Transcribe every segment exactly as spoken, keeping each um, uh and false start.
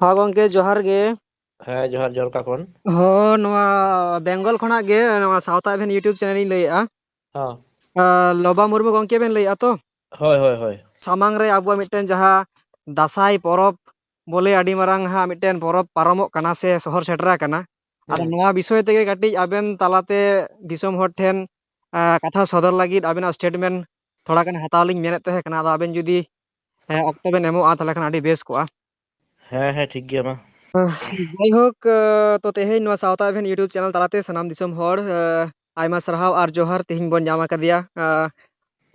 ᱦᱚᱸ ᱜᱚᱝᱠᱮ, ᱡᱚᱦᱟᱨ ᱜᱮ᱾ ᱦᱮᱸ, ᱡᱚᱦᱟᱨ, ᱡᱚᱦᱟᱨ᱾ ᱚᱠᱟ ᱠᱷᱚᱱ? ᱦᱚᱸ, ᱱᱚᱣᱟ ᱵᱮᱝᱜᱚᱞ ᱠᱷᱚᱱᱟᱜ ᱜᱮ, ᱱᱚᱣᱟ ᱥᱟᱶᱛᱟ ᱮᱵᱷᱮᱱ YouTube channel ᱤᱧ ᱞᱟᱹᱭᱮᱫᱼᱟ᱾ ᱦᱚᱸ᱾ ᱟᱸ, ᱞᱚᱵᱟ ᱢᱩᱨᱢᱩ ᱜᱚᱝᱠᱮ ᱵᱮᱱ ᱞᱟᱹᱭᱮᱫᱼᱟ ᱛᱚ? ᱦᱳᱭ, ᱦᱳᱭ, ᱦᱳᱭ᱾ ᱥᱟᱢᱟᱝ ᱨᱮ ᱟᱵᱚᱣᱟᱜ ᱢᱤᱫᱴᱮᱱ ᱡᱟᱦᱟᱸ ᱫᱟᱸᱥᱟᱭ ᱯᱚᱨᱚᱵᱽ ᱵᱚᱞᱮ ᱟᱹᱰᱤ ᱢᱟᱨᱟᱝ ᱦᱟᱸᱜ ᱢᱤᱫᱴᱮᱱ ᱯᱚᱨᱚᱵᱽ ᱯᱟᱨᱚᱢᱚᱜ ᱠᱟᱱᱟ ᱥᱮ ᱥᱚᱦᱚᱨ ᱥᱮᱴᱮᱨ ᱟᱠᱟᱱᱟ᱾ ᱟᱫᱚ ᱦᱮᱸ᱾ ᱱᱚᱣᱟ ᱵᱤᱥᱚᱭ ᱛᱮᱜᱮ ᱠᱟᱹᱴᱤᱡ ᱟᱵᱮᱱ ᱛᱟᱞᱟᱛᱮ ᱫᱤᱥᱚᱢ ᱦᱚᱲ ᱴᱷᱮᱱ, ᱟᱸ, ᱠᱟᱛᱷᱟ ᱥᱚᱫᱚᱨ ᱞᱟᱹᱜᱤᱫ ᱟᱵᱮᱱᱟᱜ statement ᱛᱷᱚᱲᱟ ᱜᱟᱱ ᱦᱟᱛᱟᱣ ᱞᱤᱧ ᱢᱮᱱᱮᱫ ᱛᱟᱦᱮᱸ ᱠᱟᱱᱟ᱾ ᱟᱫᱚ ᱟᱵᱮᱱ ᱡᱩᱫᱤ, ᱦᱮᱸ, ᱚᱠᱛᱚ ᱵᱮᱱ ᱮᱢᱚᱜᱼᱟ, ᱛᱟᱦᱚᱞᱮ ᱠᱷᱟᱱ ᱟᱹᱰᱤ ᱵᱮᱥ ᱠᱚᱜᱼᱟ᱾ ᱦᱮᱸ, ᱦᱮᱸ, ᱴᱷᱤᱠ ᱜᱮᱭᱟ ᱢᱟ᱾ ᱡᱟᱭᱦᱳᱠ, ᱟᱸ, ᱛᱚ ᱛᱮᱦᱮᱧ ᱱᱚᱣᱟ ᱥᱟᱶᱛᱟ ᱮᱵᱷᱮᱱ YouTube channel ᱛᱟᱞᱟᱛᱮ ᱥᱟᱱᱟᱢ ᱫᱤᱥᱚᱢ ᱦᱚᱲ, ᱟᱸ, ᱟᱭᱢᱟ ᱥᱟᱨᱦᱟᱣ ᱟᱨ ᱡᱚᱦᱟᱨ᱾ ᱛᱮᱦᱮᱧ ᱵᱚᱱ ᱧᱟᱢ ᱟᱠᱟᱫᱮᱭᱟ, ᱟᱸ,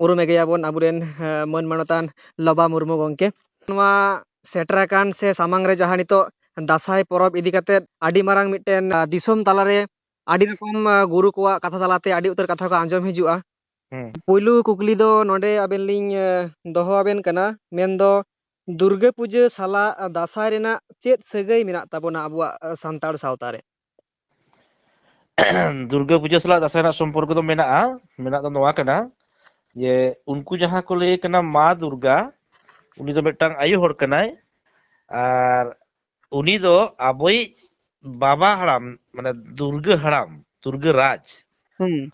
ᱩᱨᱩᱢᱮ ᱜᱮᱭᱟᱵᱚᱱ ᱟᱵᱚᱨᱮᱱ, ᱟᱸ, ᱢᱟᱹᱱ ᱢᱟᱱᱚᱛᱟᱱ ᱞᱚᱵᱟ ᱢᱩᱨᱢᱩ ᱜᱚᱝᱠᱮ᱾ ᱱᱚᱣᱟ ᱥᱮᱴᱮᱨ ᱟᱠᱟᱱ ᱥᱮ ᱥᱟᱢᱟᱝ ᱨᱮ ᱡᱟᱦᱟᱸ ᱱᱤᱛᱚᱜ ᱫᱟᱸᱥᱟᱭ ᱯᱚᱨᱚᱵᱽ ᱤᱫᱤ ᱠᱟᱛᱮᱫ ᱟᱹᱰᱤ ᱢᱟᱨᱟᱝ ᱢᱤᱫᱴᱮᱱ, ᱟᱸ, ᱫᱤᱥᱚᱢ ᱛᱟᱞᱟᱨᱮ ᱟᱹᱰᱤ ᱨᱚᱠᱚᱢ, ᱟᱸ, ᱜᱩᱨᱩ ᱠᱚᱣᱟᱜ ᱠᱟᱛᱷᱟ ᱛᱟᱞᱟᱛᱮ ᱟᱹᱰᱤ ᱩᱛᱟᱹᱨ ᱠᱟᱛᱷᱟ ᱠᱚ ᱟᱸᱡᱚᱢ ᱦᱤᱡᱩᱜᱼᱟ᱾ ᱦᱩᱸ᱾ ᱯᱩᱭᱞᱩ ᱠᱩᱠᱞᱤ ᱫᱚ ᱱᱚᱰᱮ ᱟᱵᱮᱱ ᱞᱤᱧ, ᱮ, ᱫᱚᱦᱚ ᱟᱵᱮᱱ ᱠᱟᱱᱟ, ᱢᱮᱱᱫᱚ ᱫᱩᱨᱜᱟᱹ ᱯᱩᱡᱟᱹ ᱥᱟᱞᱟᱜ ᱫᱟᱸᱥᱟᱭ ᱨᱮᱱᱟᱜ ᱪᱮᱫ ᱥᱟᱹᱜᱟᱹᱭ ᱢᱮᱱᱟᱜ ᱛᱟᱵᱚᱱᱟ ᱟᱵᱚᱣᱟᱜ, ᱮ, ᱥᱟᱱᱛᱟᱲ ᱥᱟᱶᱛᱟ ᱨᱮ? ᱫᱩᱨᱜᱟᱹ ᱯᱩᱡᱟᱹ ᱥᱟᱞᱟᱜ ᱫᱟᱸᱥᱟᱭ ᱨᱮᱱᱟᱜ ᱥᱚᱢᱯᱚᱨᱠᱚ ᱫᱚ ᱢᱮᱱᱟᱜᱼᱟ, ᱢᱮᱱᱟᱜ ᱫᱚ ᱱᱚᱣᱟ ᱠᱟᱱᱟ ᱡᱮ ᱩᱱᱠᱩ ᱡᱟᱦᱟᱸ ᱠᱚ ᱞᱟᱹᱭ ᱠᱟᱱᱟ ᱢᱟ ᱫᱩᱨᱜᱟ, ᱩᱱᱤ ᱫᱚ ᱢᱤᱫᱴᱟᱝ ᱟᱭᱳ ᱦᱚᱲ ᱠᱟᱱᱟᱭ, ᱟᱨ ᱩᱱᱤ ᱫᱚ ᱟᱵᱚᱭᱤᱡ ᱵᱟᱵᱟ ᱦᱟᱲᱟᱢ, ᱢᱟᱱᱮ ᱫᱩᱨᱜᱟᱹ ᱦᱟᱲᱟᱢ, ᱫᱩᱨᱜᱟᱹ ᱨᱟᱡᱽ, ᱦᱩᱸ᱾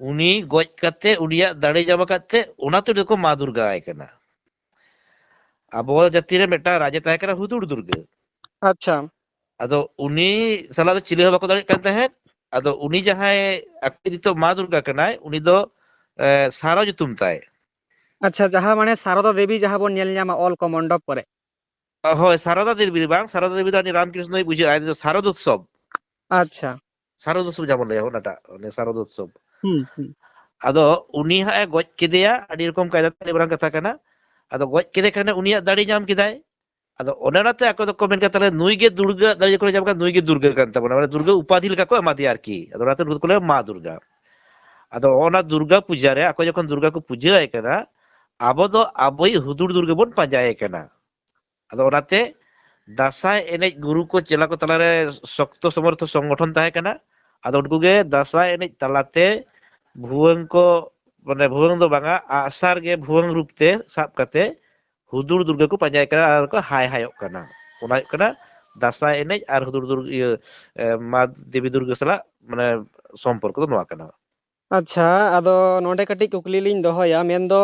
ᱩᱱᱤ ᱜᱚᱡ ᱠᱟᱛᱮ ᱩᱱᱤᱭᱟᱜ ᱫᱟᱲᱮ ᱧᱟᱢ ᱟᱠᱟᱫ ᱛᱮ ᱚᱱᱟ ᱛᱮ ᱩᱱᱤ ᱫᱚᱠᱚ ᱢᱟ ᱫᱩᱨᱜᱟ ᱟᱭ ᱠᱟᱱᱟ᱾ ᱟᱵᱚ ᱡᱟᱹᱛᱤ ᱨᱮ ᱢᱤᱫᱴᱟᱝ ᱨᱟᱡᱽ ᱮ ᱛᱟᱦᱮᱸ ᱠᱟᱱᱟ ᱦᱩᱫᱩᱲ ᱫᱩᱨᱜᱟᱹ᱾ ᱟᱪᱪᱷᱟ᱾ ᱟᱫᱚ ᱩᱱᱤ ᱥᱟᱞᱟᱜ ᱫᱚ ᱪᱤᱞᱤ ᱦᱚᱸ ᱵᱟᱠᱚ ᱫᱟᱲᱮᱭᱟᱜ ᱠᱟᱱ ᱛᱟᱦᱮᱸᱫ᱾ ᱟᱫᱚ ᱩᱱᱤ ᱡᱟᱦᱟᱸᱭ ᱟᱠᱚ ᱱᱤᱛᱚᱜ ᱢᱟ ᱫᱩᱨᱜᱟ ᱠᱟᱱᱟᱭ, ᱩᱱᱤ ᱫᱚ, ᱮ, ᱥᱟᱨᱚ ᱧᱩᱛᱩᱢ ᱛᱟᱭ᱾ ᱟᱪᱪᱷᱟ, ᱡᱟᱦᱟᱸ ᱢᱟᱱᱮ ᱥᱟᱨᱚᱫᱟ ᱫᱮᱵᱤ ᱡᱟᱦᱟᱸ ᱵᱚᱱ ᱧᱮᱞ ᱧᱟᱢᱟ ᱚᱞ ᱠᱚ ᱢᱚᱱᱰᱚᱯ ᱠᱚᱨᱮ᱾ ᱦᱳᱭ, ᱥᱟᱨᱚᱫᱟ ᱫᱮᱵᱤ ᱫᱚ ᱵᱟᱝ, ᱥᱟᱨᱚᱫᱟ ᱫᱮᱵᱤ ᱫᱚ ᱩᱱᱤ ᱨᱟᱢᱠᱨᱤᱥᱱᱚᱭ ᱵᱩᱡᱷᱟᱹᱜᱼᱟ, ᱩᱱᱤ ᱫᱚ ᱥᱟᱨᱚᱫᱳᱛᱥᱚᱵ᱾ ᱟᱪᱪᱷᱟ᱾ ᱥᱟᱨᱚᱫᱳᱛᱥᱚᱵ ᱡᱟᱦᱟᱸ ᱵᱚᱱ ᱞᱟᱹᱭᱟ, ᱚᱱᱟᱴᱟᱜ, ᱚᱱᱮ ᱥᱟᱨᱚᱫᱳᱛᱥᱚᱵ᱾ ᱦᱩᱸ, ᱦᱩᱸ᱾ ᱟᱫᱚ ᱩᱱᱤ ᱦᱟᱸᱜ ᱮ ᱜᱚᱡ ᱠᱮᱫᱮᱭᱟ, ᱟᱹᱰᱤ ᱨᱚᱠᱚᱢ ᱠᱟᱭᱫᱟ ᱛᱮ, ᱟᱹᱰᱤ ᱢᱟᱨᱟᱝ ᱠᱟᱛᱷᱟ ᱠᱟᱱᱟ᱾ ᱟᱫᱚ ᱜᱚᱡ ᱠᱮᱫᱮ ᱠᱷᱟᱱ ᱩᱱᱤᱭᱟᱜ ᱫᱟᱲᱮ ᱧᱟᱢ ᱠᱮᱫᱟᱭ᱾ ᱟᱫᱚ ᱚᱱᱮ ᱚᱱᱟᱛᱮ ᱟᱠᱚ ᱫᱚᱠᱚ ᱢᱮᱱ ᱠᱮᱫᱟ, "ᱛᱟᱦᱞᱮ ᱱᱩᱭ ᱜᱮ ᱫᱩᱨᱜᱟᱹ ᱫᱟᱲᱮ ᱡᱚᱠᱷᱚᱱᱮ ᱧᱟᱢ ᱠᱮᱫᱟ, ᱱᱩᱭ ᱜᱮ ᱫᱩᱨᱜᱟᱹ ᱠᱟᱱ ᱛᱟᱵᱚᱱᱟ", ᱢᱟᱱᱮ ᱫᱩᱨᱜᱟᱹ ᱩᱯᱟᱫᱷᱤ ᱞᱮᱠᱟ ᱠᱚ ᱮᱢᱟ ᱫᱮᱭᱟ ᱟᱨᱠᱤ᱾ ᱟᱫᱚ ᱚᱱᱟᱛᱮ ᱩᱱᱠᱩ ᱫᱚᱠᱚ ᱞᱟᱹᱭᱟ ᱢᱟ ᱫᱩᱨᱜᱟ᱾ ᱟᱫᱚ ᱚᱱᱟ ᱫᱩᱨᱜᱟ ᱯᱩᱡᱟᱹ ᱨᱮ ᱟᱠᱚ ᱡᱚᱠᱷᱚᱱ ᱫᱩᱨᱜᱟ ᱠᱚ ᱯᱩᱡᱟᱹ ᱟᱭ ᱠᱟᱱᱟ, ᱟᱵᱚ ᱫᱚ ᱟᱵᱚᱭᱤᱡ ᱦᱩᱫᱩᱲ ᱫᱩᱨᱜᱟᱹ ᱵᱚᱱ ᱯᱟᱸᱡᱟᱭᱮ ᱠᱟᱱᱟ᱾ ᱟᱫᱚ ᱚᱱᱟᱛᱮ ᱫᱟᱸᱥᱟᱭ ᱮᱱᱮᱡ ᱜᱩᱨᱩ ᱠᱚ ᱪᱮᱞᱟ ᱠᱚ ᱛᱟᱞᱟᱨᱮ ᱥᱚᱠᱛᱚ ᱥᱚᱢᱚᱨᱛᱷᱚ ᱥᱚᱝᱜᱚᱴᱷᱚᱱ ᱛᱟᱦᱮᱸ ᱠᱟᱱᱟ᱾ ᱟᱫᱚ ᱩᱱᱠᱩ ᱜᱮ ᱫᱟᱸᱥᱟᱭ ᱮᱱᱮᱡ ᱛᱟᱞᱟᱛᱮ ᱵᱷᱩᱣᱟᱹᱝ ᱠᱚ, ᱢᱟᱱᱮ ᱵᱷᱩᱣᱟᱹᱝ ᱫᱚ ᱵᱟᱝᱟ, ᱟᱜᱼᱥᱟᱨ ᱜᱮ ᱵᱷᱩᱣᱟᱹᱝ ᱨᱩᱯ ᱛᱮ ᱥᱟᱵ ᱠᱟᱛᱮ ᱦᱩᱫᱩᱲ ᱫᱩᱨᱜᱟᱹ ᱠᱚ ᱯᱟᱸᱡᱟᱭ ᱠᱟᱱᱟ ᱟᱨ ᱠᱚ ᱦᱟᱭ ᱦᱟᱭᱚᱜ ᱠᱟᱱᱟ᱾ ᱚᱱᱟ ᱦᱩᱭᱩᱜ ᱠᱟᱱᱟ ᱫᱟᱸᱥᱟᱭ ᱮᱱᱮᱡ ᱟᱨ ᱦᱩᱫᱩᱲ ᱫᱩᱨᱜᱟᱹ, ᱤᱭᱟᱹ, ᱮ, ᱢᱟ ᱫᱮᱵᱤ ᱫᱩᱨᱜᱟᱹ ᱥᱟᱞᱟᱜ, ᱢᱟᱱᱮ, ᱥᱚᱢᱯᱚᱨᱠᱚ ᱫᱚ ᱱᱚᱣᱟ ᱠᱟᱱᱟ᱾ ᱟᱪᱪᱷᱟ, ᱟᱫᱚ ᱱᱚᱰᱮ ᱠᱟᱹᱴᱤᱡ ᱠᱩᱠᱞᱤ ᱞᱤᱧ ᱫᱚᱦᱚᱭᱟ, ᱢᱮᱱᱫᱚ,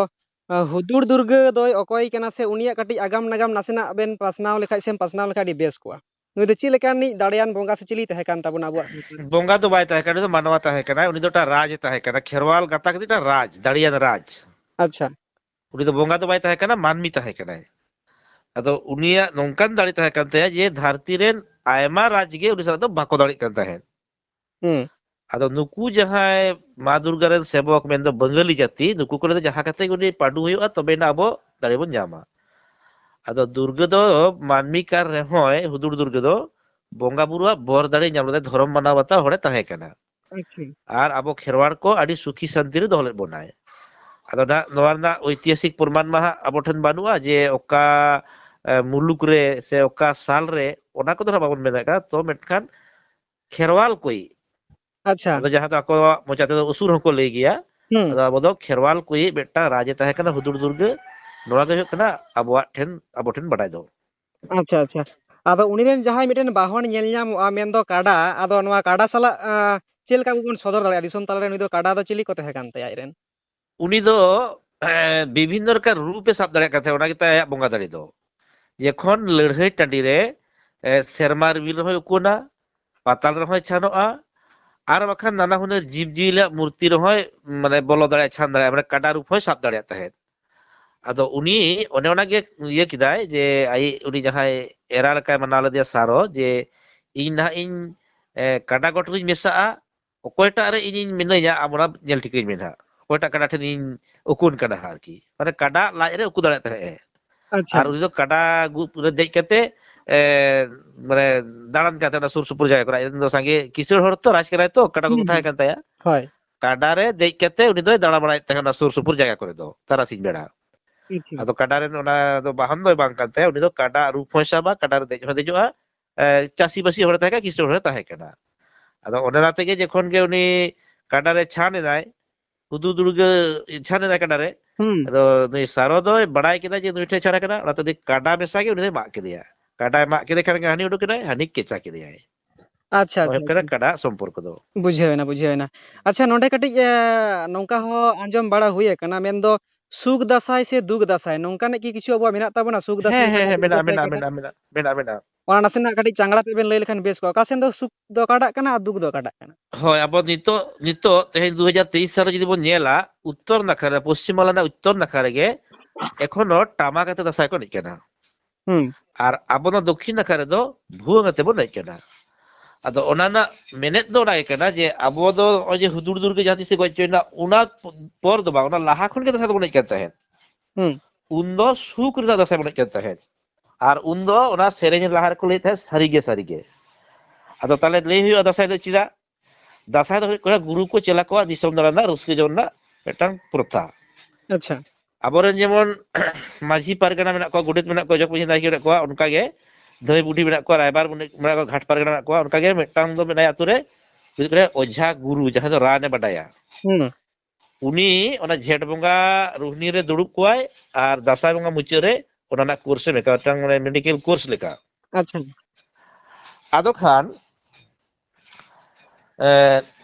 ᱟ, ᱦᱩᱫᱩᱲ ᱫᱩᱨᱜᱟᱹ ᱫᱚᱭ ᱚᱠᱚᱭ ᱠᱟᱱᱟ ᱥᱮ ᱩᱱᱤᱭᱟᱜ ᱠᱟᱹᱴᱤᱡ ᱟᱜᱟᱢ ᱱᱟᱜᱟᱢ ᱱᱟᱥᱮᱱᱟᱜ ᱵᱮᱱ ᱯᱟᱥᱱᱟᱣ ᱞᱮᱠᱷᱟᱡ ᱥᱮᱢ ᱯᱟᱥᱱᱟᱣ ᱞᱮᱠᱷᱟᱡ ᱟᱹᱰᱤ ᱵᱮᱥ ᱠᱚᱜᱼᱟ᱾ ᱱᱩᱭ ᱫᱚ ᱪᱮᱫ ᱞᱮᱠᱟᱱᱤᱡ ᱫᱟᱲᱮᱭᱟᱱ ᱵᱚᱸᱜᱟ ᱥᱮ ᱪᱤᱞᱤ ᱛᱟᱦᱮᱸ ᱠᱟᱱ ᱛᱟᱵᱚᱱᱟ ᱟᱵᱚᱣᱟᱜ ᱥᱟᱶᱛᱟ ᱨᱮ? ᱵᱚᱸᱜᱟ ᱫᱚ ᱵᱟᱭ ᱛᱟᱦᱮᱸ ᱠᱟᱱᱟ, ᱩᱱᱤ ᱫᱚ ᱢᱟᱱᱣᱟ ᱛᱟᱦᱮᱸ ᱠᱟᱱᱟᱭ, ᱩᱱᱤ ᱫᱚ ᱢᱤᱫᱴᱟᱝ ᱨᱟᱡᱽ ᱮ ᱛᱟᱦᱮᱸ ᱠᱟᱱᱟ, ᱠᱷᱮᱨᱣᱟᱞ ᱜᱟᱛᱟᱠ ᱨᱤᱱᱤᱡ ᱢᱤᱫᱴᱟᱝ ᱨᱟᱡᱽ, ᱫᱟᱲᱮᱭᱟᱱ ᱨᱟᱡᱽ᱾ ᱟᱪᱪᱷᱟ᱾ ᱩᱱᱤ ᱫᱚ ᱵᱚᱸᱜᱟ ᱫᱚ ᱵᱟᱭ ᱛᱟᱦᱮᱸ ᱠᱟᱱᱟ, ᱢᱟᱹᱱᱢᱤ ᱛᱟᱦᱮᱸ ᱠᱟᱱᱟᱭ᱾ ᱟᱫᱚ ᱩᱱᱤᱭᱟᱜ ᱱᱚᱝᱠᱟᱱ ᱫᱟᱲᱮ ᱛᱟᱦᱮᱸ ᱠᱟᱱ ᱛᱟᱭᱟ ᱡᱮ ᱫᱷᱟᱹᱨᱛᱤ ᱨᱮᱱ ᱟᱭᱢᱟ ᱨᱟᱡᱽ ᱜᱮ ᱩᱱᱤ ᱥᱟᱞᱟᱜ ᱫᱚ ᱵᱟᱠᱚ ᱫᱟᱲᱮᱜ ᱠᱟᱱ ᱛᱟᱦᱮᱸᱫ᱾ ᱦᱩᱸ᱾ ᱟᱫᱚ ᱱᱩᱠᱩ ᱡᱟᱦᱟᱸᱭ ᱢᱟ ᱫᱩᱨᱜᱟ ᱨᱮᱱ ᱥᱮᱵᱚᱠ, ᱢᱮᱱᱫᱚ ᱵᱟᱝᱜᱟᱞᱤ ᱡᱟᱹᱛᱤ, ᱱᱩᱠᱩ ᱠᱚᱨᱮ ᱫᱚ ᱡᱟᱦᱟᱸ ᱠᱟᱛᱮ ᱜᱮ ᱩᱱᱤ ᱯᱟᱹᱰᱩ ᱦᱩᱭᱩᱜᱼᱟ, ᱛᱚᱵᱮ ᱮᱱᱟ ᱟᱵᱚ ᱫᱟᱲᱮ ᱵᱚᱱ ᱧᱟᱢᱟ᱾ ᱟᱫᱚ ᱫᱩᱨᱜᱟᱹ ᱫᱚ ᱢᱟᱹᱱᱢᱤ ᱠᱟᱱ ᱨᱮᱦᱚᱸᱭ, ᱦᱩᱫᱩᱲ ᱫᱩᱨᱜᱟᱹ ᱫᱚ ᱵᱚᱸᱜᱟ ᱵᱩᱨᱩᱣᱟᱜ ᱵᱚᱨ ᱫᱟᱲᱮ ᱧᱟᱢ ᱞᱮᱫᱟ, ᱫᱷᱚᱨᱚᱢ ᱢᱟᱱᱟᱣ ᱵᱟᱛᱟᱣ ᱦᱚᱲᱮ ᱛᱟᱦᱮᱸ ᱠᱟᱱᱟ᱾ ᱟᱪᱪᱷᱟ᱾ ᱟᱨ ᱟᱵᱚ ᱠᱷᱮᱨᱣᱟᱲ ᱠᱚ ᱟᱹᱰᱤ ᱥᱩᱠᱷᱤ ᱥᱟᱱᱛᱤ ᱨᱮ ᱫᱚᱦᱚ ᱞᱮᱫ ᱵᱚᱱᱟᱭ᱾ ᱟᱫᱚ ᱱᱟᱜ ᱱᱚᱣᱟ ᱨᱮᱱᱟᱜ ᱳᱭᱛᱤᱦᱟᱥᱤᱠ ᱯᱨᱚᱢᱟᱱ ᱢᱟ ᱦᱟᱸᱜ ᱟᱵᱚ ᱴᱷᱮᱱ ᱵᱟᱹᱱᱩᱜᱼᱟ ᱡᱮ ᱚᱠᱟ, ᱮ, ᱢᱩᱞᱩᱠ ᱨᱮ ᱥᱮ ᱚᱠᱟ ᱥᱟᱞ ᱨᱮ, ᱚᱱᱟ ᱠᱚᱫᱚ ᱦᱟᱸᱜ ᱵᱟᱵᱚᱱ ᱢᱮᱱ ᱫᱟᱲᱮᱭᱟᱜ ᱠᱟᱱᱟ᱾ ᱛᱚ ᱢᱮᱱᱠᱷᱟᱱ ᱠᱷᱮᱨᱣᱟᱞ ᱠᱚᱭᱤᱡ, ᱟᱪᱪᱷᱟ᱾ ᱟᱫᱚ ᱡᱟᱦᱟᱸ ᱫᱚ ᱟᱠᱚᱣᱟᱜ ᱢᱚᱪᱟ ᱛᱮᱫᱚ ᱩᱥᱩᱨ ᱦᱚᱸᱠᱚ ᱞᱟᱹᱭ ᱜᱮᱭᱟ, ᱦᱩᱸ᱾ ᱟᱫᱚ ᱟᱵᱚ ᱫᱚ ᱠᱷᱮᱨᱣᱟᱞ ᱠᱚᱭᱤᱡ ᱢᱤᱫᱴᱟᱝ ᱨᱟᱡᱽ ᱮ ᱛᱟᱦᱮᱸ ᱠᱟᱱᱟ ᱦᱩᱫᱩᱲ ᱫᱩᱨᱜᱟᱹ᱾ ᱱᱚᱣᱟ ᱜᱮ ᱦᱩᱭᱩᱜ ᱠᱟᱱᱟ ᱟᱵᱚᱣᱟᱜ ᱴᱷᱮᱱ, ᱟᱵᱚ ᱴᱷᱮᱱ ᱵᱟᱰᱟᱭ ᱫᱚ᱾ ᱟᱪᱪᱷᱟ, ᱟᱪᱪᱷᱟ᱾ ᱟᱫᱚ ᱩᱱᱤ ᱨᱮᱱ ᱡᱟᱦᱟᱸᱭ ᱢᱤᱫᱴᱮᱱ ᱵᱟᱦᱚᱱ ᱧᱮᱞ ᱧᱟᱢᱚᱜᱼᱟ, ᱢᱮᱱᱫᱚ ᱠᱟᱰᱟ, ᱟᱫᱚ ᱱᱚᱣᱟ ᱠᱟᱰᱟ ᱥᱟᱞᱟᱜ, ᱟ, ᱪᱮᱫ ᱞᱮᱠᱟ ᱵᱚᱱ ᱥᱚᱫᱚᱨ ᱫᱟᱲᱮᱭᱟᱜᱼᱟ ᱫᱤᱥᱚᱢ ᱛᱟᱞᱟᱨᱮ ᱱᱩᱭ ᱫᱚ ᱠᱟᱰᱟ ᱫᱚ ᱪᱤᱞᱤ ᱠᱚ ᱛᱟᱦᱮᱸ ᱠᱟᱱ ᱛᱟᱭᱟ ᱟᱡ ᱨᱮᱱ? ᱩᱱᱤ ᱫᱚ, ᱮ, ᱵᱤᱵᱷᱤᱱᱱᱚ ᱞᱮᱠᱟᱱ ᱨᱩᱯ ᱮ ᱥᱟᱵ ᱫᱟᱲᱮᱭᱟᱜ ᱠᱟᱱ ᱛᱟᱦᱮᱸᱫ, ᱚᱱᱟ ᱜᱮ ᱛᱟᱭ ᱟᱭᱟᱜ ᱵᱚᱸᱜᱟ ᱫᱟᱲᱮ ᱫᱚ᱾ ᱡᱚᱠᱷᱚᱱ ᱞᱟᱹᱲᱦᱟᱹᱭ ᱴᱟᱺᱰᱤ ᱨᱮ, ᱮ, ᱥᱮᱨᱢᱟ ᱨᱤᱢᱤᱞ ᱨᱮᱦᱚᱸᱭ ᱩᱠᱩᱱᱟ, ᱯᱟᱛᱟᱞ ᱨᱮᱦᱚᱸᱭ ᱪᱷᱟᱱᱚᱜᱼᱟ, ᱟᱨ ᱵᱟᱠᱷᱟᱱ ᱱᱟᱱᱟ ᱦᱩᱱᱟᱹᱨ ᱡᱤᱵᱽ ᱡᱤᱭᱟᱹᱞᱤᱭᱟᱜ ᱢᱩᱨᱛᱤ ᱨᱮᱦᱚᱸᱭ, ᱢᱟᱱᱮ, ᱵᱚᱞᱚ ᱫᱟᱲᱮᱭᱟᱜᱼᱟ, ᱪᱷᱟᱱ ᱫᱟᱲᱮᱭᱟᱜᱼᱟ, ᱢᱟᱱᱮ ᱠᱟᱰᱟ ᱨᱩᱯ ᱦᱚᱸᱭ ᱥᱟᱵ ᱫᱟᱲᱮᱭᱟᱜ ᱛᱟᱦᱮᱸᱫ᱾ ᱟᱫᱚ ᱩᱱᱤ ᱚᱱᱮ ᱚᱱᱟᱜᱮ ᱤᱭᱟᱹ ᱠᱮᱫᱟᱭ ᱡᱮ ᱟᱡ ᱩᱱᱤ ᱡᱟᱦᱟᱸᱭ ᱮᱨᱟ ᱞᱮᱠᱟᱭ ᱢᱟᱱᱟᱣ ᱞᱮᱫᱮᱭᱟ ᱥᱟᱨᱚ, ᱡᱮ ᱤᱧ ᱱᱟᱦᱟᱜ ᱤᱧ, ᱮ, ᱠᱟᱰᱟ ᱜᱚᱴ ᱨᱤᱧ ᱢᱮᱥᱟᱜᱼᱟ, ᱚᱠᱚᱭᱴᱟᱜ ᱨᱮ ᱤᱧᱤᱧ ᱢᱤᱱᱟᱹᱧᱟ ᱟᱢ ᱚᱱᱟ ᱧᱮᱞ ᱴᱷᱤᱠᱟᱹᱧ ᱢᱮ ᱱᱟᱦᱟᱜ, ᱚᱠᱚᱭᱴᱟᱜ ᱠᱟᱰᱟ ᱴᱷᱮᱱ ᱤᱧ ᱩᱠᱩᱱ ᱠᱟᱱᱟ ᱦᱟᱸᱜ ᱟᱨᱠᱤ, ᱢᱟᱱᱮ ᱠᱟᱰᱟ ᱞᱟᱡ ᱨᱮ ᱩᱠᱩ ᱫᱟᱲᱮᱭᱟᱜ ᱛᱟᱦᱮᱸᱫ ᱮ᱾ ᱟᱪᱪᱷᱟ᱾ ᱟᱨ ᱩᱱᱤ ᱫᱚ ᱠᱟᱰᱟ ᱜᱩ-, ᱨᱮ ᱫᱮᱡ ᱠᱟᱛᱮ, ᱮ, ᱢᱟᱱᱮ ᱫᱟᱬᱟᱱ ᱠᱟᱱ ᱛᱟᱦᱮᱸᱫ ᱚᱱᱟ ᱥᱩᱨ ᱥᱩᱯᱩᱨ ᱡᱟᱭᱜᱟ ᱠᱚᱨᱮ᱾ ᱟᱡ ᱨᱮᱱ ᱫᱚ ᱥᱟᱸᱜᱮ ᱠᱤᱥᱟᱹᱬ ᱦᱚᱲ ᱛᱚ, ᱨᱟᱡᱽ ᱠᱟᱱᱟᱭ ᱛᱚ, ᱠᱟᱰᱟ ᱠᱚ ᱦᱩᱸ, ᱛᱟᱦᱮᱸ ᱦᱩᱸ᱾ ᱠᱟᱱ ᱛᱟᱭᱟ᱾ ᱦᱳᱭ᱾ ᱠᱟᱰᱟ ᱨᱮ ᱫᱮᱡ ᱠᱟᱛᱮ ᱩᱱᱤ ᱫᱚᱭ ᱫᱟᱬᱟ ᱵᱟᱲᱟᱭᱮᱫ ᱛᱟᱦᱮᱸᱫ ᱚᱱᱟ ᱥᱩᱨ ᱥᱩᱯᱩᱨ ᱡᱟᱭᱜᱟ ᱠᱚᱨᱮ ᱫᱚ ᱛᱟᱨᱟᱥᱤᱧ ᱵᱮᱲᱟ᱾ ᱟᱪᱪᱷᱟ᱾ ᱟᱫᱚ ᱠᱟᱰᱟ ᱨᱮᱱ ᱚᱱᱟ ᱫᱚ ᱵᱟᱦᱚᱱ ᱫᱚᱭ ᱵᱟᱝ ᱠᱟᱱ ᱛᱟᱭᱟ, ᱩᱱᱤ ᱫᱚ ᱠᱟᱰᱟ ᱨᱩᱯ ᱦᱚᱸᱭ ᱥᱟᱵᱟ, ᱠᱟᱰᱟ ᱨᱮ ᱫᱮᱡ ᱦᱚᱸᱭ ᱫᱮᱡᱚᱜᱼᱟ᱾ ᱮ, ᱪᱟᱹᱥᱤᱵᱟᱹᱥᱤ ᱦᱚᱲᱮ ᱛᱟᱦᱮᱸ ᱠᱟᱱᱟ, ᱠᱤᱥᱟᱹᱬ ᱦᱚᱲᱮ ᱛᱟᱦᱮᱸ ᱠᱟᱱᱟ᱾ ᱟᱫᱚ ᱚᱱᱮ ᱚᱱᱟ ᱛᱮᱜᱮ ᱡᱚᱠᱷᱚᱱ ᱜᱮ ᱩᱱᱤ ᱠᱟᱰᱟ ᱨᱮ ᱪᱷᱟᱱ ᱮᱱᱟᱭ, ᱦᱩᱫᱩᱲ ᱫᱩᱨᱜᱟᱹ ᱪᱷᱟᱱ ᱮᱱᱟᱭ ᱠᱟᱰᱟ ᱨᱮ, ᱦᱩᱸ᱾ ᱟᱫᱚ ᱱᱩᱭ ᱥᱟᱨᱚ ᱫᱚᱭ ᱵᱟᱲᱟᱭ ᱠᱮᱫᱟ ᱡᱮ ᱱᱩᱭ ᱴᱷᱮᱱ ᱪᱷᱟᱱ ᱟᱠᱟᱱᱟ, ᱚᱱᱟᱛᱮ ᱩᱱᱤ ᱠᱟᱰᱟ ᱢᱮᱥᱟ ᱜᱮ ᱩᱱᱤ ᱫᱚᱭ ᱢᱟᱜ ᱠᱮᱫᱮᱭᱟ᱾ ᱠᱟᱰᱟᱭ ᱢᱟᱜ ᱠᱮᱫᱮ ᱠᱷᱟᱱ ᱜᱮ ᱦᱟᱹᱱᱤ ᱩᱰᱩᱠ ᱮᱱᱟᱭ, ᱦᱟᱹᱱᱤ ᱠᱮᱪᱟ ᱠᱮᱫᱮᱭᱟᱭ᱾ ᱟᱪᱪᱷᱟ, ᱱᱚᱣᱟ ᱟᱪᱪᱷᱟ, ᱦᱩᱭᱩᱜ ᱠᱟᱱᱟ ᱟᱪᱪᱷᱟ᱾ ᱠᱟᱰᱟ ᱥᱚᱢᱯᱚᱨᱠᱚ ᱫᱚ᱾ ᱵᱩᱡᱷᱟᱹᱣ ᱮᱱᱟ, ᱵᱩᱡᱷᱟᱹᱣ ᱮᱱᱟ᱾ ᱟᱪᱪᱷᱟ, ᱱᱚᱰᱮ ᱠᱟᱹᱴᱤᱡ ᱮ, ᱱᱚᱝᱠᱟ ᱦᱚᱸ ᱟᱸᱡᱚᱢ ᱵᱟᱲᱟ ᱦᱩᱭ ᱟᱠᱟᱱᱟ, ᱢᱮᱱᱫᱚ ᱥᱩᱠ ᱫᱟᱸᱥᱟᱭ ᱥᱮ ᱫᱩᱠ ᱫᱟᱸᱥᱟᱭ, ᱱᱚᱝᱠᱟᱱᱟᱜ ᱠᱤ ᱠᱤᱪᱷᱩ ᱟᱵᱚᱣᱟᱜ ᱢᱮᱱᱟᱜ ᱛᱟᱵᱚᱱᱟ? ᱥᱩᱠ ᱫᱟᱸᱥᱟᱭ ᱦᱮᱸ, ᱦᱮᱸ, ᱚᱠᱟᱴᱟᱜ, ᱦᱮᱸ, ᱫᱩᱠ ᱢᱮᱱᱟᱜᱼᱟ, ᱫᱟᱸᱥᱟᱭ ᱢᱮᱱᱟᱜᱼᱟ, ᱚᱠᱟᱴᱟᱜ? ᱢᱮᱱᱟᱜᱼᱟ, ᱢᱮᱱᱟᱜᱼᱟ, ᱢᱮᱱᱟᱜᱼᱟ, ᱢᱮᱱᱟᱜᱼᱟ᱾ ᱚᱱᱟ ᱱᱟᱥᱮᱱᱟᱜ ᱠᱟᱹᱴᱤᱡ ᱪᱟᱝᱲᱟ ᱛᱮᱵᱮᱱ ᱞᱟᱹᱭ ᱞᱮᱠᱷᱟᱱ ᱵᱮᱥ ᱠᱚᱜᱼᱟ᱾ ᱚᱠᱟ ᱥᱮᱱ ᱫᱚ ᱥᱩᱠ ᱫᱚ ᱠᱟᱴᱟᱜ ᱠᱟᱱᱟ? ᱦᱳᱭ, ᱟᱵᱚ ᱱᱤᱛᱚᱜ, ᱱᱤᱛᱚᱜ ᱛᱮᱦᱮᱧ ᱫᱩ ᱦᱟᱡᱟᱨ ᱛᱮᱭᱤᱥ ᱥᱟᱞ ᱨᱮ ᱡᱩᱫᱤ ᱵᱚᱱ ᱧᱮᱞᱟ, ᱩᱛᱛᱚᱨ ᱱᱟᱠᱷᱟ ᱨᱮ, ᱯᱚᱥᱪᱤᱢ ᱵᱟᱝᱞᱟ ᱨᱮᱱᱟᱜ ᱩᱛᱛᱚᱨ ᱱᱟᱠᱷᱟ ᱨᱮᱜᱮ ᱮᱠᱷᱚᱱᱳ ᱴᱟᱢᱟᱠ ᱟᱛᱮ ᱫᱟᱸᱥᱟᱭ ᱠᱚ ᱮᱱᱮᱡ ᱠᱟᱱᱟ᱾ ᱦᱩᱸ᱾ ᱟᱨ ᱟᱵᱚ ᱱᱚᱣᱟ ᱫᱚᱠᱠᱷᱤᱱ ᱱᱟᱠᱷᱟ ᱨᱮᱫᱚ ᱵᱷᱩᱣᱟᱹᱝ ᱟᱛᱮ ᱵᱚᱱ ᱮᱱᱮᱡ ᱠᱟᱱᱟ᱾ ᱟᱫᱚ ᱚᱱᱟ ᱨᱮᱱᱟᱜ ᱢᱮᱱᱮᱛ ᱫᱚ ᱚᱱᱟ ᱜᱮ ᱠᱟᱱᱟ ᱡᱮ ᱟᱵᱚ ᱫᱚ ᱱᱚᱜᱼᱚᱭ ᱡᱮ ᱦᱩᱫᱩᱲ ᱫᱩᱨᱜᱟᱹ ᱡᱟᱦᱟᱸ ᱛᱤᱥ ᱮ ᱜᱚᱡ ᱦᱚᱪᱚᱭᱮᱱᱟ, ᱚᱱᱟ ᱯᱚᱨ ᱫᱚ ᱵᱟᱝ, ᱚᱱᱟ ᱞᱟᱦᱟ ᱠᱷᱚᱱ ᱜᱮ ᱫᱟᱸᱥᱟᱭ ᱫᱚᱵᱚᱱ ᱮᱱᱮᱡ ᱠᱟᱱ ᱛᱟᱦᱮᱸᱫ᱾ ᱦᱩᱸ᱾ ᱩᱱᱫᱚ ᱥᱩᱠ ᱨᱮᱱᱟᱜ ᱫᱟᱸᱥᱟᱭ ᱵᱚᱱ ᱮᱱᱮᱡ ᱠᱟᱱ ᱛᱟᱦᱮᱸᱫ᱾ ᱟᱨ ᱩᱱᱫᱚ ᱚᱱᱟ ᱥᱮᱨᱮᱧ ᱞᱟᱦᱟ ᱨᱮᱠᱚ ᱞᱟᱹᱭᱮᱫ ᱛᱟᱦᱮᱸᱫ ᱥᱟᱹᱨᱤᱜᱮ ᱥᱟᱹᱨᱤᱜᱮ᱾ ᱟᱫᱚ ᱛᱟᱦᱞᱮ ᱞᱟᱹᱭ ᱦᱩᱭᱩᱜᱼᱟ ᱫᱟᱸᱥᱟᱭ ᱫᱚ ᱪᱮᱫᱟᱜ? ᱫᱟᱸᱥᱟᱭ ᱫᱚ ᱦᱩᱭᱩᱜ ᱠᱟᱱᱟ ᱜᱩᱨᱩ ᱠᱚ ᱪᱮᱞᱟ ᱠᱚᱣᱟᱜ ᱫᱤᱥᱚᱢ ᱫᱟᱬᱟᱱ ᱨᱮᱱᱟᱜ ᱨᱟᱹᱥᱠᱟᱹ ᱡᱚᱝ ᱨᱮᱱᱟᱜ ᱢᱤᱫᱴᱟᱝ ᱯᱨᱚᱛᱷᱟ᱾ ᱟᱪᱪᱷᱟ᱾ ᱟᱵᱚᱨᱮᱱ ᱡᱮᱢᱚᱱ ᱢᱟᱹᱡᱷᱤ ᱯᱟᱨᱜᱟᱱᱟ ᱢᱮᱱᱟᱜ ᱠᱚᱣᱟ, ᱜᱚᱰᱮᱛ ᱢᱮᱱᱟᱜ ᱠᱚᱣᱟ, ᱡᱚᱜᱽ ᱢᱟᱹᱡᱷᱤ ᱱᱟᱭᱠᱮ ᱢᱮᱱᱟᱜ ᱠᱚᱣᱟ, ᱚᱱᱠᱟᱜᱮ ᱫᱷᱟᱹᱭ ᱵᱩᱰᱷᱤ ᱢᱮᱱᱟᱜ ᱠᱚᱣᱟ, ᱨᱟᱭᱵᱟᱨ ᱢᱮᱱᱟᱜ ᱠᱚᱣᱟ, ᱜᱷᱟᱴ ᱯᱟᱨᱜᱟᱱᱟ ᱢᱮᱱᱟᱜ ᱠᱚᱣᱟ, ᱚᱱᱠᱟᱜᱮ ᱢᱤᱫᱴᱟᱝ ᱫᱚ ᱢᱮᱱᱟᱭᱟ ᱟᱛᱳ ᱨᱮ, ᱦᱩᱭᱩᱜ ᱠᱟᱱᱟ ᱚᱡᱷᱟ ᱜᱩᱨᱩ, ᱡᱟᱦᱟᱸᱭ ᱫᱚ ᱨᱟᱱᱮ ᱵᱟᱰᱟᱭᱟ᱾ ᱦᱩᱸ᱾ ᱩᱱᱤ ᱚᱱᱟ ᱡᱷᱮᱸᱴ ᱵᱚᱸᱜᱟ ᱨᱩᱦᱱᱤ ᱨᱮ ᱫᱩᱲᱩᱵ ᱠᱚᱣᱟᱭ ᱟᱨ ᱫᱟᱸᱥᱟᱭ ᱵᱚᱸᱜᱟ ᱢᱩᱪᱟᱹᱫ ᱨᱮ ᱚᱱᱟ ᱨᱮᱱᱟᱜ ᱠᱳᱨᱥ ᱮ ᱢᱮᱠᱟᱣᱟ, ᱢᱤᱫᱴᱟᱝ ᱢᱟᱱᱮ ᱢᱮᱰᱤᱠᱮᱞ ᱠᱳᱨᱥ ᱞᱮᱠᱟ᱾ ᱟᱪᱪᱷᱟ᱾ ᱟᱫᱚ ᱠᱷᱟᱱ ᱮ,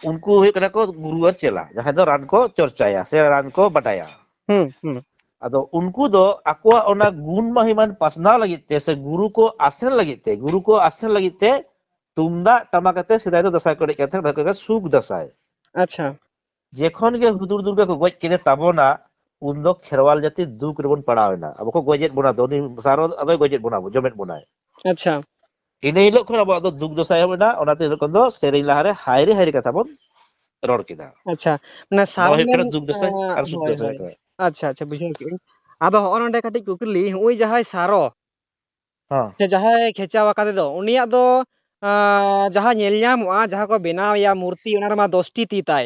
ᱩᱱᱠᱩ ᱦᱩᱭᱩᱜ ᱠᱟᱱᱟ ᱠᱚ ᱜᱩᱨᱩ ᱟᱨ ᱪᱮᱞᱟ, ᱡᱟᱦᱟᱸᱭ ᱫᱚ ᱨᱟᱱ ᱠᱚ ᱪᱚᱨᱪᱟᱭᱟ ᱥᱮ ᱨᱟᱱ ᱠᱚ ᱵᱟᱰᱟᱭᱟ᱾ ᱦᱩᱸ, ᱦᱩᱸ᱾ ᱟᱫᱚ ᱩᱱᱠᱩ ᱫᱚ ᱟᱠᱚᱣᱟᱜ ᱚᱱᱟ ᱜᱩᱱ ᱢᱟᱦᱤᱢᱟᱱ ᱯᱟᱥᱱᱟᱣ ᱞᱟᱹᱜᱤᱫ ᱛᱮ ᱥᱮ ᱜᱩᱨᱩ ᱠᱚ ᱟᱥᱮᱱ ᱞᱟᱹᱜᱤᱫ ᱛᱮ, ᱜᱩᱨᱩ ᱠᱚ ᱟᱥᱮᱱ ᱞᱟᱹᱜᱤᱫ ᱛᱮ ᱛᱩᱢᱫᱟᱜ ᱴᱟᱢᱟᱠ ᱟᱛᱮ ᱥᱮᱫᱟᱭ ᱫᱚ ᱫᱟᱸᱥᱟᱭ ᱠᱚ ᱮᱱᱮᱡ ᱠᱟᱱ ᱛᱟᱦᱮᱸᱫ, ᱚᱱᱟ ᱠᱚ ᱢᱮᱛᱟᱜ ᱠᱟᱱᱟ ᱥᱩᱠ ᱫᱟᱸᱥᱟᱭ᱾ ᱟᱪᱪᱷᱟ᱾ ᱡᱮᱠᱷᱚᱱ ᱜᱮ ᱦᱩᱫᱩᱲ ᱫᱩᱨᱜᱟ ᱠᱚ ᱜᱚᱡ ᱠᱮᱫᱮ ᱛᱟᱵᱚᱱᱟ, ᱩᱱᱫᱚ ᱠᱷᱮᱨᱣᱟᱞ ᱡᱟᱹᱛᱤ ᱫᱩᱠ ᱨᱮᱵᱚᱱ ᱯᱟᱲᱟᱣ ᱮᱱᱟ᱾ ᱟᱵᱚ ᱠᱚ ᱜᱚᱡᱮᱫ ᱵᱚᱱᱟ, ᱫᱚ ᱩᱱᱤ ᱥᱟᱨᱚ ᱟᱫᱚᱭ ᱜᱚᱡᱮᱫ ᱵᱚᱱᱟ, ᱡᱚᱢᱮᱫ ᱵᱚᱱᱟᱭ᱾ ᱟᱪᱪᱷᱟ᱾ ᱤᱱᱟᱹ ᱦᱤᱞᱳᱜ ᱠᱷᱚᱱ ᱟᱵᱚᱣᱟᱜ ᱫᱚ ᱫᱩᱠ ᱫᱟᱸᱥᱟᱭ ᱮᱦᱚᱵ ᱮᱱᱟ᱾ ᱚᱱᱟᱛᱮ ᱤᱱᱟᱹ ᱠᱷᱚᱱ ᱫᱚ ᱥᱮᱨᱮᱧ ᱞᱟᱦᱟᱨᱮ ᱦᱟᱭᱨᱮ ᱦᱟᱭᱨᱮ ᱠᱟᱛᱷᱟ ᱵᱚᱱ ᱨᱚᱲ ᱠᱮᱫᱟ᱾ ᱟᱪᱪᱷᱟ, ᱢᱟᱱᱮ ᱱᱚᱣᱟ ᱥᱟᱨᱚ ᱦᱩᱭᱩᱜ ᱢᱮᱱ, ᱠᱟᱱᱟ ᱫᱩᱠ ᱫᱟᱸᱥᱟᱭ ᱟᱸ, ᱟᱨ ᱥᱩᱠ ᱦᱳᱭ, ᱫᱟᱸᱥᱟᱭ᱾ ᱦᱳᱭ᱾ ᱦᱳᱭ᱾ ᱟᱪᱪᱷᱟ, ᱟᱪᱪᱷᱟ, ᱵᱩᱡᱷᱟᱹᱣ ᱠᱮᱫᱟᱹᱧ᱾ ᱟᱫᱚ ᱦᱚᱸᱜᱼᱚ ᱱᱚᱰᱮ ᱠᱟᱹᱴᱤᱡ ᱠᱩᱠᱞᱤ, ᱦᱚᱸᱜᱼᱚᱭ ᱡᱟᱦᱟᱸᱭ ᱥᱟᱨᱚ, ᱦᱮᱸ᱾ ᱥᱮ ᱡᱟᱦᱟᱸᱭ ᱠᱷᱮᱪᱟᱣ ᱟᱠᱟᱫᱮ ᱫᱚ, ᱩᱱᱤᱭᱟᱜ ᱫᱚ, ᱟᱸ, ᱡᱟᱦᱟᱸ ᱧᱮᱞ ᱧᱟᱢᱚᱜᱼᱟ, ᱡᱟᱦᱟᱸ ᱠᱚ ᱵᱮᱱᱟᱣ ᱮᱭᱟ ᱢᱩᱨᱛᱤ, ᱚᱱᱟ ᱨᱮᱢᱟ ᱫᱚᱥᱴᱤ ᱛᱤ ᱛᱟᱭ᱾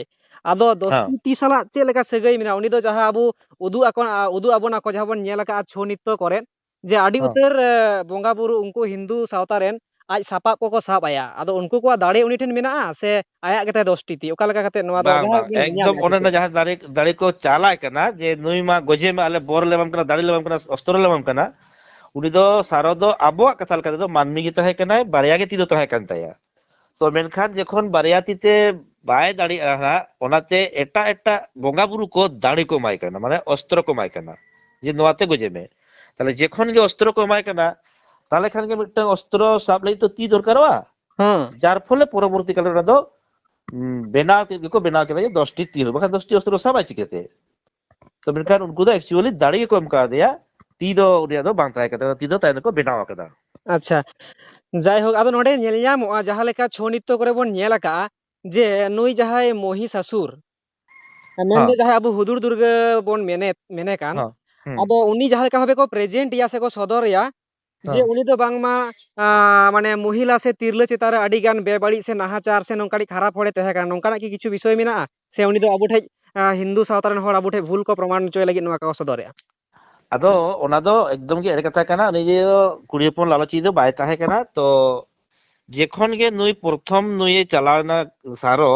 ᱟᱫᱚ ᱫᱚᱥᱴᱤ ᱦᱮᱸ᱾ ᱛᱤ ᱥᱟᱞᱟᱜ ᱪᱮᱫ ᱞᱮᱠᱟ ᱥᱟᱹᱜᱟᱹᱭ ᱢᱮᱱᱟᱜᱼᱟ? ᱩᱱᱤ ᱫᱚ ᱡᱟᱦᱟᱸ ᱟᱵᱚ ᱩᱫᱩᱜ ᱟᱠᱚ, ᱩᱫᱩᱜ ᱟᱵᱚᱱᱟ ᱠᱚ, ᱡᱟᱦᱟᱸ ᱵᱚᱱ ᱧᱮᱞ ᱟᱠᱟᱫᱼᱟ ᱪᱷᱳ ᱱᱤᱛᱛᱚ ᱠᱚᱨᱮ, ᱡᱮ ᱟᱹᱰᱤ ᱦᱮᱸ᱾ ᱩᱛᱟᱹᱨ, ᱮ, ᱵᱚᱸᱜᱟ ᱵᱩᱨᱩ ᱩᱱᱠᱩ ᱦᱤᱱᱫᱩ ᱥᱟᱶᱛᱟ ᱨᱮᱱ ᱟᱡ ᱥᱟᱯᱟᱵ ᱠᱚᱠᱚ ᱥᱟᱵ ᱟᱭᱟ᱾ ᱟᱫᱚ ᱩᱱᱠᱩ ᱠᱚᱣᱟᱜ ᱫᱟᱲᱮ ᱩᱱᱤ ᱴᱷᱮᱱ ᱢᱮᱱᱟᱜᱼᱟ ᱥᱮ ᱟᱭᱟᱜ ᱜᱮᱛᱟᱭ ᱫᱚᱥᱴᱤ ᱛᱤ? ᱚᱠᱟ ᱞᱮᱠᱟ ᱠᱟᱛᱮ ᱱᱚᱣᱟ ᱫᱚ ᱵᱟᱝ, ᱡᱟᱦᱟᱸ ᱵᱟᱝ, ᱵᱚᱱ ᱧᱮᱞ ᱧᱟᱢ ᱮᱠᱫᱚᱢ ᱮᱫᱟ ᱚᱱᱮ ᱚᱱᱟ ᱠᱤᱪᱷᱩ? ᱡᱟᱦᱟᱸ ᱫᱟᱲᱮ, ᱫᱟᱲᱮ ᱠᱚ ᱪᱟᱞᱟᱭ ᱠᱟᱱᱟ, ᱡᱮ ᱱᱩᱭ ᱢᱟ ᱜᱚᱡᱮ ᱢᱮ, ᱟᱞᱮ ᱵᱚᱨ ᱞᱮ ᱮᱢᱟᱢ ᱠᱟᱱᱟ, ᱫᱟᱲᱮ ᱞᱮ ᱮᱢᱟᱢ ᱠᱟᱱᱟ, ᱚᱥᱛᱨᱚ ᱞᱮ ᱮᱢᱟᱢ ᱠᱟᱱᱟ, ᱩᱱᱤ ᱫᱚ ᱥᱟᱨᱚ ᱫᱚ ᱟᱵᱚᱣᱟᱜ ᱠᱟᱛᱷᱟ ᱞᱮᱠᱟ ᱛᱮᱫᱚ ᱢᱟᱹᱱᱢᱤ ᱜᱮ ᱛᱟᱦᱮᱸ ᱠᱟᱱᱟᱭ, ᱵᱟᱨᱭᱟ ᱜᱮ ᱛᱤ ᱫᱚ ᱛᱟᱦᱮᱸ ᱠᱟᱱ ᱛᱟᱭᱟ᱾ ᱛᱚ ᱢᱮᱱᱠᱷᱟᱱ ᱡᱚᱠᱷᱚᱱ ᱵᱟᱨᱭᱟ ᱛᱤ ᱛᱮ ᱵᱟᱭ ᱫᱟᱲᱮᱭᱟᱜᱼᱟ ᱦᱟᱸᱜ, ᱚᱱᱟᱛᱮ ᱮᱴᱟᱜ ᱮᱴᱟᱜ ᱵᱚᱸᱜᱟ ᱵᱩᱨᱩ ᱠᱚ ᱫᱟᱲᱮ ᱠᱚ ᱮᱢᱟᱭ ᱠᱟᱱᱟ, ᱢᱟᱱᱮ ᱚᱥᱛᱨᱚ ᱠᱚ ᱮᱢᱟᱭ ᱠᱟᱱᱟ ᱡᱮ ᱱᱚᱣᱟ ᱛᱮ ᱜᱚᱡᱮ ᱢᱮ᱾ ᱛᱟᱦᱞᱮ ᱡᱚᱠᱷᱚᱱ ᱜᱮ ᱚᱥᱛᱨᱚ ᱠᱚ ᱮᱢᱟᱭ ᱠᱟᱱᱟ, ᱛᱟᱦᱞᱮ ᱠᱷᱟᱱ ᱜᱮ ᱢᱤᱫᱴᱟᱝ ᱚᱥᱛᱨᱚ ᱥᱟᱵ ᱞᱟᱹᱜᱤᱫ ᱛᱚ ᱛᱤ ᱫᱚᱨᱠᱟᱨᱚᱜᱼᱟ᱾ ᱦᱮᱸ᱾ ᱡᱟᱨ ᱯᱷᱚᱞᱮ ᱯᱚᱨᱚᱵᱚᱨᱛᱤ ᱠᱟᱞᱨᱮ ᱚᱱᱟ ᱫᱚ, ᱩᱢ, ᱵᱮᱱᱟᱣ ᱠᱮᱫ ᱜᱮᱠᱚ, ᱵᱮᱱᱟᱣ ᱠᱮᱫᱟ ᱡᱮ ᱫᱚᱥᱴᱤ ᱛᱤ ᱦᱩᱭᱩᱜᱼᱟ, ᱵᱟᱠᱷᱟᱱ ᱫᱚᱥᱴᱤ ᱚᱥᱛᱨᱚ ᱥᱟᱵᱟᱭ ᱪᱤᱠᱟᱹᱛᱮ? ᱛᱚ ᱢᱮᱱᱠᱷᱟᱱ ᱩᱱᱠᱩ ᱫᱚ actually ᱫᱟᱲᱮ ᱜᱮᱠᱚ ᱮᱢ ᱠᱟᱣᱫᱮᱭᱟ, ᱛᱤ ᱫᱚ ᱩᱱᱤᱭᱟᱜ ᱫᱚ ᱵᱟᱝ ᱛᱟᱦᱮᱸ ᱠᱟᱱ ᱛᱟᱭᱟ, ᱛᱤ ᱫᱚ ᱛᱟᱭᱚᱢ ᱛᱮᱠᱚ ᱵᱮᱱᱟᱣ ᱟᱠᱟᱫᱟ᱾ ᱟᱪᱪᱷᱟ, ᱡᱟᱭᱦᱳᱠ, ᱟᱫᱚ ᱱᱚᱰᱮ ᱧᱮᱞ ᱧᱟᱢᱚᱜᱼᱟ, ᱡᱟᱦᱟᱸ ᱞᱮᱠᱟ ᱪᱷᱳ ᱱᱤᱛᱛᱚ ᱠᱚᱨᱮ ᱵᱚᱱ ᱧᱮᱞ ᱟᱠᱟᱜᱼᱟ, ᱡᱮ ᱱᱩᱭ ᱡᱟᱦᱟᱸᱭ ᱢᱚᱦᱤᱥᱟᱥᱩᱨ, ᱢᱮᱱᱫᱚ ᱦᱮᱸ᱾ ᱡᱟᱦᱟᱸᱭ ᱟᱵᱚ ᱦᱩᱫᱩᱲ ᱫᱩᱨᱜᱟᱹ ᱵᱚᱱ ᱢᱮᱱᱮ, ᱢᱮᱱᱮ ᱠᱟᱱ, ᱦᱮᱸ᱾ ᱦᱩᱸ᱾ ᱟᱫᱚ ᱩᱱᱤ ᱡᱟᱦᱟᱸ ᱞᱮᱠᱟ ᱵᱷᱟᱵᱮ ᱠᱚ present ᱮᱭᱟ ᱥᱮ ᱠᱚ ᱥᱚᱫᱚᱨ ᱮᱭᱟ, ᱡᱮ ᱦᱮᱸ᱾ ᱩᱱᱤ ᱫᱚ ᱵᱟᱝᱢᱟ, ᱟ, ᱢᱟᱱᱮ ᱢᱚᱦᱤᱞᱟ ᱥᱮ ᱛᱤᱨᱞᱟᱹ ᱪᱮᱛᱟᱱ ᱨᱮ ᱟᱹᱰᱤ ᱜᱟᱱ ᱵᱮᱵᱟᱹᱲᱤᱡ ᱥᱮ ᱱᱟᱦᱟᱪᱟᱨ ᱥᱮ ᱱᱚᱝᱠᱟᱱᱤᱡ ᱠᱷᱟᱨᱟᱯ ᱦᱚᱲᱮ ᱛᱟᱦᱮᱸ ᱠᱟᱱᱟ, ᱱᱚᱝᱠᱟᱱᱟᱜ ᱠᱤ ᱠᱤᱪᱷᱩ ᱵᱤᱥᱚᱭ ᱢᱮᱱᱟᱜᱼᱟ? ᱥᱮ ᱩᱱᱤ ᱫᱚ ᱟᱵᱚ ᱴᱷᱮᱡ, ᱟ, ᱦᱤᱱᱫᱩ ᱥᱟᱶᱛᱟ ᱨᱮᱱ ᱦᱚᱲ ᱟᱵᱚ ᱴᱷᱮᱡ ᱵᱷᱩᱞ ᱠᱚ ᱯᱨᱚᱢᱟᱱ ᱦᱚᱪᱚᱭ ᱞᱟᱹᱜᱤᱫ ᱱᱚᱣᱟ ᱠᱚ ᱥᱚᱫᱚᱨᱮᱜᱼᱟ? ᱟᱫᱚ ᱚᱱᱟ ᱫᱚ ᱮᱠᱫᱚᱢ ᱜᱮ ᱮᱲᱮ ᱠᱟᱛᱷᱟ ᱠᱟᱱᱟ᱾ ᱩᱱᱤ ᱫᱚ ᱠᱩᱲᱤ ᱦᱚᱯᱚᱱ ᱞᱟᱞᱚᱪᱤᱡ ᱫᱚ ᱵᱟᱭ ᱛᱟᱦᱮᱸ ᱠᱟᱱᱟ᱾ ᱛᱚ ᱡᱮᱠᱷᱚᱱ ᱜᱮ ᱱᱩᱭ ᱯᱨᱚᱛᱷᱚᱢ ᱱᱩᱭᱮ ᱪᱟᱞᱟᱣ ᱮᱱᱟ ᱥᱟᱨᱚ,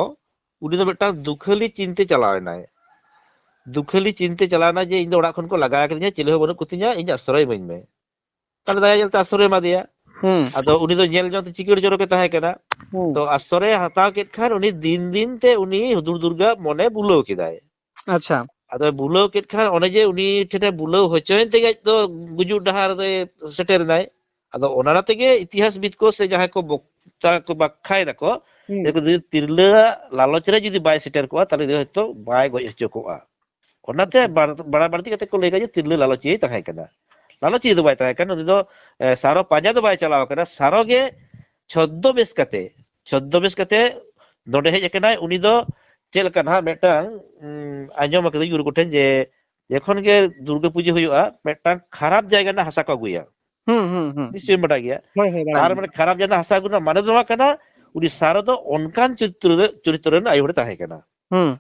ᱩᱱᱤ ᱫᱚ ᱢᱤᱫᱴᱟᱝ ᱫᱩᱠᱷᱟᱹᱞᱤ ᱪᱤᱱᱛᱮ ᱪᱟᱞᱟᱣ ᱮᱱᱟᱭ᱾ ᱫᱩᱠᱷᱟᱹᱞᱤ ᱪᱤᱱᱛᱮ ᱪᱟᱞᱟᱣ ᱮᱱᱟᱭ ᱡᱮ, "ᱤᱧ ᱫᱚ ᱚᱲᱟᱜ ᱠᱷᱚᱱ ᱠᱚ ᱞᱟᱜᱟ ᱠᱤᱫᱤᱧᱟ, ᱪᱤᱞᱤ ᱦᱚᱸ ᱵᱟᱹᱱᱩᱜ ᱠᱚᱛᱤᱧᱟ, ᱤᱧ ᱟᱥᱨᱚᱭ ᱤᱢᱟᱹᱧ ᱢᱮ᱾" ᱛᱟᱦᱞᱮ ᱫᱟᱭᱟ ᱧᱮᱞᱛᱮ ᱟᱥᱨᱚᱭ ᱮᱢᱟᱫᱮᱭᱟ᱾ ᱦᱩᱸ᱾ ᱟᱫᱚ ᱩᱱᱤ ᱫᱚ ᱧᱮᱞ ᱡᱚᱝ ᱛᱮ ᱪᱤᱠᱟᱹᱲ ᱪᱚᱨᱚᱠᱮ ᱛᱟᱦᱮᱸ ᱠᱟᱱᱟ᱾ ᱦᱩᱸ᱾ ᱛᱚ ᱟᱥᱨᱚᱭ ᱦᱟᱛᱟᱣ ᱠᱮᱫ ᱠᱷᱟᱱ ᱩᱱᱤ ᱫᱤᱱ ᱫᱤᱱ ᱛᱮ ᱩᱱᱤ ᱦᱩᱫᱩᱲ ᱫᱩᱨᱜᱟ ᱢᱚᱱᱮ ᱵᱩᱞᱟᱹᱣ ᱠᱮᱫᱟᱭ᱾ ᱟᱪᱪᱷᱟ᱾ ᱟᱫᱚᱭ ᱵᱩᱞᱟᱹᱣ ᱠᱮᱫ ᱠᱷᱟᱱ ᱚᱱᱮ ᱡᱮ ᱩᱱᱤ ᱴᱷᱮᱱᱮ ᱵᱩᱞᱟᱹᱣ ᱦᱚᱪᱚᱭᱮᱱ ᱛᱮᱜᱮ ᱟᱡ ᱫᱚ ᱜᱩᱡᱩᱜ ᱰᱟᱦᱟᱨ ᱨᱮ ᱥᱮᱴᱮᱨ ᱮᱱᱟᱭ᱾ ᱟᱫᱚ ᱚᱱᱟ ᱛᱮᱜᱮ ᱤᱛᱤᱦᱟᱥᱵᱤᱫ ᱠᱚ ᱥᱮ ᱡᱟᱦᱟᱸᱭ ᱠᱚ ᱵᱚᱠᱛᱟ ᱠᱚ ᱵᱟᱠᱷᱟᱭ ᱫᱟᱠᱚ, ᱦᱩᱸ᱾ ᱞᱟᱹᱭ ᱟᱠᱚ ᱡᱩᱫᱤ ᱛᱤᱨᱞᱟᱹᱣᱟᱜ ᱞᱟᱞᱚᱪ ᱨᱮ ᱡᱩᱫᱤ ᱵᱟᱭ ᱥᱮᱴᱮᱨ ᱠᱚᱜᱼᱟ, ᱛᱟᱦᱞᱮ ᱩᱱᱤ ᱦᱚᱭᱛᱳ ᱵᱟᱭ ᱜᱚᱡ ᱦᱚᱪᱚ ᱠᱚᱜᱼᱟ᱾ ᱚᱱᱟᱛᱮ ᱟᱪᱪᱷᱟ᱾ ᱵᱟᱲ-, ᱵᱟᱲᱟ ᱵᱟᱹᱲᱛᱤ ᱠᱟᱛᱮ ᱠᱚ ᱞᱟᱹᱭ ᱠᱟᱫᱟ ᱡᱮ ᱛᱤᱨᱞᱟᱹ ᱞᱟᱞᱚᱪᱤᱭᱟᱹᱭ ᱛᱟᱦᱮᱸ ᱠᱟᱱᱟ᱾ ᱞᱟᱞᱚᱪᱤᱭᱟᱹ ᱫᱚ ᱵᱟᱭ ᱛᱟᱦᱮᱸ ᱠᱟᱱᱟ, ᱩᱱᱤ ᱫᱚ, ᱮ, ᱥᱟᱨᱚ ᱯᱟᱸᱡᱟ ᱫᱚ ᱵᱟᱭ ᱪᱟᱞᱟᱣ ᱠᱟᱱᱟ᱾ ᱥᱟᱨᱚ ᱜᱮ ᱪᱷᱚᱫᱫᱚᱵᱮᱥ ᱠᱟᱛᱮ, ᱪᱷᱚᱫᱫᱚᱵᱮᱥ ᱠᱟᱛᱮ ᱱᱚᱰᱮ ᱦᱮᱡ ᱟᱠᱟᱱᱟᱭ᱾ ᱩᱱᱤ ᱫᱚ ᱪᱮᱫ ᱞᱮᱠᱟ ᱱᱟᱦᱟᱜ ᱢᱤᱫᱴᱟᱝ, ᱩᱢ, ᱟᱸᱡᱚᱢ ᱟᱠᱟᱫᱟᱹᱧ ᱜᱩᱨᱩ ᱠᱚᱴᱷᱮᱱ ᱡᱮ ᱡᱚᱠᱷᱚᱱ ᱜᱮ ᱫᱩᱨᱜᱟᱹ ᱯᱩᱡᱟᱹ ᱦᱩᱭᱩᱜᱼᱟ, ᱢᱤᱫᱴᱟᱝ ᱠᱷᱟᱨᱟᱯ ᱡᱟᱭᱜᱟ ᱨᱮᱱᱟᱜ ᱦᱟᱥᱟ ᱠᱚ ᱟᱹᱜᱩᱭᱟ᱾ ᱦᱩᱸ, ᱦᱩᱸ, ᱦᱩᱸ᱾ ᱱᱤᱥᱪᱚᱭᱮᱢ ᱵᱟᱰᱟᱭ ᱜᱮᱭᱟ᱾ ᱦᱳᱭ, ᱦᱳᱭ, ᱵᱟᱲᱟᱭ ᱛᱟᱨ ᱜᱮ᱾ ᱢᱟᱱᱮ ᱠᱷᱟᱨᱟᱯ ᱡᱟᱭᱜᱟ ᱨᱮᱱᱟᱜ ᱦᱟᱥᱟ ᱟᱹᱜᱩ ᱨᱮᱱᱟᱜ ᱢᱟᱱᱮ ᱫᱚ ᱱᱚᱣᱟ ᱠᱟᱱᱟ, ᱩᱱᱤ ᱥᱟᱨᱚ ᱫᱚ ᱚᱱᱠᱟᱱ ᱪᱚᱨᱤᱛᱨᱚ ᱨᱮ, ᱪᱚᱨᱤᱛᱨᱚ ᱨᱮᱱ ᱟᱭᱳ ᱦᱚᱲᱮ ᱛᱟᱦᱮᱸ ᱠᱟᱱᱟ᱾ ᱦᱩᱸ᱾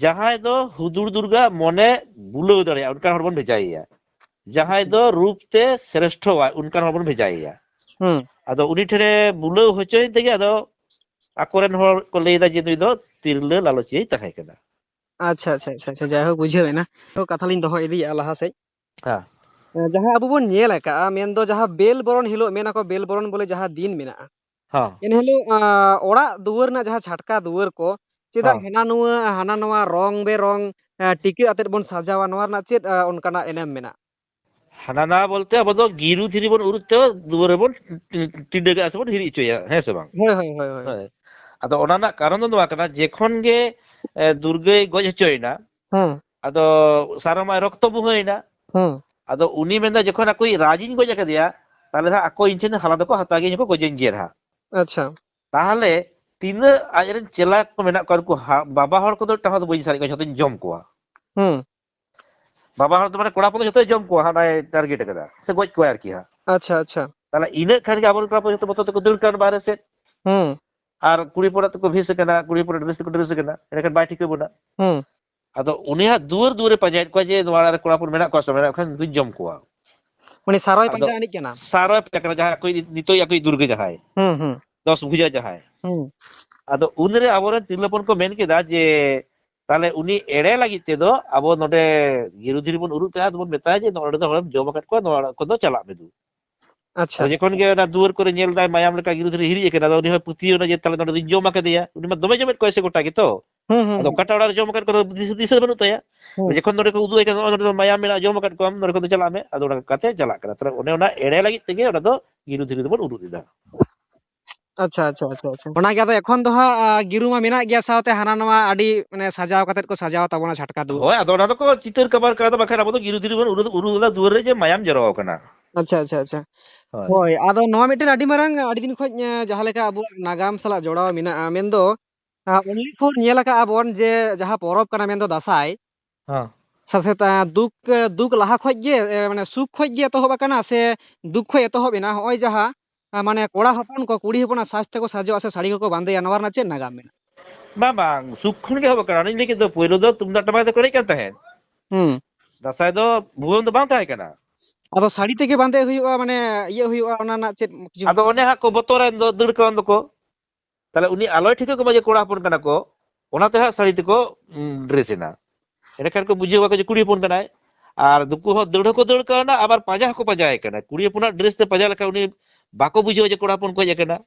ᱡᱟᱦᱟᱸᱭ ᱫᱚ ᱦᱩᱫᱩᱲ ᱫᱩᱨᱜᱟ ᱢᱚᱱᱮ ᱵᱩᱞᱟᱹᱣ ᱫᱟᱲᱮᱭᱟᱜᱼᱟ, ᱚᱱᱠᱟᱱ ᱦᱚᱲ ᱵᱚᱱ ᱵᱷᱮᱡᱟᱭᱮᱭᱟ᱾ ᱡᱟᱦᱟᱸᱭ ᱫᱚ ᱨᱩᱯ ᱛᱮ ᱥᱨᱮᱥᱴᱷᱚᱣᱟᱭ, ᱚᱱᱠᱟᱱ ᱦᱚᱲ ᱵᱚᱱ ᱵᱷᱮᱡᱟᱭᱮᱭᱟ᱾ ᱦᱩᱸ᱾ ᱟᱫᱚ ᱩᱱᱤ ᱴᱷᱮᱱᱮ ᱵᱩᱞᱟᱹᱣ ᱦᱚᱪᱚᱭᱮᱱ ᱛᱮᱜᱮ ᱟᱫᱚ ᱟᱠᱚᱨᱮᱱ ᱦᱚᱲ ᱠᱚ ᱞᱟᱹᱭᱫᱟ ᱡᱮ ᱱᱩᱭ ᱫᱚ ᱛᱤᱨᱞᱟᱹ ᱞᱟᱞᱚᱪᱤᱭᱟᱹᱭ ᱛᱟᱦᱮᱸ ᱠᱟᱱᱟ᱾ ᱟᱪᱪᱷᱟ, ᱟᱪᱪᱷᱟ, ᱟᱪᱪᱷᱟ, ᱟᱪᱪᱷᱟ, ᱡᱟᱭᱦᱳᱠ, ᱵᱩᱡᱷᱟᱹᱣ ᱮᱱᱟ᱾ ᱛᱚ, ᱠᱟᱛᱷᱟ ᱞᱤᱧ ᱫᱚᱦᱚ ᱤᱫᱤᱭᱮᱫᱼᱟ ᱞᱟᱦᱟ ᱥᱮᱫ᱾ ᱦᱮᱸ᱾ ᱡᱟᱦᱟᱸ ᱟᱵᱚ ᱵᱚᱱ ᱧᱮᱞ ᱟᱠᱟᱜᱼᱟ, ᱢᱮᱱᱫᱚ ᱡᱟᱦᱟᱸ ᱵᱮᱞ ᱵᱚᱨᱚᱱ ᱦᱤᱞᱳᱜ, ᱢᱮᱱᱟᱠᱚ ᱵᱮᱞ ᱵᱚᱨᱚᱱ ᱵᱚᱞᱮ ᱡᱟᱦᱟᱸ ᱫᱤᱱ ᱢᱮᱱᱟᱜᱼᱟ, ᱦᱚᱸ᱾ ᱮᱱ ᱦᱤᱞᱳᱜ, ᱟ, ᱚᱲᱟᱜ ᱫᱩᱣᱟᱹᱨ ᱨᱮᱱᱟᱜ ᱡᱟᱦᱟᱸ ᱪᱷᱟᱴᱠᱟ ᱫᱩᱣᱟᱹᱨ ᱠᱚ, ᱪᱮᱫᱟᱜ ᱦᱚᱸ᱾ ᱦᱟᱱᱟ ᱱᱩᱣᱟᱹ, ᱦᱟᱱᱟ ᱱᱟᱣᱟ ᱨᱚᱝ ᱵᱮᱨᱚᱝ, ᱟ, ᱴᱤᱠᱟᱹ ᱟᱛᱮᱫ ᱵᱚᱱ ᱥᱟᱡᱟᱣᱟ, ᱱᱚᱣᱟ ᱨᱮᱱᱟᱜ ᱪᱮᱫ, ᱟ, ᱚᱱᱠᱟᱱᱟᱜ ᱮᱱᱮᱢ ᱢᱮᱱᱟᱜᱼᱟ? ᱦᱟᱱᱟ ᱱᱟᱣᱟ ᱵᱚᱞᱛᱮ ᱟᱵᱚ ᱫᱚ ᱜᱤᱨᱩ ᱫᱷᱤᱨᱤ ᱵᱚᱱ ᱩᱨᱩᱫ ᱛᱮ ᱫᱩᱣᱟᱹᱨ ᱨᱮᱵᱚᱱ ᱴᱤᱰᱟᱹᱜᱟᱜᱼᱟ ᱥᱮᱵᱚᱱ ᱦᱤᱨᱤᱡ ᱦᱚᱪᱚᱭᱟ, ᱦᱮᱸ ᱥᱮ ᱵᱟᱝ? ᱦᱳᱭ, ᱦᱳᱭ, ᱦᱳᱭ, ᱦᱳᱭ᱾ ᱦᱳᱭ᱾ ᱟᱫᱚ ᱚᱱᱟ ᱨᱮᱱᱟᱜ ᱠᱟᱨᱚᱱ ᱫᱚ ᱱᱚᱣᱟ ᱠᱟᱱᱟ, ᱡᱮᱠᱷᱚᱱ ᱜᱮ, ᱮ, ᱫᱩᱨᱜᱟᱹᱭ ᱜᱚᱡ ᱦᱚᱪᱚᱭᱮᱱᱟ, ᱦᱮᱸ᱾ ᱟᱫᱚ ᱥᱟᱨᱚᱢᱟᱭ ᱨᱚᱠᱛᱚ ᱵᱩᱦᱟᱹᱭᱮᱱᱟ᱾ ᱦᱮᱸ᱾ ᱟᱫᱚ ᱩᱱᱤ ᱢᱮᱱᱫᱟ, ᱡᱚᱠᱷᱚᱱ ᱟᱠᱚᱭᱤᱡ ᱨᱟᱡᱽ ᱤᱧ ᱜᱚᱡ ᱟᱠᱟᱫᱮᱭᱟ, ᱛᱟᱦᱞᱮ ᱦᱟᱸᱜ ᱟᱠᱚ ᱤᱧ ᱴᱷᱮᱱ ᱦᱟᱞᱟ ᱫᱚᱠᱚ ᱦᱟᱛᱟᱣ ᱜᱮᱭᱟ, ᱤᱧ ᱦᱚᱸᱠᱚ ᱜᱚᱡᱮᱧ ᱜᱮᱭᱟ ᱦᱟᱸᱜ᱾ ᱟᱪᱪᱷᱟ᱾ ᱛᱟᱦᱞᱮ ᱛᱤᱱᱟᱹᱜ ᱟᱡᱨᱮᱱ ᱪᱮᱞᱟ ᱠᱚ ᱢᱮᱱᱟᱜ ᱠᱚᱣᱟ, ᱩᱱᱠᱩ ᱦᱟ-, ᱵᱟᱵᱟ ᱦᱚᱲ ᱠᱚᱫᱚ ᱮᱴᱟᱜ ᱦᱚᱲ ᱫᱚ ᱵᱟᱹᱧ ᱥᱟᱨᱮᱡ ᱠᱚᱣᱟ, ᱡᱷᱚᱛᱚᱧ ᱡᱚᱢ ᱠᱚᱣᱟ᱾ ᱦᱩᱸ᱾ ᱵᱟᱵᱟ ᱦᱚᱲ ᱫᱚ ᱢᱟᱱᱮ ᱠᱚᱲᱟ ᱦᱚᱯᱚᱱ ᱫᱚ ᱡᱷᱚᱛᱚᱭ ᱡᱚᱢ ᱠᱚᱣᱟ, ᱦᱟᱸᱜ ᱚᱱᱟᱭ target ᱟᱠᱟᱫᱟ, ᱥᱮ ᱜᱚᱡ ᱠᱚᱣᱟᱭ ᱟᱨᱠᱤ ᱦᱟᱸᱜ᱾ ᱟᱪᱪᱷᱟ, ᱟᱪᱪᱷᱟ᱾ ᱛᱟᱦᱞᱮ ᱤᱱᱟᱹᱜ ᱠᱷᱟᱱ ᱜᱮ ᱟᱵᱚᱨᱮᱱ ᱠᱚᱲᱟ ᱦᱚᱯᱚᱱ ᱡᱷᱚᱛᱚ ᱵᱚᱛᱚᱨ ᱛᱮᱠᱚ ᱫᱟᱹᱲ ᱠᱟᱱ ᱵᱟᱦᱨᱮ ᱥᱮᱫ᱾ ᱦᱩᱸ᱾ ᱟᱨ ᱠᱩᱲᱤ ᱦᱚᱯᱚᱱᱟᱜ ᱛᱮᱠᱚ ᱵᱷᱮᱥ ᱟᱠᱟᱱᱟ, ᱠᱩᱲᱤ ᱦᱚᱯᱚᱱᱟᱜ dress ᱛᱮᱠᱚ dress ᱟᱠᱟᱱᱟ, ᱮᱸᱰᱮᱠᱷᱟᱱ ᱵᱟᱭ ᱴᱷᱤᱠᱟᱹ ᱵᱚᱱᱟ᱾ ᱦᱩᱸ᱾ ᱟᱫᱚ ᱩᱱᱤᱭᱟᱜ ᱫᱩᱣᱟᱹᱨ ᱫᱩᱣᱟᱹᱨᱮ ᱯᱟᱸᱡᱟᱭᱮᱫ ᱠᱚᱣᱟ ᱡᱮ, "ᱱᱚᱣᱟ ᱚᱲᱟᱜ ᱨᱮ ᱠᱚᱲᱟ ᱦᱚᱯᱚᱱ ᱢᱮᱱᱟᱜ ᱠᱚᱣᱟ ᱥᱮ ᱵᱟᱝ? ᱢᱮᱱᱟᱜ ᱠᱷᱟᱱ ᱫᱩᱧ ᱡᱚᱢ ᱠᱚᱣᱟ᱾" ᱩᱱᱤ ᱥᱟᱨᱚᱭ ᱟᱫᱚ ᱯᱟᱸᱡᱟ ᱟᱹᱱᱤᱡ ᱠᱟᱱᱟ᱾ ᱥᱟᱨᱚᱭ ᱯᱟᱸᱡᱟ ᱠᱟᱱᱟ, ᱡᱟᱦᱟᱸᱭ ᱟᱠᱚᱭᱤᱡ, ᱱᱤᱛᱚᱜ ᱟᱠᱚᱭᱤᱡ ᱫᱩᱨᱜᱟᱹ ᱡᱟᱦᱟᱸᱭ᱾ ᱦᱩᱸ, ᱦᱩᱸ᱾ ᱫᱚᱥ ᱵᱷᱩᱡᱟ ᱡᱟᱦᱟᱸᱭ᱾ ᱦᱩᱸ᱾ ᱟᱫᱚ ᱩᱱᱨᱮ ᱟᱵᱚᱨᱮᱱ ᱛᱤᱨᱞᱟᱹ ᱦᱚᱯᱚᱱ ᱠᱚ ᱢᱮᱱ ᱠᱮᱫᱟ ᱡᱮ, ᱛᱟᱦᱞᱮ ᱩᱱᱤ ᱮᱲᱮ ᱞᱟᱹᱜᱤᱫ ᱛᱮᱫᱚ ᱟᱵᱚ ᱱᱚᱰᱮ ᱜᱤᱨᱩ ᱫᱷᱤᱨᱤ ᱵᱚᱱ ᱩᱨᱩᱫ ᱛᱟᱭᱟ, ᱟᱫᱚ ᱵᱚᱱ ᱢᱮᱛᱟᱭᱟ ᱡᱮ, "ᱱᱚᱰᱮ ᱫᱚ ᱦᱚᱲᱮᱢ ᱡᱚᱢ ᱟᱠᱟᱫ ᱠᱚᱣᱟ, ᱱᱚᱣᱟ ᱚᱲᱟᱜ ᱠᱷᱚᱱ ᱫᱚ ᱪᱟᱞᱟᱜ ᱢᱮ ᱫᱩ᱾" ᱟᱪᱪᱷᱟ᱾ ᱟᱫᱚ ᱡᱚᱠᱷᱚᱱ ᱜᱮ ᱚᱱᱟ ᱫᱩᱣᱟᱹᱨ ᱠᱚᱨᱮ ᱧᱮᱞ ᱫᱟᱭ, ᱢᱟᱭᱟᱢ ᱞᱮᱠᱟ ᱜᱤᱨᱩ ᱫᱷᱤᱨᱤ ᱦᱤᱨᱤᱡ ᱟᱠᱟᱱᱟ, ᱟᱫᱚ ᱩᱱᱤ ᱦᱚᱸ ᱯᱟᱹᱛᱭᱟᱹᱣ ᱮᱱᱟ ᱡᱮ, "ᱛᱟᱦᱞᱮ ᱱᱚᱰᱮ ᱫᱚᱧ ᱡᱚᱢ ᱟᱠᱟᱫᱮᱭᱟ᱾" ᱩᱱᱤ ᱢᱟ ᱫᱚᱢᱮ ᱡᱚᱢᱮᱫ ᱠᱚᱣᱟᱭ ᱥᱮ ᱜᱚᱴᱟ ᱜᱮᱛᱚ᱾ ᱦᱩᱸ, ᱦᱩᱸ, ᱟᱫᱚ ᱦᱩᱸ᱾ ᱚᱠᱟᱴᱟᱜ ᱚᱲᱟᱜ ᱨᱮ ᱡᱚᱢ ᱟᱠᱟᱫ ᱠᱚᱣᱟ, ᱫᱤᱥᱟᱹ, ᱫᱤᱥᱟᱹ ᱵᱟᱹᱱᱩᱜ ᱛᱟᱭᱟ᱾ ᱦᱩᱸ᱾ ᱡᱚᱠᱷᱚᱱ ᱱᱚᱰᱮ ᱠᱚ ᱩᱫᱩᱜ ᱟᱭ ᱠᱟᱱᱟ, "ᱱᱚᱜᱼᱚᱭ ᱱᱚᱰᱮ ᱫᱚ ᱢᱟᱭᱟᱢ ᱢᱮᱱᱟᱜᱼᱟ, ᱡᱚᱢ ᱟᱠᱟᱫ ᱠᱚᱣᱟᱢ, ᱱᱚᱰᱮ ᱠᱷᱚᱱ ᱫᱚ ᱪᱟᱞᱟᱜ ᱢᱮ", ᱟᱫᱚ ᱚᱱᱟ ᱠᱟᱛᱮ ᱪᱟᱞᱟᱜ ᱠᱟᱱᱟ᱾ ᱛᱟᱦᱞᱮ ᱚᱱᱮ ᱚᱱᱟ ᱮᱲᱮ ᱞᱟᱹᱜᱤᱫ ᱛᱮᱜᱮ ᱚᱱᱟ ᱫᱚ ᱜᱤᱨᱩ ᱫᱷᱤᱨᱤ ᱫᱚᱵᱚᱱ ᱩᱨᱩᱫ ᱮᱫᱟ᱾ ᱟᱪᱪᱷᱟ, ᱟᱪᱪᱷᱟ, ᱟᱪᱪᱷᱟ, ᱟᱪᱪᱷᱟ᱾ ᱚᱱᱟᱜᱮ ᱟᱫᱚ ᱮᱠᱷᱚᱱ ᱫᱚ ᱦᱟᱸᱜ, ᱟ, ᱜᱤᱨᱩ ᱢᱟ ᱢᱮᱱᱟᱜ ᱜᱮᱭᱟ, ᱥᱟᱶᱛᱮ ᱦᱟᱱᱟ ᱱᱟᱣᱟ ᱟᱹᱰᱤ, ᱢᱟᱱᱮ, ᱥᱟᱡᱟᱣ ᱠᱟᱛᱮᱫ ᱠᱚ ᱥᱟᱡᱟᱣ ᱛᱟᱵᱚᱱᱟ ᱪᱷᱟᱴᱠᱟ ᱫᱩᱣᱟᱹᱨ᱾ ᱦᱳᱭ, ᱟᱫᱚ ᱚᱱᱟ ᱫᱚᱠᱚ ᱪᱤᱛᱟᱹᱨ ᱠᱟᱵᱟᱨ ᱠᱟᱜᱼᱟ, ᱵᱟᱠᱷᱟᱱ ᱟᱵᱚ ᱫᱚ ᱜᱤᱨᱩ ᱫᱷᱤᱨᱤ ᱵᱚᱱ ᱩᱨᱩ-, ᱩᱨᱩ ᱞᱮᱫᱟ ᱫᱩᱣᱟᱹᱨ ᱨᱮ ᱡᱮ ᱢᱟᱭᱟᱢ ᱡᱚᱨᱚ ᱟᱠᱟᱱᱟ᱾ ᱟᱪᱪᱷᱟ, ᱟᱪᱪᱷᱟ, ᱟᱪᱪᱷᱟ᱾ ᱦᱳᱭ᱾ ᱦᱳᱭ, ᱟᱫᱚ ᱱᱚᱣᱟ ᱢᱤᱫᱴᱮᱱ ᱟᱹᱰᱤ ᱢᱟᱨᱟᱝ, ᱟᱹᱰᱤ ᱫᱤᱱ ᱠᱷᱚᱡ, ᱮ, ᱡᱟᱦᱟᱸ ᱞᱮᱠᱟ ᱟᱵᱚᱣᱟᱜ ᱱᱟᱜᱟᱢ ᱥᱟᱞᱟᱜ ᱡᱚᱲᱟᱣ ᱢᱮᱱᱟᱜᱼᱟ, ᱢᱮᱱᱫᱚ, ᱟ, only for ᱧᱮᱞ ᱟᱠᱟᱜᱼᱟ ᱵᱚᱱ ᱡᱮ ᱡᱟᱦᱟᱸ ᱯᱚᱨᱚᱵᱽ ᱠᱟᱱᱟ, ᱢᱮᱱᱫᱚ ᱫᱟᱸᱥᱟᱭ, ᱦᱮᱸ᱾ ᱥᱟᱥᱮᱛ, ᱟ, ᱫᱩᱠ, ᱫᱩᱠ ᱞᱟᱦᱟ ᱠᱷᱚᱡ ᱜᱮ, ᱮ, ᱢᱟᱱᱮ, ᱥᱩᱠ ᱠᱷᱚᱡ ᱜᱮ ᱮᱛᱚᱦᱚᱵ ᱟᱠᱟᱱᱟ ᱥᱮ ᱫᱩᱠ ᱠᱷᱚᱡ ᱮᱛᱚᱦᱚᱵ ᱮᱱᱟ? ᱦᱚᱸᱜᱼᱚᱭ ᱡᱟᱦᱟᱸ, ᱟ, ᱢᱟᱱᱮ, ᱠᱚᱲᱟ ᱦᱚᱯᱚᱱ ᱠᱚ ᱠᱩᱲᱤ ᱦᱚᱯᱚᱱᱟᱜ ᱥᱟᱡᱽ ᱛᱮᱠᱚ ᱥᱟᱡᱚᱜᱼᱟ ᱥᱮ ᱥᱟᱹᱲᱤ ᱠᱚᱠᱚ ᱵᱟᱸᱫᱮᱭᱟ, ᱱᱚᱣᱟ ᱨᱮᱱᱟᱜ ᱪᱮᱫ ᱱᱟᱜᱟᱢ ᱢᱮᱱᱟᱜᱼᱟ? ᱵᱟᱝ, ᱵᱟᱝ, ᱥᱩᱠ ᱠᱷᱚᱱ ᱜᱮ ᱮᱦᱚᱵ ᱟᱠᱟᱱᱟ᱾ ᱚᱱᱮᱧ ᱞᱟᱹᱭ ᱠᱮᱫ ᱫᱚ, ᱯᱳᱭᱞᱳ ᱫᱚ ᱛᱩᱢᱫᱟᱜ ᱴᱟᱢᱟᱠ ᱛᱮᱠᱚ ᱮᱱᱮᱡ ᱠᱟᱱ ᱛᱟᱦᱮᱸᱫ᱾ ᱦᱩᱸ᱾ ᱫᱟᱸᱥᱟᱭ ᱫᱚ ᱵᱷᱩᱣᱟᱹᱝ ᱫᱚ ᱵᱟᱝ ᱛᱟᱦᱮᱸ ᱠᱟᱱᱟ᱾ ᱟᱫᱚ ᱥᱟᱹᱲᱤ ᱛᱮᱜᱮ ᱵᱟᱸᱫᱮ ᱦᱩᱭᱩᱜᱼᱟ, ᱢᱟᱱᱮ, ᱤᱭᱟᱹ ᱦᱩᱭᱩᱜᱼᱟ, ᱚᱱᱟ ᱨᱮᱱᱟᱜ ᱪᱮᱫ ᱠᱤᱪᱷᱩ? ᱟᱫᱚ ᱚᱱᱮ ᱦᱟᱸᱜ ᱠᱚ ᱵᱚᱛᱚᱨᱮᱱ ᱫᱚ, ᱫᱟᱹᱲ ᱠᱟᱣᱟᱱ ᱫᱚᱠᱚ᱾ ᱛᱟᱦᱞᱮ ᱩᱱᱤ ᱟᱞᱚᱭ ᱴᱷᱤᱠᱟᱹ ᱠᱚᱢᱟ ᱡᱮ ᱠᱚᱲᱟ ᱦᱚᱯᱚᱱ ᱠᱟᱱᱟ ᱠᱚ, ᱚᱱᱟᱛᱮ ᱦᱟᱸᱜ ᱥᱟᱹᱲᱤ ᱛᱮᱠᱚ, ᱩᱸ, dress ᱮᱱᱟ᱾ ᱮᱸᱰᱮᱠᱷᱟᱱ ᱠᱚ ᱵᱩᱡᱷᱟᱹᱣ ᱟᱠᱚ ᱡᱮ ᱠᱩᱲᱤ ᱦᱚᱯᱚᱱ ᱠᱟᱱᱟᱭ᱾ ᱟᱨ ᱱᱩᱠᱩ ᱦᱚᱸ ᱫᱟᱹᱲ ᱦᱚᱸᱠᱚ ᱫᱟᱹᱲ ᱠᱟᱣᱱᱟ, ᱟᱵᱟᱨ ᱯᱟᱸᱡᱟ ᱦᱚᱸᱠᱚ ᱯᱟᱸᱡᱟᱭᱮ ᱠᱟᱱᱟ᱾ ᱠᱩᱲᱤ ᱦᱚᱯᱚᱱᱟᱜ ᱰᱨᱮᱥ ᱛᱮ ᱯᱟᱸᱡᱟ ᱞᱮᱠᱷᱟᱱ ᱩᱱᱤ ᱵᱟᱠᱚ ᱵᱩᱡᱷᱟᱹᱣᱟ ᱡᱮ ᱠᱚᱲᱟ ᱦᱚᱯᱚᱱ ᱠᱚ ᱦᱮᱡ ᱟᱠᱟᱱᱟ᱾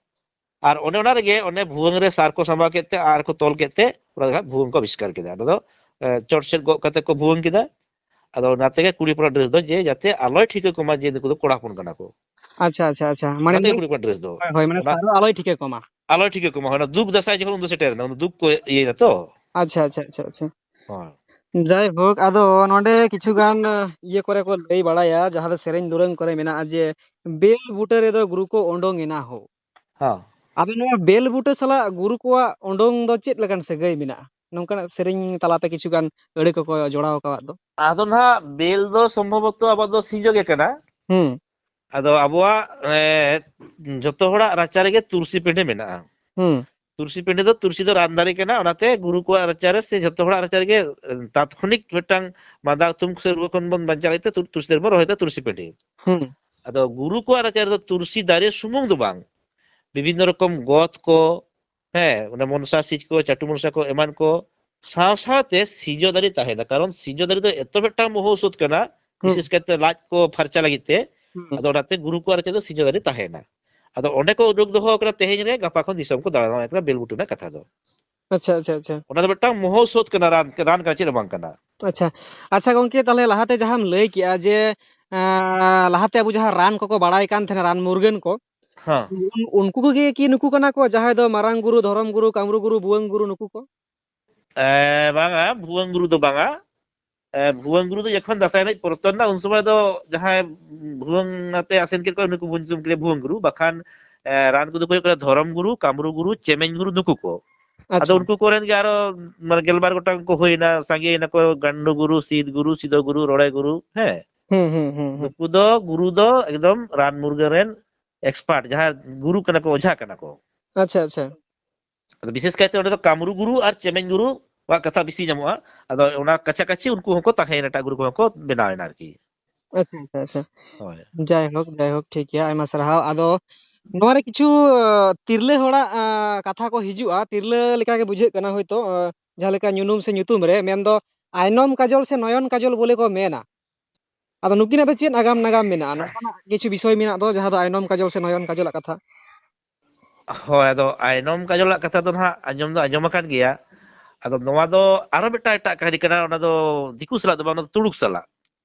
ᱟᱨ ᱚᱱᱮ ᱚᱱᱟ ᱨᱮᱜᱮ ᱚᱱᱮ ᱵᱷᱩᱣᱟᱹᱝ ᱨᱮ ᱥᱟᱨ ᱠᱚ ᱥᱟᱢᱵᱟᱣ ᱠᱮᱫ ᱛᱮ, ᱟᱨ ᱠᱚ ᱛᱚᱞ ᱠᱮᱫ ᱛᱮ, ᱚᱱᱟ ᱫᱚ ᱦᱟᱸᱜ ᱵᱷᱩᱣᱟᱹᱝ ᱠᱚ ᱟᱵᱤᱥᱠᱟᱨ ᱠᱮᱫᱟ᱾ ᱚᱱᱟ ᱫᱚ, ᱮ, ᱪᱚᱴ ᱥᱮᱫ ᱜᱚᱜ ᱠᱟᱛᱮ ᱠᱚ ᱵᱷᱩᱣᱟᱹᱝ ᱠᱮᱫᱟ᱾ ᱟᱫᱚ ᱚᱱᱟ ᱛᱮᱜᱮ ᱠᱩᱲᱤ ᱦᱚᱯᱚᱱᱟᱜ ᱰᱨᱮᱥ ᱫᱚ, ᱡᱮ ᱡᱟᱛᱮ ᱟᱞᱚᱭ ᱴᱷᱤᱠᱟᱹ ᱠᱚᱢᱟ ᱡᱮ ᱱᱩᱠᱩ ᱫᱚ ᱠᱚᱲᱟ ᱦᱚᱯᱚᱱ ᱠᱟᱱᱟ ᱠᱚ᱾ ᱟᱪᱪᱷᱟ, ᱟᱪᱪᱷᱟ, ᱟᱪᱪᱷᱟ᱾ ᱢᱟᱱᱮ ᱚᱱᱟᱛᱮ ᱢᱤᱫ ᱠᱩᱲᱤ ᱦᱚᱯᱚᱱᱟᱜ ᱰᱨᱮᱥ ᱫᱚ᱾ ᱦᱳᱭ, ᱦᱳᱭ, ᱢᱟᱱᱮ ᱚᱱᱟ ᱥᱟᱨ ᱫᱚ ᱟᱞᱚᱭ ᱴᱷᱤᱠᱟᱹ ᱠᱚᱢᱟ᱾ ᱟᱞᱚᱭ ᱴᱷᱤᱠᱟᱹ ᱠᱚᱢᱟ, ᱚᱱᱟ ᱫᱩᱠ ᱫᱟᱸᱥᱟᱭ ᱡᱚᱠᱷᱚᱱ ᱩᱱ ᱫᱚ ᱥᱮᱴᱮᱨ ᱮᱱᱟ, ᱩᱱ ᱫᱚ ᱫᱩᱠ ᱠᱚ ᱤᱭᱟᱹᱭ ᱫᱟ ᱛᱚ᱾ ᱟᱪᱪᱷᱟ, ᱟᱪᱪᱷᱟ, ᱟᱪᱪᱷᱟ, ᱟᱪᱪᱷᱟ᱾ ᱦᱳᱭ᱾ ᱡᱟᱭᱦᱳᱠ, ᱟᱫᱚ ᱱᱚᱰᱮ ᱠᱤᱪᱷᱩ ᱜᱟᱱ, ᱤᱭᱟᱹ ᱠᱚᱨᱮ ᱠᱚ ᱞᱟᱹᱭ ᱵᱟᱲᱟᱭᱟ, ᱡᱟᱦᱟᱸ ᱫᱚ ᱥᱮᱨᱮᱧ ᱫᱩᱨᱟᱹᱝ ᱠᱚᱨᱮ ᱢᱮᱱᱟᱜᱼᱟ ᱡᱮ, "ᱵᱮᱞ ᱵᱩᱴᱟᱹ ᱨᱮᱫᱚ ᱜᱩᱨᱩ ᱠᱚ ᱚᱰᱚᱝ ᱮᱱᱟ ᱦᱳ᱾" ᱦᱚᱸ᱾ ᱟᱫᱚ ᱱᱚᱣᱟ ᱵᱮᱞ ᱵᱩᱴᱟᱹ ᱥᱟᱞᱟᱜ ᱜᱩᱨᱩ ᱠᱚᱣᱟᱜ ᱚᱰᱚᱝ ᱫᱚ ᱪᱮᱫ ᱞᱮᱠᱟᱱ ᱥᱟᱹᱜᱟᱹᱭ ᱢᱮᱱᱟᱜᱼᱟ? ᱱᱚᱝᱠᱟᱱᱟᱜ ᱥᱮᱨᱮᱧ ᱛᱟᱞᱟᱛᱮ ᱠᱤᱪᱷᱩ ᱜᱟᱱ ᱟᱹᱲᱟᱹ ᱠᱚᱠᱚ ᱡᱚᱲᱟᱣ ᱟᱠᱟᱣᱟᱫ ᱫᱚ᱾ ᱟᱫᱚ ᱱᱟᱦᱟᱜ ᱵᱮᱞ ᱫᱚ ᱥᱚᱢᱵᱷᱚᱵᱚᱛᱚ ᱟᱵᱚᱣᱟᱜ ᱫᱚ ᱥᱤᱧᱡᱚ ᱜᱮ ᱠᱟᱱᱟ᱾ ᱦᱩᱸ᱾ ᱟᱫᱚ ᱟᱵᱚᱣᱟᱜ, ᱮ, ᱡᱷᱚᱛᱚ ᱦᱚᱲᱟᱜ ᱨᱟᱪᱟ ᱨᱮᱜᱮ ᱛᱩᱞᱥᱤ ᱯᱤᱸᱰᱟᱹ ᱢᱮᱱᱟᱜᱼᱟ᱾ ᱦᱩᱸ᱾ ᱛᱩᱞᱥᱤ ᱯᱤᱸᱰᱟᱹ ᱫᱚ, ᱛᱩᱞᱥᱤ ᱫᱚ ᱨᱟᱱ ᱫᱟᱨᱮ ᱠᱟᱱᱟ, ᱚᱱᱟᱛᱮ ᱜᱩᱨᱩ ᱠᱚᱣᱟᱜ ᱨᱟᱪᱟ ᱨᱮ ᱥᱮ ᱡᱷᱚᱛᱚ ᱦᱚᱲᱟᱜ ᱨᱟᱪᱟ ᱨᱮᱜᱮ, ᱮ, ᱛᱟᱛᱠᱷᱚᱱᱤᱠ ᱢᱤᱫᱴᱟᱝ ᱢᱟᱸᱫᱟ ᱛᱷᱩᱢ ᱥᱮ ᱨᱩᱣᱟᱹ ᱠᱷᱚᱱ ᱵᱚᱱ ᱵᱟᱧᱪᱟᱣ ᱞᱟᱹᱜᱤᱫ ᱛᱮ ᱛᱩ-, ᱛᱩᱞᱥᱤ ᱫᱟᱨᱮ ᱵᱚᱱ ᱨᱚᱦᱚᱭ ᱮᱫᱟ, ᱛᱩᱞᱥᱤ ᱯᱤᱸᱰᱟᱹ᱾ ᱦᱩᱸ᱾ ᱟᱫᱚ ᱜᱩᱨᱩ ᱠᱚᱣᱟᱜ ᱨᱟᱪᱟ ᱨᱮᱫᱚ ᱛᱩᱞᱥᱤ ᱫᱟᱨᱮ ᱥᱩᱢᱩᱝ ᱫᱚ ᱵᱟᱝ, ᱵᱤᱵᱷᱤᱱᱱᱚ ᱨᱚᱠᱚᱢ ᱜᱚᱫ ᱠᱚ, ᱦᱮᱸ, ᱚᱱᱟ ᱢᱚᱱᱥᱟ ᱥᱤᱡ ᱠᱚ, ᱪᱟᱹᱴᱩ ᱢᱚᱱᱥᱟ ᱠᱚ, ᱮᱢᱟᱱ ᱠᱚ, ᱥᱟᱶ ᱥᱟᱶᱛᱮ ᱥᱤᱡᱚ ᱫᱟᱨᱮ ᱛᱟᱦᱮᱱᱟ᱾ ᱠᱟᱨᱚᱱ ᱥᱤᱡᱚ ᱫᱟᱨᱮ ᱫᱚ ᱮᱛᱚ ᱢᱤᱫᱴᱟᱝ ᱢᱚᱦᱳᱣᱥᱚᱫᱷ ᱠᱟᱱᱟ, ᱦᱩᱸ᱾ ᱵᱤᱥᱮᱥ ᱠᱟᱭᱛᱮ ᱞᱟᱡ ᱠᱚ ᱯᱷᱟᱨᱪᱟ ᱞᱟᱹᱜᱤᱫ ᱛᱮ᱾ ᱦᱩᱸ᱾ ᱟᱫᱚ ᱚᱱᱟᱛᱮ ᱜᱩᱨᱩ ᱠᱚᱣᱟᱜ ᱨᱟᱪᱟ ᱫᱚ ᱥᱤᱡᱚ ᱫᱟᱨᱮ ᱛᱟᱦᱮᱱᱟ᱾ ᱟᱫᱚ ᱚᱸᱰᱮ ᱠᱚ ᱩᱰᱩᱠ ᱫᱚᱦᱚ ᱠᱟᱱᱟ ᱛᱮᱦᱮᱧ ᱨᱮ, ᱜᱟᱯᱟ ᱠᱷᱚᱱ ᱫᱤᱥᱚᱢ ᱠᱚ ᱫᱟᱬᱟᱱᱟ, ᱚᱱᱟ ᱠᱟᱱᱟ ᱵᱮᱞ ᱵᱩᱴᱟᱹ ᱨᱮᱱᱟᱜ ᱠᱟᱛᱷᱟ ᱫᱚ᱾ ᱟᱪᱪᱷᱟ, ᱟᱪᱪᱷᱟ, ᱟᱪᱪᱷᱟ᱾ ᱚᱱᱟ ᱫᱚ ᱢᱤᱫᱴᱟᱝ ᱢᱚᱦᱳᱣᱥᱚᱫᱷ ᱠᱟᱱᱟ, ᱨᱟᱱ, ᱨᱟᱱ ᱠᱟᱱᱟ, ᱪᱮᱫ ᱦᱚᱸ ᱵᱟᱝ ᱠᱟᱱᱟ᱾ ᱟᱪᱪᱷᱟ᱾ ᱟᱪᱪᱷᱟ ᱜᱚᱝᱠᱮ, ᱛᱟᱦᱞᱮ ᱞᱟᱦᱟᱛᱮ ᱡᱟᱦᱟᱸᱢ ᱞᱟᱹᱭ ᱠᱮᱜᱼᱟ ᱡᱮ, ᱮᱸ, ᱞᱟᱦᱟᱛᱮ ᱟᱵᱚ ᱡᱟᱦᱟᱸ ᱨᱟᱱ ᱠᱚᱠᱚ ᱵᱟᱲᱟᱭ ᱠᱟᱱ ᱛᱟᱦᱮᱱᱟ, ᱨᱟᱱ ᱢᱩᱨᱜᱟᱹᱱ ᱠᱚ, ᱦᱮᱸ᱾ ᱩᱱ-, ᱩᱱᱠᱩ ᱠᱚᱜᱮ ᱠᱤ ᱱᱩᱠᱩ ᱠᱟᱱᱟ ᱠᱚ, ᱡᱟᱦᱟᱸᱭ ᱫᱚ ᱢᱟᱨᱟᱝ ᱜᱩᱨᱩ, ᱫᱷᱚᱨᱚᱢ ᱜᱩᱨᱩ, ᱠᱟᱢᱨᱩ ᱜᱩᱨᱩ, ᱵᱷᱩᱣᱟᱹᱝ ᱜᱩᱨᱩ, ᱱᱩᱠᱩ ᱠᱚ? ᱮ, ᱵᱟᱝᱟ, ᱵᱷᱩᱣᱟᱹᱝ ᱜᱩᱨᱩ ᱫᱚ ᱵᱟᱝᱟ᱾ ᱮ, ᱵᱷᱩᱣᱟᱹᱝ ᱜᱩᱨᱩ ᱫᱚ ᱡᱚᱠᱷᱚᱱ ᱫᱟᱸᱥᱟᱭ ᱮᱱᱮᱡ ᱯᱚᱨᱛᱚᱱ ᱮᱱᱟ, ᱩᱱ ᱥᱚᱢᱚᱭ ᱫᱚ ᱡᱟᱦᱟᱸᱭ ᱵᱷᱩᱣᱟᱹᱝ ᱟᱛᱮ ᱟᱥᱮᱱ ᱠᱮᱫ ᱠᱚᱣᱟ, ᱩᱱᱠᱩ ᱵᱚᱱ ᱧᱩᱛᱩᱢ ᱠᱮᱫᱮᱭᱟ ᱵᱷᱩᱣᱟᱹᱝ ᱜᱩᱨᱩ᱾ ᱵᱟᱠᱷᱟᱱ, ᱮ, ᱨᱟᱱ ᱠᱚᱫᱚ ᱠᱚ ᱦᱩᱭᱩᱜ ᱠᱟᱱᱟ ᱫᱷᱚᱨᱚᱢ ᱜᱩᱨᱩ, ᱠᱟᱢᱨᱩ ᱜᱩᱨᱩ, ᱪᱮᱢᱮᱧ ᱜᱩᱨᱩ, ᱱᱩᱠᱩ ᱠᱚ᱾ ᱟᱫᱚ ᱟᱪᱪᱷᱟ᱾ ᱩᱱᱠᱩ ᱠᱚᱨᱮᱱ ᱜᱮ ᱟᱨᱚ, ᱢᱟᱱᱮ, ᱜᱮᱞᱵᱟᱨ ᱜᱚᱴᱟᱝ ᱠᱚ ᱦᱩᱭᱱᱟ, ᱥᱟᱸᱜᱮᱭᱮᱱᱟ ᱠᱚ, ᱜᱟᱱᱰᱩ ᱜᱩᱨᱩ, ᱥᱤᱫ ᱜᱩᱨᱩ, ᱥᱤᱫᱚ ᱜᱩᱨᱩ, ᱨᱚᱲᱮ ᱜᱩᱨᱩ, ᱦᱮᱸ᱾ ᱦᱩᱸ, ᱦᱩᱸ, ᱦᱩᱸ, ᱦᱩᱸ᱾ ᱱᱩᱠᱩ ᱫᱚ ᱜᱩᱨᱩ ᱫᱚ ᱮᱠᱫᱚᱢ ᱨᱟᱱ ᱢᱩᱨᱜᱟᱹᱱ ᱨᱮᱱ expert, ᱡᱟᱦᱟᱸ ᱜᱩᱨᱩ ᱠᱟᱱᱟ ᱠᱚ, ᱚᱡᱷᱟ ᱠᱟᱱᱟ ᱠᱚ᱾ ᱟᱪᱪᱷᱟ, ᱟᱪᱪᱷᱟ᱾ ᱟᱫᱚ ᱵᱤᱥᱮᱥ ᱠᱟᱭᱛᱮ ᱚᱸᱰᱮ ᱫᱚ ᱠᱟᱢᱨᱩ ᱜᱩᱨᱩ ᱟᱨ ᱪᱮᱢᱮᱧ ᱜᱩᱨᱩ ᱣᱟᱜ ᱠᱟᱛᱷᱟ ᱵᱮᱥᱤ ᱧᱟᱢᱚᱜᱼᱟ᱾ ᱟᱫᱚ ᱚᱱᱟ ᱠᱟᱪᱷᱟ ᱠᱟᱪᱷᱤ ᱩᱱᱠᱩ ᱦᱚᱸᱠᱚ ᱛᱟᱦᱮᱸᱭᱮᱱᱟ, ᱮᱴᱟᱜ ᱜᱩᱨᱩ ᱠᱚᱦᱚᱸ ᱠᱚ ᱵᱮᱱᱟᱣᱮᱱᱟ ᱟᱨᱠᱤ᱾ ᱟᱪᱪᱷᱟ, ᱟᱪᱪᱷᱟ, ᱟᱪᱪᱷᱟ᱾ ᱦᱳᱭ᱾ ᱡᱟᱭᱦᱳᱠ, ᱡᱟᱭᱦᱳᱠ, ᱴᱷᱤᱠ ᱜᱮᱭᱟ, ᱟᱭᱢᱟ ᱥᱟᱨᱦᱟᱣ᱾ ᱟᱫᱚ ᱱᱚᱣᱟ ᱨᱮ ᱠᱤᱪᱷᱩ, ᱟᱸ, ᱛᱤᱨᱞᱟᱹ ᱦᱚᱲᱟᱜ, ᱟᱸ, ᱠᱟᱛᱷᱟ ᱠᱚ ᱦᱤᱡᱩᱜᱼᱟ, ᱛᱤᱨᱞᱟᱹ ᱞᱮᱠᱟ ᱜᱮ ᱵᱩᱡᱷᱟᱹᱜ ᱠᱟᱱᱟ ᱦᱳᱭᱛᱳ, ᱟᱸ, ᱡᱟᱦᱟᱸ ᱞᱮᱠᱟ ᱧᱩᱱᱩᱢ ᱥᱮ ᱧᱩᱛᱩᱢ ᱨᱮ, ᱢᱮᱱᱫᱚ ᱟᱭᱱᱚᱢ ᱠᱟᱡᱚᱞ ᱥᱮ ᱱᱚᱭᱚᱱ ᱠᱟᱡᱚᱞ ᱵᱚᱞᱮ ᱠᱚ ᱢᱮᱱᱟ᱾ ᱟᱫᱚ ᱱᱩᱠᱤᱱᱟᱜ ᱫᱚ ᱪᱮᱫ ᱟᱜᱟᱢ ᱱᱟᱜᱟᱢ ᱢᱮᱱᱟᱜᱼᱟ? ᱱᱚᱝᱠᱟᱱᱟᱜ ᱠᱤᱪᱷᱩ ᱵᱤᱥᱚᱭ ᱢᱮᱱᱟᱜ ᱫᱚ, ᱡᱟᱦᱟᱸ ᱫᱚ ᱟᱭᱱᱚᱢ ᱠᱟᱡᱚᱞ ᱥᱮ ᱱᱚᱭᱚᱱ ᱠᱟᱡᱚᱞᱟᱜ ᱠᱟᱛᱷᱟ᱾ ᱦᱳᱭ, ᱟᱫᱚ ᱟᱭᱱᱚᱢ ᱠᱟᱡᱚᱞᱟᱜ ᱠᱟᱛᱷᱟ ᱫᱚ ᱱᱟᱦᱟᱜ ᱟᱸᱡᱚᱢ ᱫᱚ ᱟᱸᱡᱚᱢ ᱟᱠᱟᱱ ᱜᱮᱭᱟ᱾ ᱟᱫᱚ ᱱᱚᱣᱟ ᱫᱚ ᱟᱨᱚ ᱢᱤᱫᱴᱟᱝ ᱮᱴᱟᱜ ᱠᱟᱹᱦᱱᱤ ᱠᱟᱱᱟ, ᱚᱱᱟ ᱫᱚ ᱫᱤᱠᱩ ᱥᱟᱞᱟᱜ ᱫᱚ ᱵᱟᱝ, ᱚᱱᱟ ᱫᱚ ᱛᱩᱲᱩᱠ ᱥᱟᱞᱟᱜ᱾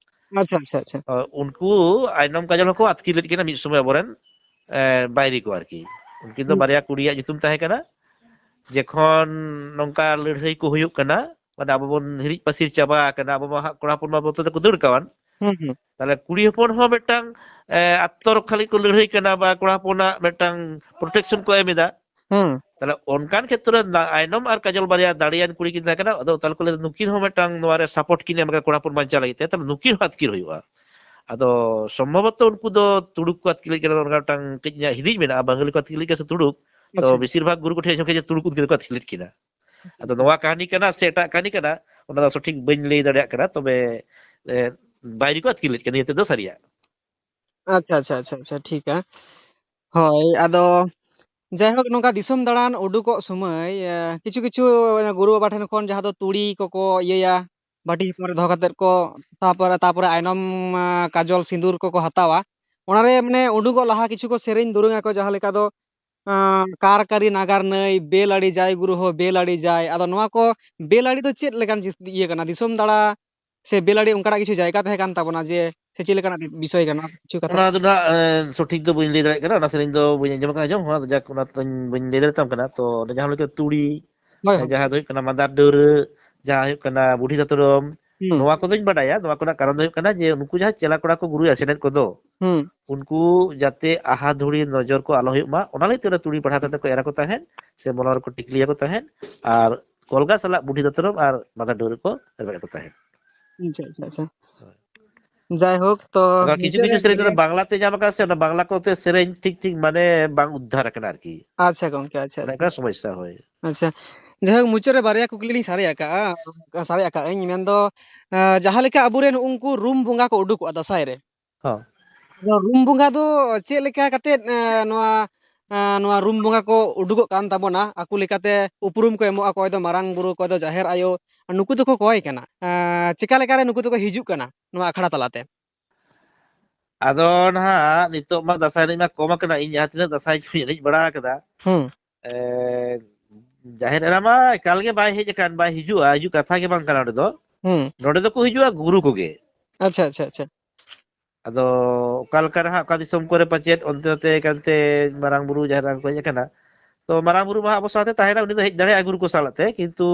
ᱟᱪᱪᱷᱟ, ᱟᱪᱪᱷᱟ, ᱟᱪᱪᱷᱟ᱾ ᱚ, ᱩᱱᱠᱩ ᱟᱭᱱᱚᱢ ᱠᱟᱡᱚᱞ ᱦᱚᱸᱠᱚ ᱟᱹᱛᱠᱤᱨ ᱞᱮᱫ ᱠᱤᱱᱟ ᱢᱤᱫ ᱥᱚᱢᱚᱭ ᱟᱵᱚᱨᱮᱱ, ᱮ, ᱵᱟᱭᱨᱤ ᱠᱚ ᱟᱨᱠᱤ᱾ ᱩᱱᱠᱤᱱ ᱫᱚ ᱦᱩᱸ᱾ ᱵᱟᱨᱭᱟ ᱠᱩᱲᱤᱭᱟᱜ ᱧᱩᱛᱩᱢ ᱛᱟᱦᱮᱸ ᱠᱟᱱᱟ᱾ ᱡᱚᱠᱷᱚᱱ ᱱᱚᱝᱠᱟ ᱞᱟᱹᱲᱦᱟᱹᱭ ᱠᱚ ᱦᱩᱭᱩᱜ ᱠᱟᱱᱟ, ᱢᱟᱱᱮ ᱟᱵᱚ ᱵᱚᱱ ᱦᱤᱨᱤᱡ ᱯᱟᱹᱥᱤᱨ ᱪᱟᱵᱟ ᱟᱠᱟᱱᱟ, ᱟᱵᱚ ᱢᱟ ᱦᱟᱸᱜ ᱠᱚᱲᱟ ᱦᱚᱯᱚᱱ ᱢᱟ ᱵᱚᱛᱚᱨ ᱛᱮᱠᱚ ᱫᱟᱹᱲ ᱠᱟᱣᱟᱱ᱾ ᱦᱩᱸ, ᱦᱩᱸ᱾ ᱛᱟᱦᱞᱮ ᱠᱩᱲᱤ ᱦᱚᱯᱚᱱ ᱦᱚᱸ ᱢᱤᱫᱴᱟᱝ, ᱮ, ᱟᱛᱛᱚᱨᱚᱠᱠᱷᱟ ᱞᱟᱹᱜᱤᱫ ᱠᱚ ᱞᱟᱹᱲᱦᱟᱹᱭ ᱠᱟᱱᱟ, ᱵᱟ ᱠᱚᱲᱟ ᱦᱚᱯᱚᱱᱟᱜ ᱢᱤᱫᱴᱟᱝ protection ᱠᱚ ᱮᱢ ᱮᱫᱟ᱾ ᱦᱩᱸ᱾ ᱛᱟᱦᱞᱮ ᱚᱱᱠᱟᱱ ᱠᱷᱮᱛᱨᱚ ᱨᱮ ᱱᱟ-, ᱟᱭᱱᱚᱢ ᱟᱨ ᱠᱟᱡᱚᱞ ᱵᱟᱨᱭᱟ ᱫᱟᱲᱮᱭᱟᱱ ᱠᱩᱲᱤ ᱠᱤᱱ ᱛᱟᱦᱮᱸ ᱠᱟᱱᱟ᱾ ᱟᱫᱚ ᱛᱟᱦᱞᱮ ᱠᱚ ᱞᱟᱹᱭᱫᱟ, ᱱᱩᱠᱤᱱ ᱦᱚᱸ ᱢᱤᱫᱴᱟᱝ ᱱᱚᱣᱟ ᱨᱮ support ᱠᱤᱱ ᱮᱢ ᱠᱟᱫᱟ ᱠᱚᱲᱟ ᱦᱚᱯᱚᱱ ᱵᱟᱧᱪᱟᱣ ᱞᱟᱹᱜᱤᱫ ᱛᱮ, ᱛᱟᱦᱞᱮ ᱱᱩᱠᱤᱱ ᱦᱚᱸ ᱟᱹᱛᱠᱤᱨ ᱦᱩᱭᱩᱜᱼᱟ᱾ ᱟᱫᱚ ᱥᱚᱢᱵᱷᱚᱵᱚᱛᱚ ᱩᱱᱠᱩ ᱫᱚ ᱛᱩᱲᱩᱠ ᱠᱚ ᱟᱹᱛᱠᱤᱨ ᱞᱮᱫ ᱠᱤᱱᱟ, ᱚᱱᱠᱟ ᱢᱤᱫᱴᱟᱝ ᱠᱟᱹᱡ ᱤᱧᱟᱹᱜ ᱦᱤᱫᱤᱡ ᱢᱮᱱᱟᱜᱼᱟ, ᱵᱟᱝᱜᱟᱞᱤ ᱠᱚ ᱟᱹᱛᱠᱤᱨ ᱞᱮᱫ ᱠᱤᱱᱟ ᱥᱮ ᱛᱩᱲᱩᱠ᱾ ᱛᱚ ᱟᱪᱪᱷᱟ᱾ ᱵᱮᱥᱤᱨ ᱵᱷᱟᱜᱽ ᱜᱩᱨᱩ ᱠᱚᱴᱷᱮᱱ ᱟᱸᱡᱚᱢ ᱠᱟᱜ ᱡᱮ ᱛᱩᱲᱩᱠ ᱩᱱᱠᱤᱱ ᱫᱚᱠᱚ ᱟᱹᱛᱠᱤᱨ ᱞᱮᱫ ᱠᱤᱱᱟ᱾ ᱟᱫᱚ ᱱᱚᱣᱟ ᱠᱟᱹᱦᱱᱤ ᱠᱟᱱᱟ ᱥᱮ ᱮᱴᱟᱜ ᱠᱟᱹᱦᱱᱤ ᱠᱟᱱᱟ, ᱚᱱᱟ ᱫᱚ ᱥᱚᱴᱷᱤᱠ ᱵᱟᱹᱧ ᱞᱟᱹᱭ ᱫᱟᱲᱮᱭᱟᱜ ᱠᱟᱱᱟ, ᱛᱚᱵᱮ, ᱮ, ᱵᱟᱭᱨᱤ ᱠᱚ ᱟᱹᱛᱠᱤᱨ ᱞᱮᱫ ᱠᱤᱱᱟ, ᱱᱤᱭᱟᱹ ᱛᱮᱫ ᱫᱚ ᱥᱟᱹᱨᱤᱭᱟᱜ᱾ ᱟᱪᱪᱷᱟ, ᱟᱪᱪᱷᱟ, ᱟᱪᱪᱷᱟ, ᱟᱪᱪᱷᱟ, ᱴᱷᱤᱠᱟ᱾ ᱦᱳᱭ, ᱟᱫᱚ ᱡᱟᱭᱦᱳᱠ, ᱱᱚᱝᱠᱟ ᱫᱤᱥᱚᱢ ᱫᱟᱬᱟᱱ ᱩᱰᱩᱠᱚᱜ ᱥᱚᱢᱚᱭ, ᱮ, ᱠᱤᱪᱷᱩ ᱠᱤᱪᱷᱩ ᱜᱩᱨᱩ ᱵᱟᱵᱟ ᱴᱷᱮᱱ ᱠᱷᱚᱱ ᱡᱟᱦᱟᱸ ᱫᱚ ᱛᱩᱲᱤ ᱠᱚᱠᱚ ᱤᱭᱟᱹᱭᱟ, ᱵᱟᱹᱴᱤ ᱦᱚᱯᱚᱱ ᱨᱮ ᱫᱚᱦᱚ ᱠᱟᱛᱮᱫ ᱠᱚ, ᱛᱟᱯᱚᱨᱮ, ᱛᱟᱯᱚᱨᱮ ᱟᱭᱱᱚᱢ, ᱟ, ᱠᱟᱡᱚᱞ ᱥᱤᱸᱫᱩᱨ ᱠᱚᱠᱚ ᱦᱟᱛᱟᱣᱟ᱾ ᱚᱱᱟᱨᱮ ᱢᱟᱱᱮ ᱩᱰᱩᱠᱚᱜ ᱞᱟᱦᱟ ᱠᱤᱪᱷᱩ ᱠᱚ ᱥᱮᱨᱮᱧ ᱫᱩᱨᱟᱹᱝ ᱟᱠᱚ, ᱡᱟᱦᱟᱸ ᱞᱮᱠᱟ ᱫᱚ, ᱟ, ᱠᱟᱨ ᱠᱟᱹᱨᱤ ᱱᱟᱜᱟᱨ ᱱᱟᱹᱭ, ᱵᱮᱞ ᱟᱹᱰᱤ ᱡᱟᱭ ᱜᱩᱨᱩ ᱦᱚ ᱵᱮᱞ ᱟᱹᱰᱤ ᱡᱟᱭ᱾ ᱟᱫᱚ ᱱᱚᱣᱟ ᱠᱚ ᱵᱮᱞ ᱟᱹᱰᱤ ᱫᱚ ᱪᱮᱫ ᱞᱮᱠᱟᱱ ᱡᱤᱥ-, ᱤᱭᱟᱹ ᱠᱟᱱᱟ? ᱫᱤᱥᱚᱢ ᱫᱟᱬᱟ ᱥᱮ ᱵᱮᱞ ᱟᱹᱰᱤ ᱚᱱᱠᱟᱱᱟᱜ ᱠᱤᱪᱷᱩ ᱡᱟᱭᱜᱟ ᱛᱟᱦᱮᱸ ᱠᱟᱱ ᱛᱟᱵᱚᱱᱟ ᱡᱮ, ᱥᱮ ᱪᱮᱫ ᱞᱮᱠᱟᱱᱟᱜ ᱵᱤᱥᱚᱭ ᱠᱟᱱᱟ? ᱠᱤᱪᱷᱩ ᱠᱟᱛᱷᱟ᱾ ᱚᱱᱟ ᱫᱚ ᱱᱟᱜ, ᱮ, ᱥᱚᱴᱷᱤᱠ ᱫᱚ ᱵᱟᱹᱧ ᱞᱟᱹᱭ ᱫᱟᱲᱮᱭᱟᱜ ᱠᱟᱱᱟ, ᱚᱱᱟ ᱥᱮᱨᱮᱧ ᱫᱚ ᱵᱟᱹᱧ ᱟᱸᱡᱚᱢ ᱟᱠᱟᱫᱟ, ᱟᱸᱡᱚᱢ ᱦᱚᱸ, ᱟᱫᱚ ᱡᱟᱠ, ᱚᱱᱟ ᱫᱚᱧ, ᱵᱟᱹᱧ ᱞᱟᱹᱭ ᱫᱟᱲᱮᱭᱟᱛᱟᱢ ᱠᱟᱱᱟ᱾ ᱛᱚ, ᱚᱸᱰᱮ ᱡᱟᱦᱟᱸ ᱞᱮᱠᱟ ᱛᱩᱲᱤ, ᱦᱳᱭ, ᱮ, ᱦᱳᱭ᱾ ᱡᱟᱦᱟᱸ ᱫᱚ ᱦᱩᱭᱩᱜ ᱠᱟᱱᱟ ᱢᱟᱫᱟᱨ ᱰᱟᱹᱣᱨᱟᱹ, ᱡᱟᱦᱟᱸ ᱦᱩᱭᱩᱜ ᱠᱟᱱᱟ ᱵᱩᱰᱷᱤ ᱫᱟᱛᱨᱚᱢ, ᱦᱩᱸ᱾ ᱱᱚᱣᱟ ᱠᱚᱫᱚᱧ ᱵᱟᱰᱟᱭᱟ᱾ ᱱᱚᱣᱟ ᱠᱚᱨᱮᱱᱟᱜ ᱠᱟᱨᱚᱱ ᱫᱚ ᱦᱩᱭᱩᱜ ᱠᱟᱱᱟ ᱡᱮ, ᱩᱱᱠᱩ ᱡᱟᱦᱟᱸ ᱪᱮᱞᱟ ᱠᱚᱲᱟ ᱠᱚ ᱜᱩᱨᱩᱭᱟ ᱥᱮᱱᱮᱫ ᱠᱚᱫᱚ, ᱦᱩᱸ᱾ ᱩᱱᱠᱩ ᱡᱟᱛᱮ ᱟᱦᱟ ᱫᱷᱩᱲᱤ ᱱᱚᱡᱚᱨ ᱠᱚ ᱟᱞᱚ ᱦᱩᱭᱩᱜ ᱢᱟ, ᱚᱱᱟ ᱞᱟᱹᱜᱤᱫ ᱛᱮ ᱚᱱᱟ ᱛᱩᱲᱤ ᱯᱟᱲᱦᱟ ᱠᱟᱛᱮ ᱠᱚ ᱮᱨᱟ ᱠᱚ ᱛᱟᱦᱮᱸᱫ, ᱥᱮ ᱢᱚᱞᱚᱝ ᱨᱮᱠᱚ ᱴᱤᱠᱞᱤᱭᱟᱠᱚ ᱛᱟᱦᱮᱸᱫ, ᱟᱨ ᱠᱚᱞᱜᱟ ᱥᱟᱞᱟᱜ ᱵᱩᱰᱷᱤ ᱫᱟᱛᱨᱚᱢ ᱟᱨ ᱢᱟᱫᱟᱨ ᱰᱟᱹᱣᱨᱟᱹ ᱠᱚ ᱨᱮᱵᱮᱫ ᱟᱠᱚ ᱛᱟᱦᱮᱸᱫ᱾ ᱟᱪᱪᱷᱟ, ᱟᱪᱪᱷᱟ, ᱟᱪᱪᱷᱟ᱾ ᱦᱳᱭ᱾ ᱡᱟᱭᱦᱳᱠ, ᱛᱚ ᱟᱫᱚ ᱠᱤᱪᱷᱩ ᱢᱩᱪᱟᱹᱫ ᱨᱮ ᱠᱤᱪᱷᱩ ᱥᱮᱨᱮᱧ ᱫᱚ ᱵᱟᱨᱭᱟ ᱵᱟᱝᱞᱟ ᱛᱮ ᱧᱟᱢ ᱟᱠᱟᱱᱟ ᱥᱮ, ᱚᱱᱟ ᱵᱟᱝᱞᱟ ᱠᱚᱛᱮ ᱥᱮᱨᱮᱧ ᱴᱷᱤᱠ ᱴᱷᱤᱠ ᱢᱟᱱᱮ ᱵᱟᱝ ᱩᱫᱽᱫᱷᱟᱨ ᱟᱠᱟᱱᱟ ᱟᱨᱠᱤ᱾ ᱟᱪᱪᱷᱟ ᱜᱚᱝᱠᱮ, ᱟᱪᱪᱷᱟ, ᱚᱱᱮ ᱟᱪᱪᱷᱟ᱾ ᱚᱱᱠᱟ ᱥᱚᱢᱚᱥᱥᱟ, ᱦᱳᱭ᱾ ᱟᱪᱪᱷᱟ, ᱡᱟᱭᱦᱳᱠ, ᱢᱩᱪᱟᱹᱫ ᱨᱮ ᱵᱟᱨᱭᱟ ᱠᱩᱠᱞᱤ ᱞᱤᱧ ᱥᱟᱨᱮᱡ ᱟᱠᱟᱜᱼᱟ, ᱥᱟᱨᱮᱡ ᱟᱠᱟᱜᱼᱟᱹᱧ, ᱢᱮᱱᱫᱚ, ᱮᱸ, ᱡᱟᱦᱟᱸ ᱞᱮᱠᱟ ᱟᱵᱚᱨᱮᱱ ᱩᱱᱠᱩ ᱨᱩᱢ ᱵᱚᱸᱜᱟ ᱠᱚ ᱩᱰᱩᱠᱚᱜᱼᱟ ᱫᱟᱸᱥᱟᱭ ᱨᱮ, ᱦᱚᱸ᱾ ᱟᱫᱚ ᱨᱩᱢ ᱵᱚᱸᱜᱟ ᱫᱚ ᱪᱮᱫ ᱞᱮᱠᱟ ᱠᱟᱛᱮᱫ, ᱮᱸ, ᱱᱚᱣᱟ, ᱮᱸ, ᱱᱚᱣᱟ ᱨᱩᱢ ᱵᱚᱸᱜᱟ ᱠᱚ ᱩᱰᱩᱠᱚᱜ ᱠᱟᱱ ᱛᱟᱵᱚᱱᱟ, ᱟᱠᱚ ᱞᱮᱠᱟᱛᱮ ᱩᱯᱨᱩᱢ ᱠᱚ ᱮᱢᱚᱜᱼᱟ, ᱚᱠᱚᱭ ᱫᱚ ᱢᱟᱨᱟᱝ ᱵᱩᱨᱩ, ᱚᱠᱚᱭ ᱫᱚ ᱡᱟᱦᱮᱨ ᱟᱭᱳ, ᱱᱩᱠᱩ ᱫᱚᱠᱚ ᱚᱠᱚᱭ ᱠᱟᱱᱟ? ᱮᱸ, ᱪᱮᱠᱟ ᱞᱮᱠᱟᱨᱮ ᱱᱩᱠᱩ ᱫᱚᱠᱚ ᱦᱤᱡᱩᱜ ᱠᱟᱱᱟ ᱱᱚᱣᱟ ᱟᱠᱷᱲᱟ ᱛᱟᱞᱟᱛᱮ? ᱟᱫᱚ ᱱᱟᱦᱟᱜ ᱱᱤᱛᱚᱜ ᱢᱟ ᱫᱟᱸᱥᱟᱭ ᱮᱱᱮᱡ ᱢᱟ ᱠᱚᱢ ᱟᱠᱟᱱᱟ, ᱤᱧ ᱡᱟᱦᱟᱸ ᱛᱤᱱᱟᱹᱜ ᱫᱟᱸᱥᱟᱭ ᱠᱚᱧ ᱮᱱᱮᱡ ᱵᱟᱲᱟ ᱟᱠᱟᱫᱟ, ᱦᱩᱸ᱾ ᱮ, ᱡᱟᱦᱮᱨ ᱮᱨᱟ ᱢᱟ ᱮᱠᱟᱞ ᱜᱮ ᱵᱟᱭ ᱦᱮᱡ ᱟᱠᱟᱱ, ᱵᱟᱭ ᱦᱤᱡᱩᱜᱼᱟ, ᱦᱤᱡᱩᱜ ᱠᱟᱛᱷᱟ ᱜᱮ ᱵᱟᱝ ᱠᱟᱱᱟ ᱱᱚᱰᱮ ᱫᱚ᱾ ᱦᱩᱸ᱾ ᱱᱚᱰᱮ ᱫᱚᱠᱚ ᱦᱤᱡᱩᱜᱼᱟ ᱜᱩᱨᱩ ᱠᱚᱜᱮ᱾ ᱟᱪᱪᱷᱟ, ᱟᱪᱪᱷᱟ, ᱟᱪᱪᱷᱟ᱾ ᱟᱫᱚ ᱚᱠᱟ ᱞᱮᱠᱟ ᱨᱮ ᱦᱟᱸᱜ ᱚᱠᱟ ᱫᱤᱥᱚᱢ ᱠᱚᱨᱮ ᱯᱟᱪᱮᱫ ᱚᱱᱛᱮ ᱱᱚᱛᱮ ᱠᱟᱱᱛᱮ ᱢᱟᱨᱟᱝ ᱵᱩᱨᱩ ᱡᱟᱦᱮᱨ ᱮᱨᱟ ᱠᱚ ᱦᱮᱡ ᱟᱠᱟᱱᱟ᱾ ᱛᱚ ᱢᱟᱨᱟᱝ ᱵᱩᱨᱩ ᱢᱟ ᱟᱵᱚ ᱥᱟᱶᱛᱮ ᱛᱟᱦᱮᱱᱟ, ᱩᱱᱤ ᱫᱚ ᱦᱮᱡ ᱫᱟᱲᱮᱭᱟᱜᱼᱟ ᱜᱩᱨᱩ ᱠᱚ ᱥᱟᱞᱟᱜ ᱛᱮ, ᱠᱤᱱᱛᱩ,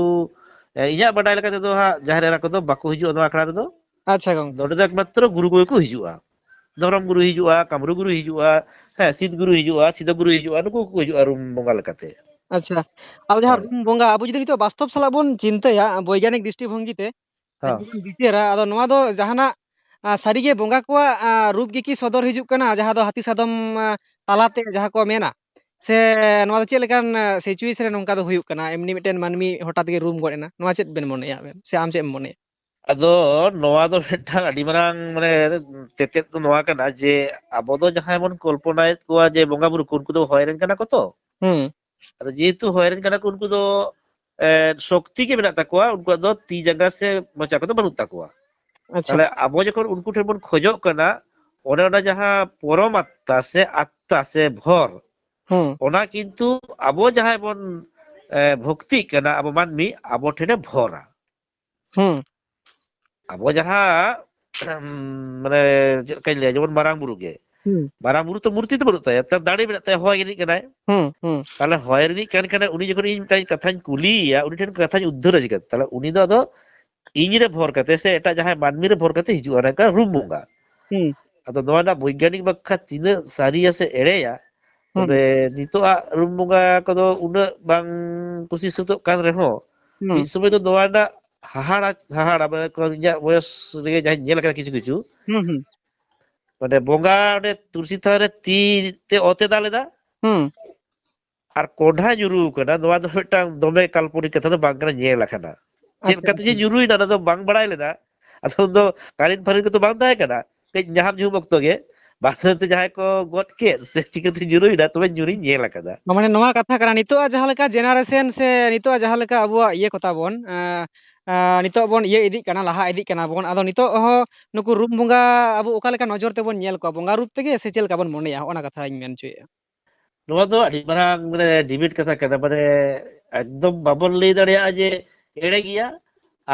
ᱮ, ᱤᱧᱟᱹᱜ ᱵᱟᱰᱟᱭ ᱞᱮᱠᱟ ᱛᱮᱫᱚ ᱦᱟᱸᱜ ᱡᱟᱦᱮᱨ ᱮᱨᱟ ᱠᱚᱫᱚ ᱵᱟᱠᱚ ᱦᱤᱡᱩᱜᱼᱟ ᱱᱚᱣᱟ ᱟᱠᱷᱲᱟ ᱨᱮᱫᱚ᱾ ᱟᱪᱪᱷᱟ ᱜᱚᱝᱠᱮ᱾ ᱱᱚᱰᱮ ᱫᱚ ᱮᱠᱢᱟᱛᱨᱚ ᱜᱩᱨᱩ ᱠᱚᱜᱮ ᱠᱚ ᱦᱤᱡᱩᱜᱼᱟ, ᱫᱷᱚᱨᱚᱢ ᱜᱩᱨᱩ ᱦᱤᱡᱩᱜᱼᱟ, ᱠᱟᱢᱨᱩ ᱜᱩᱨᱩ ᱦᱤᱡᱩᱜᱼᱟ, ᱦᱮᱸ, ᱥᱤᱫ ᱜᱩᱨᱩ ᱦᱤᱡᱩᱜᱼᱟ, ᱥᱤᱫᱚ ᱜᱩᱨᱩ ᱦᱤᱡᱩᱜᱼᱟ, ᱱᱩᱠᱩ ᱠᱚᱠᱚ ᱦᱤᱡᱩᱜᱼᱟ ᱨᱩᱢ ᱵᱚᱸᱜᱟ ᱞᱮᱠᱟᱛᱮ᱾ ᱟᱪᱪᱷᱟ, ᱟᱵᱚ ᱡᱟᱦᱟᱸ ᱦᱳᱭ᱾ ᱨᱩᱢ ᱵᱚᱸᱜᱟ, ᱟᱵᱚ ᱡᱩᱫᱤ ᱱᱤᱛᱚᱜ ᱵᱟᱥᱛᱚᱵ ᱥᱟᱞᱟᱜ ᱵᱚᱱ ᱪᱤᱱᱛᱟᱹᱭᱟ ᱵᱳᱭᱜᱟᱱᱤᱠ ᱫᱨᱤᱥᱴᱤᱵᱷᱚᱝᱜᱤ ᱛᱮ, ᱦᱚᱸ᱾ ᱡᱩᱫᱤ ᱵᱚᱱ ᱵᱤᱪᱟᱹᱨᱟ, ᱟᱫᱚ ᱱᱚᱣᱟ ᱫᱚ ᱡᱟᱦᱟᱱᱟᱜ, ᱟ, ᱥᱟᱹᱨᱤᱜᱮ ᱵᱚᱸᱜᱟ ᱠᱚᱣᱟᱜ, ᱟ, ᱨᱩᱯ ᱜᱮᱠᱤ ᱥᱚᱫᱚᱨ ᱦᱤᱡᱩᱜ ᱠᱟᱱᱟ, ᱡᱟᱦᱟᱸ ᱫᱚ ᱦᱟᱹᱛᱤ ᱥᱟᱫᱚᱢ, ᱟ, ᱛᱟᱞᱟᱛᱮ ᱡᱟᱦᱟᱸ ᱠᱚ ᱢᱮᱱᱟ, ᱥᱮ ᱱᱚᱣᱟ ᱫᱚ ᱪᱮᱫ ᱞᱮᱠᱟᱱ, ᱟ, situation ᱨᱮ ᱱᱚᱝᱠᱟ ᱫᱚ ᱦᱩᱭᱩᱜ ᱠᱟᱱᱟ? ᱮᱢᱱᱤ ᱢᱤᱫᱴᱮᱱ ᱢᱟᱹᱱᱢᱤ ᱦᱚᱴᱟᱛ ᱜᱮ ᱨᱩᱢ ᱜᱚᱫ ᱮᱱᱟ, ᱱᱚᱣᱟ ᱪᱮᱫ ᱵᱮᱱ ᱢᱚᱱᱮᱭᱟ ᱟᱵᱮᱱ, ᱥᱮ ᱟᱢ ᱪᱮᱫ ᱮᱢ ᱢᱚᱱᱮᱭᱟ? ᱟᱫᱚ ᱱᱚᱣᱟ ᱫᱚ ᱢᱤᱫᱴᱟᱝ ᱟᱹᱰᱤ ᱢᱟᱨᱟᱝ, ᱢᱟᱱᱮ, ᱛᱮᱛᱮᱫ ᱫᱚ ᱱᱚᱣᱟ ᱠᱟᱱᱟ ᱡᱮ ᱟᱵᱚ ᱫᱚ ᱡᱟᱦᱟᱸᱭ ᱵᱚᱱ ᱠᱚᱞᱯᱚᱱᱟᱭᱮᱫ ᱠᱚᱣᱟ ᱡᱮ ᱵᱚᱸᱜᱟ ᱵᱩᱨᱩ ᱠᱚ, ᱩᱱᱠᱩ ᱫᱚ ᱦᱚᱭ ᱨᱮᱱ ᱠᱟᱱᱟ ᱠᱚ ᱛᱚ᱾ ᱦᱩᱸ᱾ ᱟᱫᱚ ᱡᱮᱦᱮᱛᱩ ᱦᱚᱭ ᱨᱮᱱ ᱠᱟᱱᱟ ᱠᱚ, ᱩᱱᱠᱩ ᱫᱚ, ᱮ, ᱥᱚᱠᱛᱤ ᱜᱮ ᱢᱮᱱᱟᱜ ᱛᱟᱠᱚᱣᱟ, ᱩᱱᱠᱩᱣᱟᱜ ᱫᱚ ᱛᱤ ᱡᱟᱸᱜᱟ ᱥᱮ ᱢᱚᱪᱟ ᱠᱚᱫᱚ ᱵᱟᱹᱱᱩᱜ ᱛᱟᱠᱚᱣᱟ᱾ ᱟᱪᱪᱷᱟ᱾ ᱛᱟᱦᱞᱮ ᱟᱵᱚ ᱡᱚᱠᱷᱚᱱ ᱩᱱᱠᱩ ᱴᱷᱮᱱ ᱵᱚᱱ ᱠᱷᱚᱡᱚᱜ ᱠᱟᱱᱟ, ᱚᱱᱮ ᱚᱱᱟ ᱡᱟᱦᱟᱸ ᱯᱚᱨᱚᱢ ᱟᱛᱛᱟ ᱥᱮ ᱟᱛᱛᱟ ᱥᱮ ᱵᱷᱚᱨ, ᱦᱩᱸ᱾ ᱚᱱᱟ ᱠᱤᱱᱛᱩ ᱟᱵᱚ ᱡᱟᱦᱟᱸᱭ ᱵᱚᱱ, ᱮ, ᱵᱷᱚᱠᱛᱤᱜ ᱠᱟᱱᱟ, ᱟᱵᱚ ᱢᱟᱹᱱᱢᱤ, ᱟᱵᱚ ᱴᱷᱮᱱᱮ ᱵᱷᱚᱨᱟ᱾ ᱦᱩᱸ᱾ ᱟᱵᱚ ᱡᱟᱦᱟᱸ, ᱢᱟᱱᱮ, ᱪᱮᱫ ᱞᱮᱠᱟᱧ ᱞᱟᱹᱭᱟ, ᱡᱮᱢᱚᱱ ᱢᱟᱨᱟᱝ ᱵᱩᱨᱩ ᱜᱮ᱾ ᱦᱩᱸ᱾ ᱢᱟᱨᱟᱝ ᱵᱩᱨᱩ ᱛᱚ ᱢᱩᱨᱛᱤ ᱫᱚ ᱵᱟᱹᱱᱩᱜ ᱛᱟᱭᱟ, ᱛᱟᱨ ᱫᱟᱲᱮ ᱢᱮᱱᱟᱜ ᱛᱟᱭᱟ, ᱦᱚᱭ ᱨᱤᱱᱤᱡ ᱠᱟᱱᱟᱭ᱾ ᱦᱩᱸ, ᱦᱩᱸ᱾ ᱛᱟᱦᱞᱮ ᱦᱚᱭ ᱨᱤᱱᱤᱡ ᱠᱟᱱ ᱠᱷᱟᱱ ᱩᱱᱤ ᱡᱚᱠᱷᱚᱱ ᱤᱧ ᱢᱤᱫᱴᱟᱝ ᱠᱟᱛᱷᱟᱧ ᱠᱩᱞᱤᱭᱮᱭᱟ, ᱩᱱᱤ ᱴᱷᱮᱱ ᱠᱟᱛᱷᱟᱧ ᱩᱫᱽᱫᱷᱟᱹᱨᱟ ᱪᱤᱠᱟᱹᱛᱮ? ᱛᱟᱦᱞᱮ ᱩᱱᱤ ᱫᱚ ᱟᱫᱚ ᱤᱧ ᱨᱮ ᱵᱷᱚᱨ ᱠᱟᱛᱮ ᱥᱮ ᱮᱴᱟᱜ ᱡᱟᱦᱟᱸᱭ ᱢᱟᱹᱱᱢᱤ ᱨᱮ ᱵᱷᱚᱨ ᱠᱟᱛᱮ ᱦᱤᱡᱩᱜᱼᱟ, ᱚᱱᱠᱟ ᱨᱩᱢ ᱵᱚᱸᱜᱟ᱾ ᱦᱩᱸ᱾ ᱟᱫᱚ ᱱᱚᱣᱟ ᱨᱮᱱᱟᱜ ᱵᱳᱭᱜᱟᱱᱤᱠ ᱵᱟᱠᱷᱨᱟ ᱛᱤᱱᱟᱹᱜ ᱥᱟᱹᱨᱤᱭᱟ ᱥᱮ ᱮᱲᱮᱭᱟ, ᱦᱩᱸ᱾ ᱛᱚᱵᱮ ᱱᱤᱛᱚᱜ ᱟᱜ ᱨᱩᱢ ᱵᱚᱸᱜᱟ ᱠᱚᱫᱚ ᱩᱱᱟᱹᱜ ᱵᱟᱝ ᱠᱩᱥᱤ ᱥᱟᱹᱛᱚᱜ ᱠᱟᱱ ᱨᱮᱦᱚᱸ, ᱦᱩᱸ᱾ ᱢᱤᱫ ᱥᱚᱢᱚᱭ ᱫᱚ ᱱᱚᱣᱟ ᱨᱮᱱᱟᱜ ᱦᱟᱦᱟᱲᱟ, ᱦᱟᱦᱟᱲᱟ, ᱢᱟᱱᱮ, ᱠᱚ ᱤᱧᱟᱹᱜ ᱵᱚᱭᱚᱥ ᱨᱮᱜᱮ ᱡᱟᱦᱟᱸᱧ ᱧᱮᱞ ᱟᱠᱟᱫᱟ ᱠᱤᱪᱷᱩ ᱠᱤᱪᱷᱩ, ᱦᱩᱸ, ᱦᱩᱸ᱾ ᱢᱟᱱᱮ, ᱵᱚᱸᱜᱟ ᱚᱸᱰᱮ ᱛᱩᱞᱥᱤ ᱛᱷᱟᱱ ᱨᱮ ᱛᱤ ᱛᱮ ᱚᱛ ᱮ ᱫᱟᱞ ᱮᱫᱟ, ᱦᱩᱸ᱾ ᱟᱨ ᱠᱚᱸᱰᱷᱟ ᱧᱩᱨᱩ ᱟᱠᱟᱱᱟ᱾ ᱱᱚᱣᱟ ᱫᱚ ᱢᱤᱫᱴᱟᱝ ᱫᱚᱢᱮ ᱠᱟᱞᱯᱚᱱᱤᱠ ᱠᱟᱛᱷᱟ ᱫᱚ ᱵᱟᱝ ᱠᱟᱱᱟ, ᱧᱮᱞ ᱟᱠᱟᱱᱟ᱾ ᱪᱮᱫ ᱟᱪᱪᱷᱟ, ᱞᱮᱠᱟᱛᱮ ᱡᱮ ᱟᱪᱪᱷᱟ᱾ ᱧᱩᱨᱩᱭᱮᱱᱟ, ᱚᱱᱟ ᱫᱚ ᱵᱟᱝ ᱵᱟᱲᱟᱭ ᱞᱮᱱᱟ᱾ ᱟᱫᱚ ᱩᱱᱫᱚ ᱠᱟᱨᱮᱱᱴ ᱯᱷᱟᱨᱮᱱᱴ ᱠᱚᱫᱚ ᱵᱟᱝ ᱛᱟᱦᱮᱸ ᱠᱟᱱᱟ, ᱠᱟᱹᱡ ᱧᱟᱦᱟᱢ ᱧᱩᱦᱩᱢ ᱚᱠᱛᱚ ᱜᱮ᱾ ᱵᱟᱸᱫᱷᱟᱹᱱ ᱛᱮ ᱡᱟᱦᱟᱸᱭ ᱠᱚ ᱜᱚᱫ ᱠᱮᱫ ᱥᱮ ᱪᱤᱠᱟᱹᱛᱮ ᱧᱩᱨᱩᱭᱮᱱᱟ, ᱛᱚᱵᱮ ᱧᱩᱨᱤᱧ ᱧᱮᱞ ᱟᱠᱟᱫᱟ᱾ ᱢᱟᱱᱮ ᱱᱚᱣᱟ ᱠᱟᱛᱷᱟ ᱠᱟᱱᱟ, ᱱᱤᱛᱚᱜ ᱡᱟᱦᱟᱸ ᱞᱮᱠᱟ generation ᱥᱮ ᱱᱤᱛᱚᱜ ᱡᱟᱦᱟᱸ ᱞᱮᱠᱟ ᱟᱵᱚᱣᱟᱜ ᱤᱭᱟᱹ ᱠᱚ ᱛᱟᱵᱚᱱ, ᱮᱸ, ᱮᱸ, ᱱᱤᱛᱚᱜ ᱵᱚᱱ ᱤᱭᱟᱹ ᱤᱫᱤᱜ ᱠᱟᱱᱟ, ᱞᱟᱦᱟ ᱤᱫᱤᱜ ᱠᱟᱱᱟ ᱵᱚᱱ, ᱟᱫᱚ ᱱᱤᱛᱚᱜ ᱦᱚᱸ ᱱᱩᱠᱩ ᱨᱩᱢ ᱵᱚᱸᱜᱟ ᱟᱵᱚ ᱚᱠᱟ ᱞᱮᱠᱟ ᱱᱚᱡᱚᱨ ᱛᱮᱵᱚᱱ ᱧᱮᱞ ᱠᱚᱣᱟ, ᱵᱚᱸᱜᱟ ᱨᱩᱯ ᱛᱮᱜᱮ ᱥᱮ ᱪᱮᱫ ᱞᱮᱠᱟ ᱵᱚᱱ ᱢᱚᱱᱮᱭᱟ? ᱚᱱᱟ ᱠᱟᱛᱷᱟᱧ ᱢᱮᱱ ᱦᱚᱪᱚᱭᱮᱫᱼᱟ᱾ ᱱᱚᱣᱟ ᱫᱚ ᱟᱹᱰᱤ ᱢᱟᱨᱟᱝ, ᱢᱟᱱᱮ, debate ᱠᱟᱛᱷᱟ ᱠᱟᱱᱟ, ᱢᱟᱱᱮ, ᱮᱠᱫᱚᱢ ᱵᱟᱵᱚᱱ ᱞᱟᱹᱭ ᱫᱟᱲᱮᱭᱟᱜᱼᱟ ᱡᱮ ᱮᱲᱮ ᱜᱮᱭᱟ,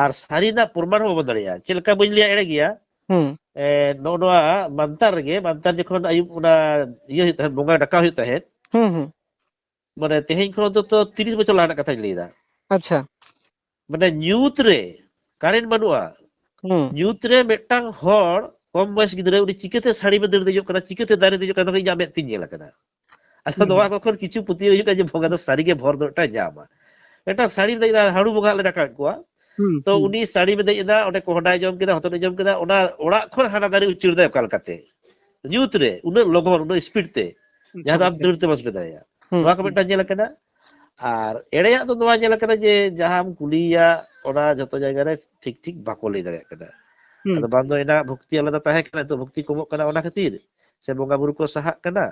ᱟᱨ ᱥᱟᱹᱨᱤ ᱨᱮᱱᱟᱜ ᱯᱨᱚᱢᱟᱱ ᱦᱚᱸ ᱵᱟᱵᱚᱱ ᱫᱟᱲᱮᱭᱟᱜᱼᱟ᱾ ᱪᱮᱫ ᱞᱮᱠᱟ ᱵᱟᱹᱧ ᱞᱟᱹᱭᱟ ᱮᱲᱮ ᱜᱮᱭᱟ? ᱦᱩᱸ᱾ ᱮ, ᱱᱚᱜᱼᱚ ᱱᱚᱣᱟ ᱢᱟᱱᱛᱟᱨ ᱨᱮᱜᱮ, ᱢᱟᱱᱛᱟᱨ ᱡᱚᱠᱷᱚᱱ ᱟᱹᱭᱩᱵ ᱚᱱᱟ ᱤᱭᱟᱹ ᱦᱩᱭᱩᱜ ᱛᱟᱦᱮᱸᱫ, ᱵᱚᱸᱜᱟ ᱰᱟᱠᱟᱣ ᱦᱩᱭᱩᱜ ᱛᱟᱦᱮᱸᱫ, ᱦᱩᱸ, ᱦᱩᱸ᱾ ᱢᱟᱱᱮ, ᱛᱮᱦᱮᱧ ᱠᱷᱚᱱ ᱚᱱᱛᱚᱛᱚ ᱛᱤᱨᱤᱥ ᱵᱚᱪᱷᱚᱨ ᱞᱟᱦᱟ ᱨᱮᱱᱟᱜ ᱠᱟᱛᱷᱟᱧ ᱞᱟᱹᱭᱫᱟ᱾ ᱟᱪᱪᱷᱟ᱾ ᱢᱟᱱᱮ, ᱧᱩᱛ ᱨᱮ ᱠᱟᱨᱮᱱᱴ ᱵᱟᱹᱱᱩᱜᱼᱟ, ᱦᱩᱸ᱾ ᱧᱩᱛ ᱨᱮ ᱢᱤᱫᱴᱟᱝ ᱦᱚᱲ, ᱠᱚᱢ ᱵᱚᱭᱮᱥ ᱜᱤᱫᱽᱨᱟᱹ, ᱩᱱᱤ ᱪᱤᱠᱟᱹᱛᱮ ᱥᱟᱹᱲᱤᱢ ᱮ ᱫᱟᱹᱲ ᱫᱮᱡᱚᱜ ᱠᱟᱱᱟ, ᱪᱤᱠᱟᱹᱛᱮ ᱫᱟᱨᱮ ᱫᱮᱡᱚᱜ ᱠᱟᱱᱟ, ᱤᱧᱟᱜ ᱢᱮᱫ ᱛᱤᱧ ᱧᱮᱞ ᱟᱠᱟᱫᱟ᱾ ᱟᱫᱚ ᱦᱩᱸ᱾ ᱱᱚᱣᱟ ᱠᱚ ᱠᱷᱚᱱ ᱠᱤᱪᱷᱩ ᱯᱟᱹᱛᱭᱟᱹᱣ ᱦᱩᱭᱩᱜ ᱠᱟᱱᱟ ᱡᱮ ᱵᱚᱸᱜᱟ ᱫᱚ ᱥᱟᱹᱨᱤᱜᱮ ᱵᱷᱚᱨ ᱫᱚ ᱢᱤᱫᱴᱟᱝ ᱧᱟᱢᱟ᱾ ᱢᱤᱫᱴᱟᱝ ᱥᱟᱹᱲᱤᱢ ᱫᱮᱡ ᱮᱱᱟ, ᱦᱟᱹᱲᱩ ᱵᱚᱸᱜᱟ ᱞᱮ ᱨᱟᱠᱟᱵ ᱠᱚᱣᱟ᱾ ᱦᱩᱸ, ᱛᱚ ᱦᱩᱸ᱾ ᱩᱱᱤ ᱥᱟᱹᱲᱤᱢ ᱫᱮᱡ ᱮᱱᱟ, ᱚᱸᱰᱮ ᱠᱚᱸᱦᱰᱟᱭ ᱡᱚᱢ ᱠᱮᱫᱟ, ᱦᱚᱛᱚᱫ ᱮ ᱡᱚᱢ ᱠᱮᱫᱟ, ᱚᱱᱟ ᱚᱲᱟᱜ ᱠᱷᱚᱱ ᱦᱟᱱᱟ ᱫᱟᱨᱮ ᱩᱪᱟᱹᱲ ᱫᱟᱭ ᱚᱠᱟ ᱞᱮᱠᱟᱛᱮ? ᱧᱩᱛ ᱨᱮ, ᱩᱱᱟᱹᱜ ᱞᱚᱜᱚᱱ, ᱩᱱᱟᱹᱜ speed ᱛᱮ, ᱟᱪᱪᱷᱟ, ᱡᱟᱦᱟᱸ ᱫᱚ ᱟᱢ ᱜᱚᱝᱠᱮ᱾ ᱫᱟᱹᱲ ᱛᱮ ᱵᱟᱢ ᱥᱮᱴᱮᱨ ᱫᱟᱲᱮᱭᱟᱜᱼᱟ᱾ ᱦᱩᱸ, ᱱᱚᱣᱟ ᱠᱚ ᱦᱩᱸ᱾ ᱢᱤᱫᱴᱟᱝ ᱧᱮᱞ ᱟᱠᱟᱱᱟ᱾ ᱟᱨ ᱮᱲᱮᱭᱟᱜ ᱫᱚ ᱱᱚᱣᱟ ᱧᱮᱞ ᱟᱠᱟᱱᱟ ᱡᱮ ᱡᱟᱦᱟᱸᱢ ᱠᱩᱞᱤᱭᱮᱭᱟ, ᱚᱱᱟ ᱡᱷᱚᱛᱚ ᱡᱟᱭᱜᱟ ᱨᱮ ᱴᱷᱤᱠ ᱴᱷᱤᱠ ᱵᱟᱠᱚ ᱞᱟᱹᱭ ᱫᱟᱲᱮᱭᱟᱜ ᱠᱟᱱᱟ᱾ ᱦᱩᱸ᱾ ᱟᱫᱚ ᱵᱟᱝ ᱫᱚ ᱮᱱᱟᱜ ᱵᱷᱚᱠᱛᱤ ᱟᱞᱟᱫᱟ ᱛᱟᱦᱮᱸ ᱠᱟᱱᱟ, ᱱᱤᱛᱚᱜ ᱵᱷᱚᱠᱛᱤ ᱠᱚᱢᱚᱜ ᱠᱟᱱᱟ ᱚᱱᱟ ᱠᱷᱟᱹᱛᱤᱨ, ᱥᱮ ᱵᱚᱸᱜᱟ ᱵᱩᱨᱩ ᱠᱚ ᱥᱟᱦᱟᱜ ᱠᱟᱱᱟ,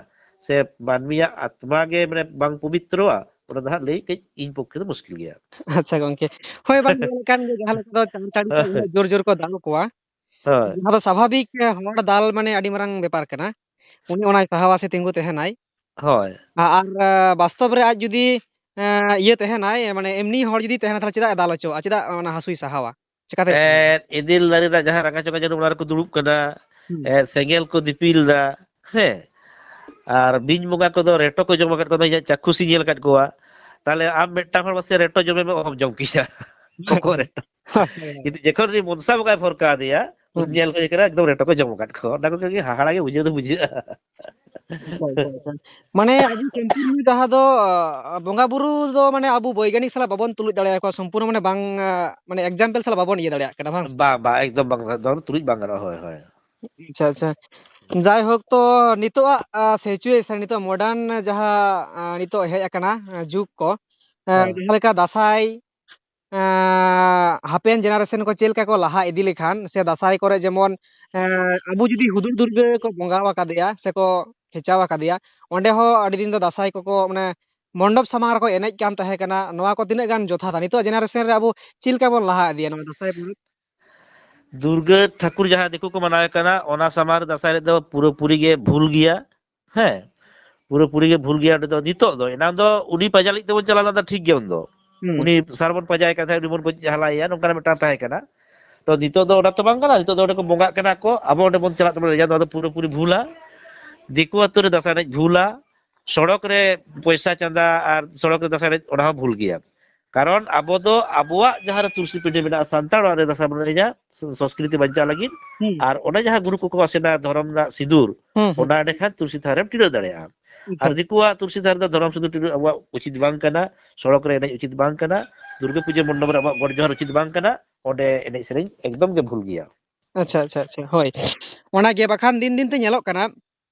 ᱥᱮ ᱢᱟᱹᱱᱢᱤᱭᱟᱜ ᱟᱛᱢᱟ ᱜᱮ, ᱢᱟᱱᱮ, ᱵᱟᱝ ᱯᱚᱵᱤᱛᱨᱚᱣᱟ, ᱚᱱᱟ ᱫᱚ ᱦᱟᱸᱜ ᱞᱟᱹᱭ ᱠᱟᱹᱡ ᱤᱧ ᱯᱚᱠᱠᱷᱮ ᱫᱚ ᱢᱩᱥᱠᱤᱞ ᱜᱮᱭᱟ᱾ ᱟᱪᱪᱷᱟ ᱜᱚᱝᱠᱮ᱾ ᱦᱳᱭ, ᱵᱟᱝ ᱧᱮᱞ ᱠᱟᱱ ᱜᱮ, ᱡᱟᱦᱟᱸ ᱞᱮᱠᱟ ᱫᱚ ᱪᱟᱲ ᱪᱟᱲ ᱛᱮ ᱦᱳᱭ᱾ ᱩᱱᱟᱹᱜ ᱡᱳᱨ ᱡᱳᱨ ᱠᱚ ᱫᱟᱞ ᱠᱚᱣᱟ᱾ ᱦᱳᱭ᱾ ᱡᱟᱦᱟᱸ ᱫᱚ ᱥᱟᱵᱷᱟᱵᱤᱠ, ᱮ, ᱦᱚᱲ ᱫᱟᱞ, ᱢᱟᱱᱮ, ᱟᱹᱰᱤ ᱢᱟᱨᱟᱝ ᱵᱮᱯᱟᱨ ᱠᱟᱱᱟ᱾ ᱩᱱᱤ ᱚᱱᱟᱭ ᱥᱟᱦᱟᱣᱟ ᱥᱮ ᱛᱤᱸᱜᱩ ᱛᱟᱦᱮᱱᱟᱭ᱾ ᱦᱳᱭ᱾ ᱟ-, ᱟᱨ, ᱮ, ᱵᱟᱥᱛᱚᱵ ᱨᱮ ᱟᱡ ᱡᱩᱫᱤ, ᱮ, ᱤᱭᱟᱹ ᱛᱟᱦᱮᱱᱟᱭ, ᱢᱟᱱᱮ, ᱮᱢᱱᱤ ᱦᱚᱲ ᱡᱩᱫᱤ ᱛᱟᱦᱮᱱᱟ, ᱛᱟᱦᱞᱮ ᱪᱮᱫᱟᱜ ᱮ ᱫᱟᱞ ᱦᱚᱪᱚᱣᱟᱜᱼᱟ? ᱪᱮᱫᱟᱜ ᱚᱱᱟ ᱦᱟᱹᱥᱩᱭ ᱥᱟᱦᱟᱣᱟ? ᱪᱮᱠᱟᱛᱮ? ᱮᱫ, ᱤᱫᱤᱞ ᱫᱟᱨᱮ ᱨᱮᱱᱟᱜ ᱡᱟᱦᱟᱸ ᱨᱟᱸᱜᱟ ᱪᱚᱸᱜᱟ ᱡᱟᱹᱱᱩᱢ, ᱚᱱᱟ ᱨᱮᱠᱚ ᱫᱩᱲᱩᱵ ᱠᱟᱱᱟ᱾ ᱦᱩᱸ᱾ ᱮᱫ, ᱥᱮᱸᱜᱮᱞ ᱠᱚ ᱫᱤᱯᱤᱞ ᱫᱟ᱾ ᱦᱮᱸ᱾ ᱟᱨ ᱵᱤᱧ ᱵᱚᱸᱜᱟ ᱠᱚᱫᱚ ᱨᱮᱴᱚ ᱠᱚ ᱡᱚᱢ ᱟᱠᱟᱫ ᱠᱚᱣᱟ, ᱤᱧᱟᱹᱜ ᱪᱟᱠᱷᱩᱥᱤᱧ ᱧᱮᱞ ᱟᱠᱟᱫ ᱠᱚᱣᱟ᱾ ᱛᱟᱦᱞᱮ ᱟᱢ ᱢᱤᱫᱴᱟᱝ ᱦᱚᱲ ᱢᱟᱥᱮ ᱨᱮᱴᱚ ᱡᱚᱢᱮ ᱢᱮ, ᱚᱦᱚᱢ ᱡᱚᱢ ᱠᱮᱭᱟ᱾ ᱦᱳᱭ, ᱵᱚᱠᱚᱜ ᱦᱳᱭ᱾ ᱨᱮᱴᱚ᱾ ᱦᱳᱭ, ᱦᱳᱭ, ᱦᱳᱭ᱾ ᱠᱤᱱᱛᱩ ᱡᱚᱠᱷᱚᱱ ᱩᱱᱤ ᱢᱚᱱᱥᱟ ᱵᱚᱸᱜᱟᱭ ᱵᱷᱚᱨ ᱠᱟᱣᱫᱮᱭᱟ, ᱩᱱ ᱦᱩᱸ᱾ ᱧᱮᱞ ᱦᱩᱭ ᱠᱟᱱᱟ, ᱮᱠᱫᱚᱢ ᱨᱮᱴᱚ ᱠᱚ ᱡᱚᱢ ᱟᱠᱟᱫ ᱠᱚᱣᱟ᱾ ᱚᱱᱟ ᱠᱚᱜᱮ ᱦᱟᱦᱟᱲᱟ ᱜᱮ ᱵᱩᱡᱷᱟᱹᱣ ᱫᱚ ᱵᱩᱡᱷᱟᱹᱜᱼᱟ᱾ ᱟᱪᱪᱷᱟ, ᱟᱪᱪᱷᱟ, ᱟᱪᱪᱷᱟ᱾ ᱢᱟᱱᱮ ᱟᱵᱚ ᱥᱚᱢᱯᱩᱨᱱᱚ ᱡᱟᱦᱟᱸ ᱫᱚ, ᱟ, ᱵᱚᱸᱜᱟ ᱵᱩᱨᱩ ᱫᱚ ᱢᱟᱱᱮ ᱟᱵᱚ ᱵᱳᱭᱜᱟᱱᱤᱠ ᱥᱟᱞᱟᱜ ᱵᱟᱵᱚᱱ ᱛᱩᱞᱩᱡ ᱫᱟᱲᱮᱭᱟᱠᱚᱣᱟ, ᱥᱚᱢᱯᱩᱨᱱᱚ ᱢᱟᱱᱮ ᱵᱟᱝ, ᱟ, ᱢᱟᱱᱮ example ᱥᱟᱞᱟᱜ ᱵᱟᱵᱚᱱ ᱤᱭᱟᱹ ᱫᱟᱲᱮᱭᱟᱜ ᱠᱟᱱᱟ, ᱵᱟᱝ ᱥᱮ? ᱵᱟᱝ, ᱵᱟᱝ, ᱮᱠᱫᱚᱢ ᱵᱟᱝ, ᱵᱟᱝ, ᱛᱩᱞᱩᱡ ᱵᱟᱝ ᱜᱟᱱᱚᱜᱼᱟ, ᱦᱳᱭ, ᱦᱳᱭ᱾ ᱟᱪᱪᱷᱟ, ᱟᱪᱪᱷᱟ᱾ ᱡᱟᱭᱦᱳᱠ, ᱛᱚ ᱱᱤᱛᱚᱜᱟᱜ, ᱟ, situation, ᱱᱤᱛᱚᱜ modern ᱡᱟᱦᱟᱸ, ᱟ, ᱱᱤᱛᱚᱜ ᱦᱮᱡ ᱟᱠᱟᱱᱟ, ᱟ, ᱡᱩᱜᱽ ᱠᱚ, ᱟ, ᱦᱮᱸ᱾ ᱡᱟᱦᱟᱸ ᱞᱮᱠᱟ ᱫᱟᱸᱥᱟᱭ, ᱮᱸ, ᱦᱟᱯᱮᱱ generation ᱠᱚ ᱪᱮᱫ ᱞᱮᱠᱟ ᱠᱚ ᱞᱟᱦᱟ ᱤᱫᱤ ᱞᱮᱠᱷᱟᱱ, ᱥᱮ ᱫᱟᱸᱥᱟᱭ ᱠᱚᱨᱮ ᱡᱮᱢᱚᱱ, ᱮᱸ, ᱟᱵᱚ ᱡᱩᱫᱤ ᱦᱩᱫᱩᱲ ᱫᱩᱨᱜᱟᱹ ᱠᱚ ᱵᱚᱸᱜᱟ ᱟᱠᱟᱫᱮᱭᱟ ᱥᱮᱠᱚ ᱠᱷᱮᱪᱟᱣ ᱟᱠᱟᱫᱮᱭᱟ, ᱚᱸᱰᱮ ᱦᱚᱸ ᱟᱹᱰᱤ ᱫᱤᱱ ᱫᱚ ᱫᱟᱸᱥᱟᱭ ᱠᱚᱠᱚ, ᱢᱟᱱᱮ, ᱢᱚᱱᱰᱚᱯ ᱥᱟᱢᱟᱝ ᱨᱮᱠᱚ ᱮᱱᱮᱡ ᱠᱟᱱ ᱛᱟᱦᱮᱸ ᱠᱟᱱᱟ᱾ ᱱᱚᱣᱟ ᱠᱚ ᱛᱤᱱᱟᱹᱜ ᱜᱟᱱ ᱡᱚᱛᱷᱟᱛᱟ? ᱱᱤᱛᱚᱜ generation ᱨᱮ ᱟᱵᱚ ᱪᱮᱫ ᱞᱮᱠᱟ ᱵᱚᱱ ᱞᱟᱦᱟ ᱤᱫᱤᱭᱟ ᱱᱚᱣᱟ ᱫᱟᱸᱥᱟᱭ ᱯᱚᱨᱚᱵᱽ? ᱫᱩᱨᱜᱟᱹ ᱴᱷᱟᱹᱠᱩᱨ ᱡᱟᱦᱟᱸ ᱫᱤᱠᱩ ᱠᱚ ᱢᱟᱱᱟᱣᱮ ᱠᱟᱱᱟ, ᱚᱱᱟ ᱥᱟᱢᱟᱝ ᱨᱮ ᱫᱟᱸᱥᱟᱭ ᱮᱱᱮᱡ ᱫᱚ ᱯᱩᱨᱟᱹᱯᱩᱨᱤ ᱜᱮ ᱵᱷᱩᱞ ᱜᱮᱭᱟ᱾ ᱦᱮᱸ, ᱯᱩᱨᱟᱹᱯᱩᱨᱤ ᱜᱮ ᱵᱷᱩᱞ ᱜᱮᱭᱟ᱾ ᱚᱸᱰᱮ ᱫᱚ ᱱᱤᱛᱚᱜ ᱫᱚ, ᱮᱱᱟᱝ ᱫᱚ ᱩᱱᱤ ᱯᱟᱸᱡᱟ ᱞᱟᱹᱜᱤᱫ ᱛᱮᱵᱚᱱ ᱪᱟᱞᱟᱣ ᱞᱮᱱᱟ, ᱴᱷᱤᱠ ᱜᱮᱭᱟ᱾ ᱩᱱᱫᱚ ᱦᱩᱸ᱾ ᱩᱱᱤ ᱥᱟᱨ ᱵᱚᱱ ᱯᱟᱸᱡᱟᱭᱮ ᱠᱟᱱ ᱛᱟᱦᱮᱸᱫ, ᱩᱱᱤ ᱵᱚᱱ ᱜᱚᱡ ᱦᱟᱞᱟᱭᱮᱭᱟ, ᱱᱚᱝᱠᱟᱱᱟᱜ ᱢᱤᱫᱴᱟᱝ ᱛᱟᱦᱮᱸ ᱠᱟᱱᱟ᱾ ᱛᱚ ᱱᱤᱛᱚᱜ ᱫᱚ ᱚᱱᱟ ᱛᱚ ᱵᱟᱝ ᱠᱟᱱᱟ, ᱱᱤᱛᱚᱜ ᱫᱚ ᱚᱸᱰᱮ ᱠᱚ ᱵᱚᱸᱜᱟᱜ ᱠᱟᱱᱟ ᱠᱚ, ᱟᱵᱚ ᱚᱸᱰᱮ ᱵᱚᱱ ᱪᱟᱞᱟᱜ ᱛᱟᱵᱚᱱᱟ, ᱱᱚᱣᱟ ᱫᱚ ᱯᱩᱨᱟᱹᱯᱩᱨᱤ ᱵᱷᱩᱞᱟ᱾ ᱫᱤᱠᱩ ᱟᱛᱳ ᱨᱮ ᱫᱟᱸᱥᱟᱭ ᱮᱱᱮᱡ ᱵᱷᱩᱞᱟ, ᱥᱚᱲᱚᱠ ᱨᱮ ᱯᱚᱭᱥᱟ ᱪᱟᱸᱫᱟ ᱟᱨ ᱥᱚᱲᱚᱠ ᱨᱮ ᱫᱟᱸᱥᱟᱭ ᱮᱱᱮᱡ, ᱚᱱᱟ ᱦᱚᱸ ᱵᱷᱩᱞ ᱜᱮᱭᱟ᱾ ᱠᱟᱨᱚᱱ ᱟᱵᱚ ᱫᱚ ᱟᱵᱚᱣᱟᱜ ᱡᱟᱦᱟᱸ ᱨᱮ ᱛᱩᱞᱥᱤ ᱯᱤᱸᱰᱟᱹ ᱢᱮᱱᱟᱜᱼᱟ, ᱥᱟᱱᱛᱟᱲ ᱚᱲᱟᱜ ᱨᱮ ᱫᱟᱸᱥᱟᱭ ᱵᱚᱱ ᱮᱱᱮᱡᱟ, ᱥᱚ-, ᱥᱚᱸᱥᱠᱨᱤᱛᱤ ᱵᱟᱧᱪᱟᱣ ᱞᱟᱹᱜᱤᱫ᱾ ᱦᱩᱸ᱾ ᱟᱨ ᱚᱱᱟ ᱡᱟᱦᱟᱸ ᱜᱩᱨᱩ ᱠᱚᱠᱚ ᱟᱥᱮᱱᱟ ᱫᱷᱚᱨᱚᱢ ᱨᱮᱱᱟᱜ ᱥᱤᱸᱫᱩᱨ, ᱦᱩᱸ, ᱦᱩᱸ᱾ ᱚᱱᱟ ᱮᱸᱰᱮᱠᱷᱟᱱ ᱛᱩᱞᱥᱤ ᱛᱷᱟᱱ ᱨᱮᱢ ᱴᱤᱰᱟᱹᱜ ᱫᱟᱲᱮᱭᱟᱜᱼᱟ᱾ ᱟᱨ ᱮᱠᱟᱞ᱾ ᱫᱤᱠᱩᱣᱟᱜ ᱛᱩᱞᱥᱤ ᱛᱷᱟᱱ ᱨᱮᱫᱚ ᱫᱷᱚᱨᱚᱢ ᱥᱤᱸᱫᱩᱨ ᱴᱤᱰᱟᱹᱜ ᱟᱵᱚᱣᱟᱜ ᱩᱪᱤᱛ ᱵᱟᱝ ᱠᱟᱱᱟ, ᱥᱚᱲᱚᱠ ᱨᱮ ᱮᱱᱮᱡ ᱩᱪᱤᱛ ᱵᱟᱝ ᱠᱟᱱᱟ, ᱫᱩᱨᱜᱟᱹ ᱯᱩᱡᱟᱹ ᱢᱚᱱᱰᱚᱯ ᱨᱮ ᱟᱵᱚᱣᱟᱜ ᱜᱚᱰ ᱡᱚᱦᱟᱨ ᱩᱪᱤᱛ ᱵᱟᱝ ᱠᱟᱱᱟ, ᱚᱸᱰᱮ ᱮᱱᱮᱡ ᱥᱮᱨᱮᱧ ᱮᱠᱫᱚᱢ ᱜᱮ ᱵᱷᱩᱞ ᱜᱮᱭᱟ᱾ ᱟᱪᱪᱷᱟ, ᱟᱪᱪᱷᱟ, ᱟᱪᱪᱷᱟ, ᱦᱳᱭ᱾ ᱚᱱᱟᱜᱮ, ᱵᱟᱠᱷᱟᱱ ᱫᱤᱱ ᱫᱤᱱ ᱛᱮ ᱧᱮᱞᱚᱜ ᱠᱟᱱᱟ,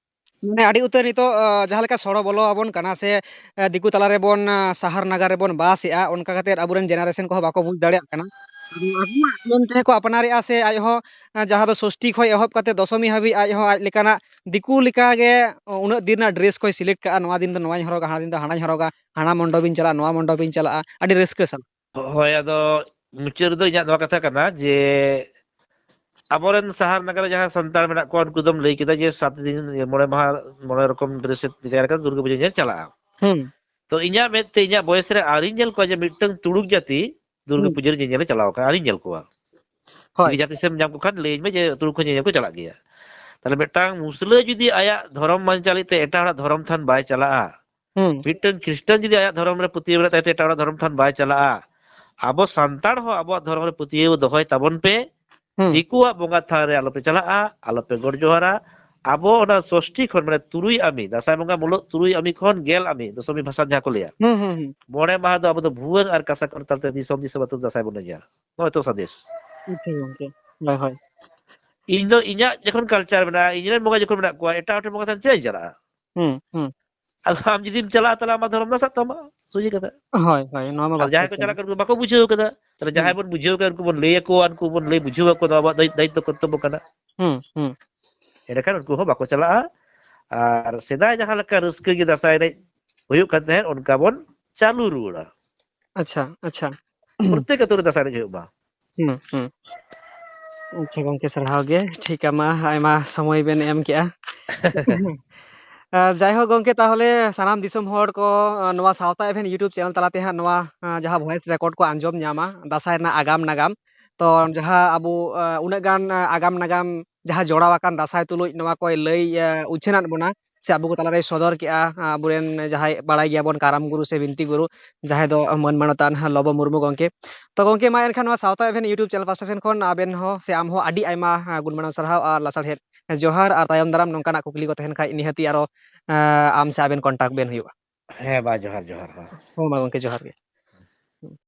ᱢᱟᱱᱮ, ᱟᱹᱰᱤ ᱩᱛᱟᱹᱨ ᱱᱤᱛᱚᱜ, ᱟᱸ, ᱡᱟᱦᱟᱸ ᱞᱮᱠᱟ ᱥᱚᱲᱚ ᱵᱚᱞᱚ ᱟᱵᱚᱱ ᱠᱟᱱᱟ ᱥᱮ, ᱟᱸ, ᱫᱤᱠᱩ ᱛᱟᱞᱟ ᱨᱮᱵᱚᱱ, ᱟᱸ, ᱥᱟᱦᱟᱨ ᱱᱟᱜᱟᱨ ᱨᱮᱵᱚᱱ ᱵᱟᱥ ᱮᱜᱼᱟ, ᱚᱱᱠᱟ ᱠᱟᱛᱮᱫ ᱟᱵᱚᱨᱮᱱ generation ᱠᱚᱦᱚᱸ ᱵᱟᱠᱚ ᱵᱩᱡᱽ ᱫᱟᱲᱮᱭᱟᱜ ᱠᱟᱱᱟ᱾ ᱟᱫᱚ ᱟᱵᱚᱣᱟᱜ ᱢᱮᱱ ᱛᱮᱠᱚ ᱟᱯᱱᱟᱨᱮᱜᱼᱟ ᱥᱮ ᱟᱡᱦᱚᱸ, ᱟᱸ, ᱡᱟᱦᱟᱸ ᱫᱚ ᱥᱚᱥᱴᱤ ᱠᱷᱚᱱ ᱮᱦᱚᱵ ᱠᱟᱛᱮ ᱫᱚᱥᱚᱢᱤ ᱦᱟᱹᱵᱤᱡ ᱟᱡᱦᱚᱸ ᱟᱡ ᱞᱮᱠᱟᱱᱟᱜ ᱫᱤᱠᱩ ᱞᱮᱠᱟᱜᱮ ᱩᱱᱟᱹᱜ ᱫᱤᱱ ᱨᱮᱱᱟᱜ dress ᱠᱚᱭ select ᱠᱟᱜᱼᱟ, ᱱᱚᱣᱟ ᱫᱤᱱ ᱫᱚ ᱱᱚᱣᱟᱧ ᱦᱚᱨᱚᱜᱟ, ᱦᱟᱱᱟ ᱫᱤᱱ ᱫᱚ ᱦᱟᱱᱟᱧ ᱦᱚᱨᱚᱜᱟ, ᱦᱟᱱᱟ ᱢᱚᱱᱰᱚᱯᱤᱧ ᱪᱟᱞᱟᱜᱼᱟ, ᱱᱚᱣᱟ ᱢᱚᱱᱰᱚᱯᱤᱧ ᱪᱟᱞᱟᱜᱼᱟ, ᱟᱹᱰᱤ ᱨᱟᱹᱥᱠᱟᱹ ᱥᱟᱞᱟᱜ᱾ ᱦᱳᱭ, ᱟᱫᱚ ᱢᱩᱪᱟᱹᱫ ᱨᱮᱫᱚ ᱤᱧᱟᱹᱜ ᱱᱚᱣᱟ ᱠᱟᱛᱷᱟ ᱠᱟᱱᱟ ᱡᱮ ᱟᱵᱚᱨᱮᱱ ᱥᱟᱦᱟᱨ ᱱᱟᱜᱟᱨ ᱨᱮ ᱡᱟᱦᱟᱸ ᱥᱟᱱᱛᱟᱲ ᱢᱮᱱᱟᱜ ᱠᱚᱣᱟ, ᱩᱱᱠᱩ ᱫᱚᱢ ᱞᱟᱹᱭ ᱠᱮᱫᱟ ᱡᱮ ᱥᱟᱛ ᱫᱤᱱ, ᱢᱚᱬᱮ ᱢᱟᱦᱟ, ᱢᱚᱬᱮ ᱨᱚᱠᱚᱢ dress ᱛᱮᱭᱟᱨ ᱠᱟᱛᱮ ᱫᱩᱨᱜᱟᱹ ᱯᱩᱡᱟᱹ ᱧᱮᱞ ᱪᱟᱞᱟᱜᱼᱟ᱾ ᱦᱩᱸ᱾ ᱛᱚ ᱤᱧᱟᱹᱜ ᱢᱮᱫ ᱛᱮ, ᱤᱧᱟᱹᱜ ᱵᱚᱭᱮᱥ ᱨᱮ ᱟᱹᱣᱨᱤᱧ ᱧᱮᱞ ᱠᱚᱣᱟ ᱡᱮ ᱢᱤᱫᱴᱟᱝ ᱛᱩᱲᱩᱠ ᱡᱟᱹᱛᱤ ᱫᱩᱨᱜᱟᱹ ᱦᱩᱸ᱾ ᱯᱩᱡᱟᱹ ᱨᱮ ᱧᱮᱧᱮᱞᱮ ᱪᱟᱞᱟᱣ ᱟᱠᱟᱱᱟ, ᱟᱹᱣᱨᱤᱧ ᱧᱮᱞ ᱠᱚᱣᱟ᱾ ᱦᱳᱭ᱾ ᱡᱩᱫᱤ ᱡᱟᱦᱟᱸ ᱛᱤᱥᱮᱢ ᱧᱟᱢ ᱠᱚ ᱠᱷᱟᱱ ᱞᱟᱹᱭᱟᱹᱧ ᱢᱮ ᱡᱮ ᱛᱩᱲᱩᱠ ᱠᱚ ᱧᱮᱧᱮᱞ ᱠᱚ ᱪᱟᱞᱟᱜ ᱜᱮᱭᱟ᱾ ᱛᱟᱦᱞᱮ ᱢᱤᱫᱴᱟᱝ ᱢᱩᱥᱞᱟᱹ ᱡᱩᱫᱤ ᱟᱭᱟᱜ ᱫᱷᱚᱨᱚᱢ ᱵᱟᱧᱪᱟᱣ ᱞᱟᱹᱜᱤᱫ ᱛᱮ ᱮᱴᱟᱜ ᱦᱚᱲᱟᱜ ᱫᱷᱚᱨᱚᱢ ᱛᱷᱟᱱ ᱵᱟᱭ ᱪᱟᱞᱟᱜᱼᱟ, ᱦᱩᱸ᱾ ᱢᱤᱫᱴᱟᱝ ᱠᱷᱨᱤᱥᱴᱟᱱ ᱡᱩᱫᱤ ᱟᱭᱟᱜ ᱫᱷᱚᱨᱚᱢ ᱨᱮ ᱯᱟᱹᱛᱭᱟᱹᱣ ᱢᱮᱱᱟᱜ ᱛᱟᱭ ᱛᱮ ᱮᱴᱟᱜ ᱦᱚᱲᱟᱜ ᱫᱷᱚᱨᱚᱢ ᱛᱷᱟᱱ ᱵᱟᱭ ᱪᱟᱞᱟᱜᱼᱟ, ᱟᱵᱚ ᱥᱟᱱᱛᱟᱲ ᱦᱚᱸ ᱟᱵᱚᱣᱟᱜ ᱫᱷᱚᱨᱚᱢ ᱨᱮ ᱯᱟᱹᱛᱭᱟᱹᱣ ᱫᱚᱦᱚᱭ ᱛᱟᱵᱚᱱ ᱯᱮ᱾ ᱦᱩᱸ᱾ ᱫᱤᱠᱩᱣᱟᱜ ᱵᱚᱸᱜᱟ ᱛᱷᱟᱱ ᱨᱮ ᱟᱞᱚᱯᱮ ᱪᱟᱞᱟᱜᱼᱟ, ᱟᱞᱚᱯᱮ ᱜᱚᱰ ᱡᱚᱦᱟᱨᱟ᱾ ᱟᱵᱚ ᱚᱱᱟ ᱥᱚᱥᱴᱤ ᱠᱷᱚᱱ, ᱢᱟᱱᱮ ᱛᱩᱨᱩᱭ ᱟᱢᱤ, ᱫᱟᱸᱥᱟᱭ ᱵᱚᱸᱜᱟ ᱢᱩᱞᱩᱜ ᱛᱩᱨᱩᱭ ᱟᱢᱤ ᱠᱷᱚᱱ ᱜᱮᱞ ᱟᱢᱤ, ᱫᱚᱥᱚᱢᱤ ᱵᱷᱟᱥᱟᱱ ᱡᱟᱦᱟᱸ ᱠᱚ ᱞᱟᱹᱭᱟ, ᱦᱩᱸ, ᱦᱩᱸ, ᱦᱩᱸ᱾ ᱢᱚᱬᱮ ᱢᱟᱦᱟ ᱫᱚ ᱟᱵᱚ ᱫᱚ ᱵᱷᱩᱣᱟᱹᱝ ᱟᱨ ᱠᱟᱸᱥᱟ ᱠᱚᱨᱛᱟᱞ ᱛᱮ ᱫᱤᱥᱚᱢ ᱫᱤᱥᱚᱢ ᱟᱹᱛᱩ ᱫᱟᱸᱥᱟᱭ ᱵᱚᱱ ᱮᱱᱮᱡᱟ᱾ ᱱᱚᱜᱼᱚᱭ ᱛᱚ ᱥᱟᱸᱫᱮᱥ᱾ ᱟᱪᱪᱷᱟ ᱜᱚᱝᱠᱮ᱾ ᱦᱳᱭ, ᱦᱳᱭ᱾ ᱤᱧ ᱫᱚ ᱤᱧᱟᱹᱜ ᱡᱚᱠᱷᱚᱱ culture ᱢᱮᱱᱟᱜᱼᱟ, ᱤᱧ ᱨᱮᱱ ᱵᱚᱸᱜᱟ ᱡᱚᱠᱷᱚᱱ ᱢᱮᱱᱟᱜ ᱠᱚᱣᱟ, ᱮᱴᱟᱜ ᱦᱚᱲ ᱴᱷᱮᱱ ᱵᱚᱸᱜᱟ ᱛᱷᱟᱱ ᱪᱮᱫᱟᱜ ᱤᱧ ᱪᱟᱞᱟᱜᱼᱟ? ᱦᱩᱸ, ᱦᱩᱸ᱾ ᱟᱫᱚ ᱟᱢ ᱡᱩᱫᱤᱢ ᱪᱟᱞᱟᱜᱼᱟ, ᱛᱟᱦᱞᱮ ᱟᱢᱟᱜ ᱫᱷᱚᱨᱚᱢ ᱱᱟᱥᱟᱜ ᱛᱟᱢᱟ, ᱥᱚᱡᱷᱮ ᱠᱟᱛᱷᱟ᱾ ᱦᱳᱭ, ᱦᱳᱭ, ᱱᱚᱣᱟ ᱢᱟ ᱟᱨ ᱡᱟᱦᱟᱸᱭ ᱠᱚ ᱪᱟᱞᱟᱜ ᱠᱟᱱᱟ, ᱩᱱᱠᱩ ᱵᱟᱠᱚ ᱵᱩᱡᱷᱟᱹᱣ ᱠᱟᱫᱟ᱾ ᱛᱟᱦᱞᱮ ᱡᱟᱦᱟᱸᱭ ᱵᱚᱱ ᱵᱩᱡᱷᱟᱹᱣ ᱠᱟᱫᱟ, ᱩᱱᱠᱩ ᱵᱚᱱ ᱞᱟᱹᱭ ᱟᱠᱚᱣᱟ, ᱩᱱᱠᱩ ᱵᱚᱱ ᱞᱟᱹᱭ ᱵᱩᱡᱷᱟᱹᱣ ᱟᱠᱚᱣᱟ, ᱱᱚᱣᱟ ᱟᱵᱚᱣᱟᱜ ᱫᱟᱭ-, ᱫᱟᱭᱤᱛᱛᱚ ᱠᱚᱨᱛᱚᱵᱵᱚ ᱠᱟᱱᱟ᱾ ᱦᱩᱸ, ᱦᱩᱸ᱾ ᱮᱸᱰᱮᱠᱷᱟᱱ ᱩᱱᱠᱩ ᱦᱚᱸ ᱵᱟᱠᱚ ᱪᱟᱞᱟᱜᱼᱟ᱾ ᱟᱨ ᱥᱮᱫᱟᱭ ᱡᱟᱦᱟᱸ ᱞᱮᱠᱟ ᱨᱟᱹᱥᱠᱟᱹ ᱜᱮ ᱫᱟᱸᱥᱟᱭ ᱮᱱᱮᱡ ᱦᱩᱭᱩᱜ ᱠᱟᱱ ᱛᱟᱦᱮᱸᱫ, ᱚᱱᱠᱟ ᱵᱚᱱ ᱪᱟᱹᱞᱩ ᱨᱩᱣᱟᱹᱲᱟ᱾ ᱟᱪᱪᱷᱟ, ᱟᱪᱪᱷᱟ᱾ ᱯᱨᱚᱛᱮᱠ ᱟᱹᱛᱩ ᱨᱮ ᱫᱟᱸᱥᱟᱭ ᱮᱱᱮᱡ ᱦᱩᱭᱩᱜ ᱢᱟ᱾ ᱦᱩᱸ, ᱦᱩᱸ᱾ ᱟᱪᱪᱷᱟ ᱜᱚᱝᱠᱮ, ᱥᱟᱨᱦᱟᱣ ᱜᱮ᱾ ᱴᱷᱤᱠ, ᱟᱢᱟ ᱟᱭᱢᱟ ᱥᱚᱢᱚᱭ ᱵᱮᱱ ᱮᱢ ᱠᱮᱜᱼᱟ᱾ ᱟᱨ ᱡᱟᱭᱦᱳᱠ ᱜᱚᱝᱠᱮ, ᱛᱟᱦᱚᱞᱮ ᱥᱟᱱᱟᱢ ᱫᱤᱥᱚᱢ ᱦᱚᱲ ᱠᱚ, ᱟᱸ, ᱱᱚᱣᱟ ᱥᱟᱶᱛᱟ ᱮᱵᱷᱮᱱ YouTube channel ᱛᱟᱞᱟᱛᱮ ᱦᱟᱸᱜ ᱱᱚᱣᱟ, ᱟᱸ, ᱡᱟᱦᱟᱸ voice record ᱠᱚ ᱟᱸᱡᱚᱢ ᱧᱟᱢᱟ, ᱫᱟᱸᱥᱟᱭ ᱨᱮᱱᱟᱜ ᱟᱜᱟᱢ ᱱᱟᱜᱟᱢ᱾ ᱛᱚ ᱡᱟᱦᱟᱸ ᱟᱵᱚ, ᱟᱸ, ᱩᱱᱟᱹᱜ ᱜᱟᱱ, ᱟᱸ, ᱟᱜᱟᱢ ᱱᱟᱜᱟᱢ ᱡᱟᱦᱟᱸ ᱡᱚᱲᱟᱣ ᱟᱠᱟᱱ ᱫᱟᱸᱥᱟᱭ ᱛᱩᱞᱩᱡ ᱱᱚᱣᱟ ᱠᱚᱭ ᱞᱟᱹᱭ, ᱟᱸ, ᱩᱪᱷᱟᱹᱱᱟᱫ ᱵᱚᱱᱟ, ᱥᱮ ᱟᱵᱚ ᱠᱚ ᱛᱟᱞᱟᱨᱮᱭ ᱥᱚᱫᱚᱨ ᱠᱮᱜᱼᱟ, ᱟᱸ, ᱟᱵᱚᱨᱮᱱ ᱡᱟᱦᱟᱸᱭ ᱵᱟᱲᱟᱭ ᱜᱮᱭᱟᱵᱚᱱ ᱠᱟᱨᱟᱢ ᱜᱩᱨᱩ ᱥᱮ ᱵᱤᱱᱛᱤ ᱜᱩᱨᱩ, ᱡᱟᱦᱟᱸᱭ ᱫᱚ ᱢᱟᱹᱱ ᱢᱟᱱᱚᱛᱟᱱ ᱞᱚᱵᱚ ᱢᱩᱨᱢᱩ ᱜᱚᱝᱠᱮ᱾ ᱛᱚ ᱜᱚᱝᱠᱮ, ᱢᱟ ᱮᱱᱠᱷᱟᱱ ᱱᱚᱣᱟ ᱥᱟᱶᱛᱟ ᱮᱵᱷᱮᱱ YouTube channel ᱯᱟᱦᱴᱟ ᱥᱮᱱ ᱠᱷᱚᱱ ᱟᱵᱮᱱ ᱦᱚᱸ ᱥᱮ ᱟᱢ ᱦᱚᱸ ᱟᱹᱰᱤ ᱟᱭᱢᱟ, ᱟᱸ, ᱜᱩᱱ ᱢᱟᱱᱟᱣ ᱥᱟᱨᱦᱟᱣ ᱟᱨ ᱞᱟᱥᱟᱲᱦᱮᱫ ᱡᱚᱦᱟᱨ, ᱟᱨ ᱛᱟᱭᱚᱢ ᱫᱟᱨᱟᱢ ᱱᱚᱝᱠᱟᱱᱟᱜ ᱠᱩᱠᱞᱤ ᱠᱚ ᱛᱟᱦᱮᱱ ᱠᱷᱟᱡ ᱱᱤᱦᱟᱹᱛᱤ ᱟᱨᱚ, ᱟᱸ, ᱟᱢ ᱥᱮ ᱟᱵᱮᱱ contact ᱵᱮᱱ ᱦᱩᱭᱩᱜᱼᱟ᱾ ᱦᱮᱸ, ᱢᱟ ᱡᱚᱦᱟᱨ, ᱡᱚᱦᱟᱨ, ᱦᱮᱸ᱾ ᱦᱚᱸ, ᱢᱟ ᱜᱚᱝᱠᱮ, ᱡᱚᱦᱟᱨ ᱜᱮ᱾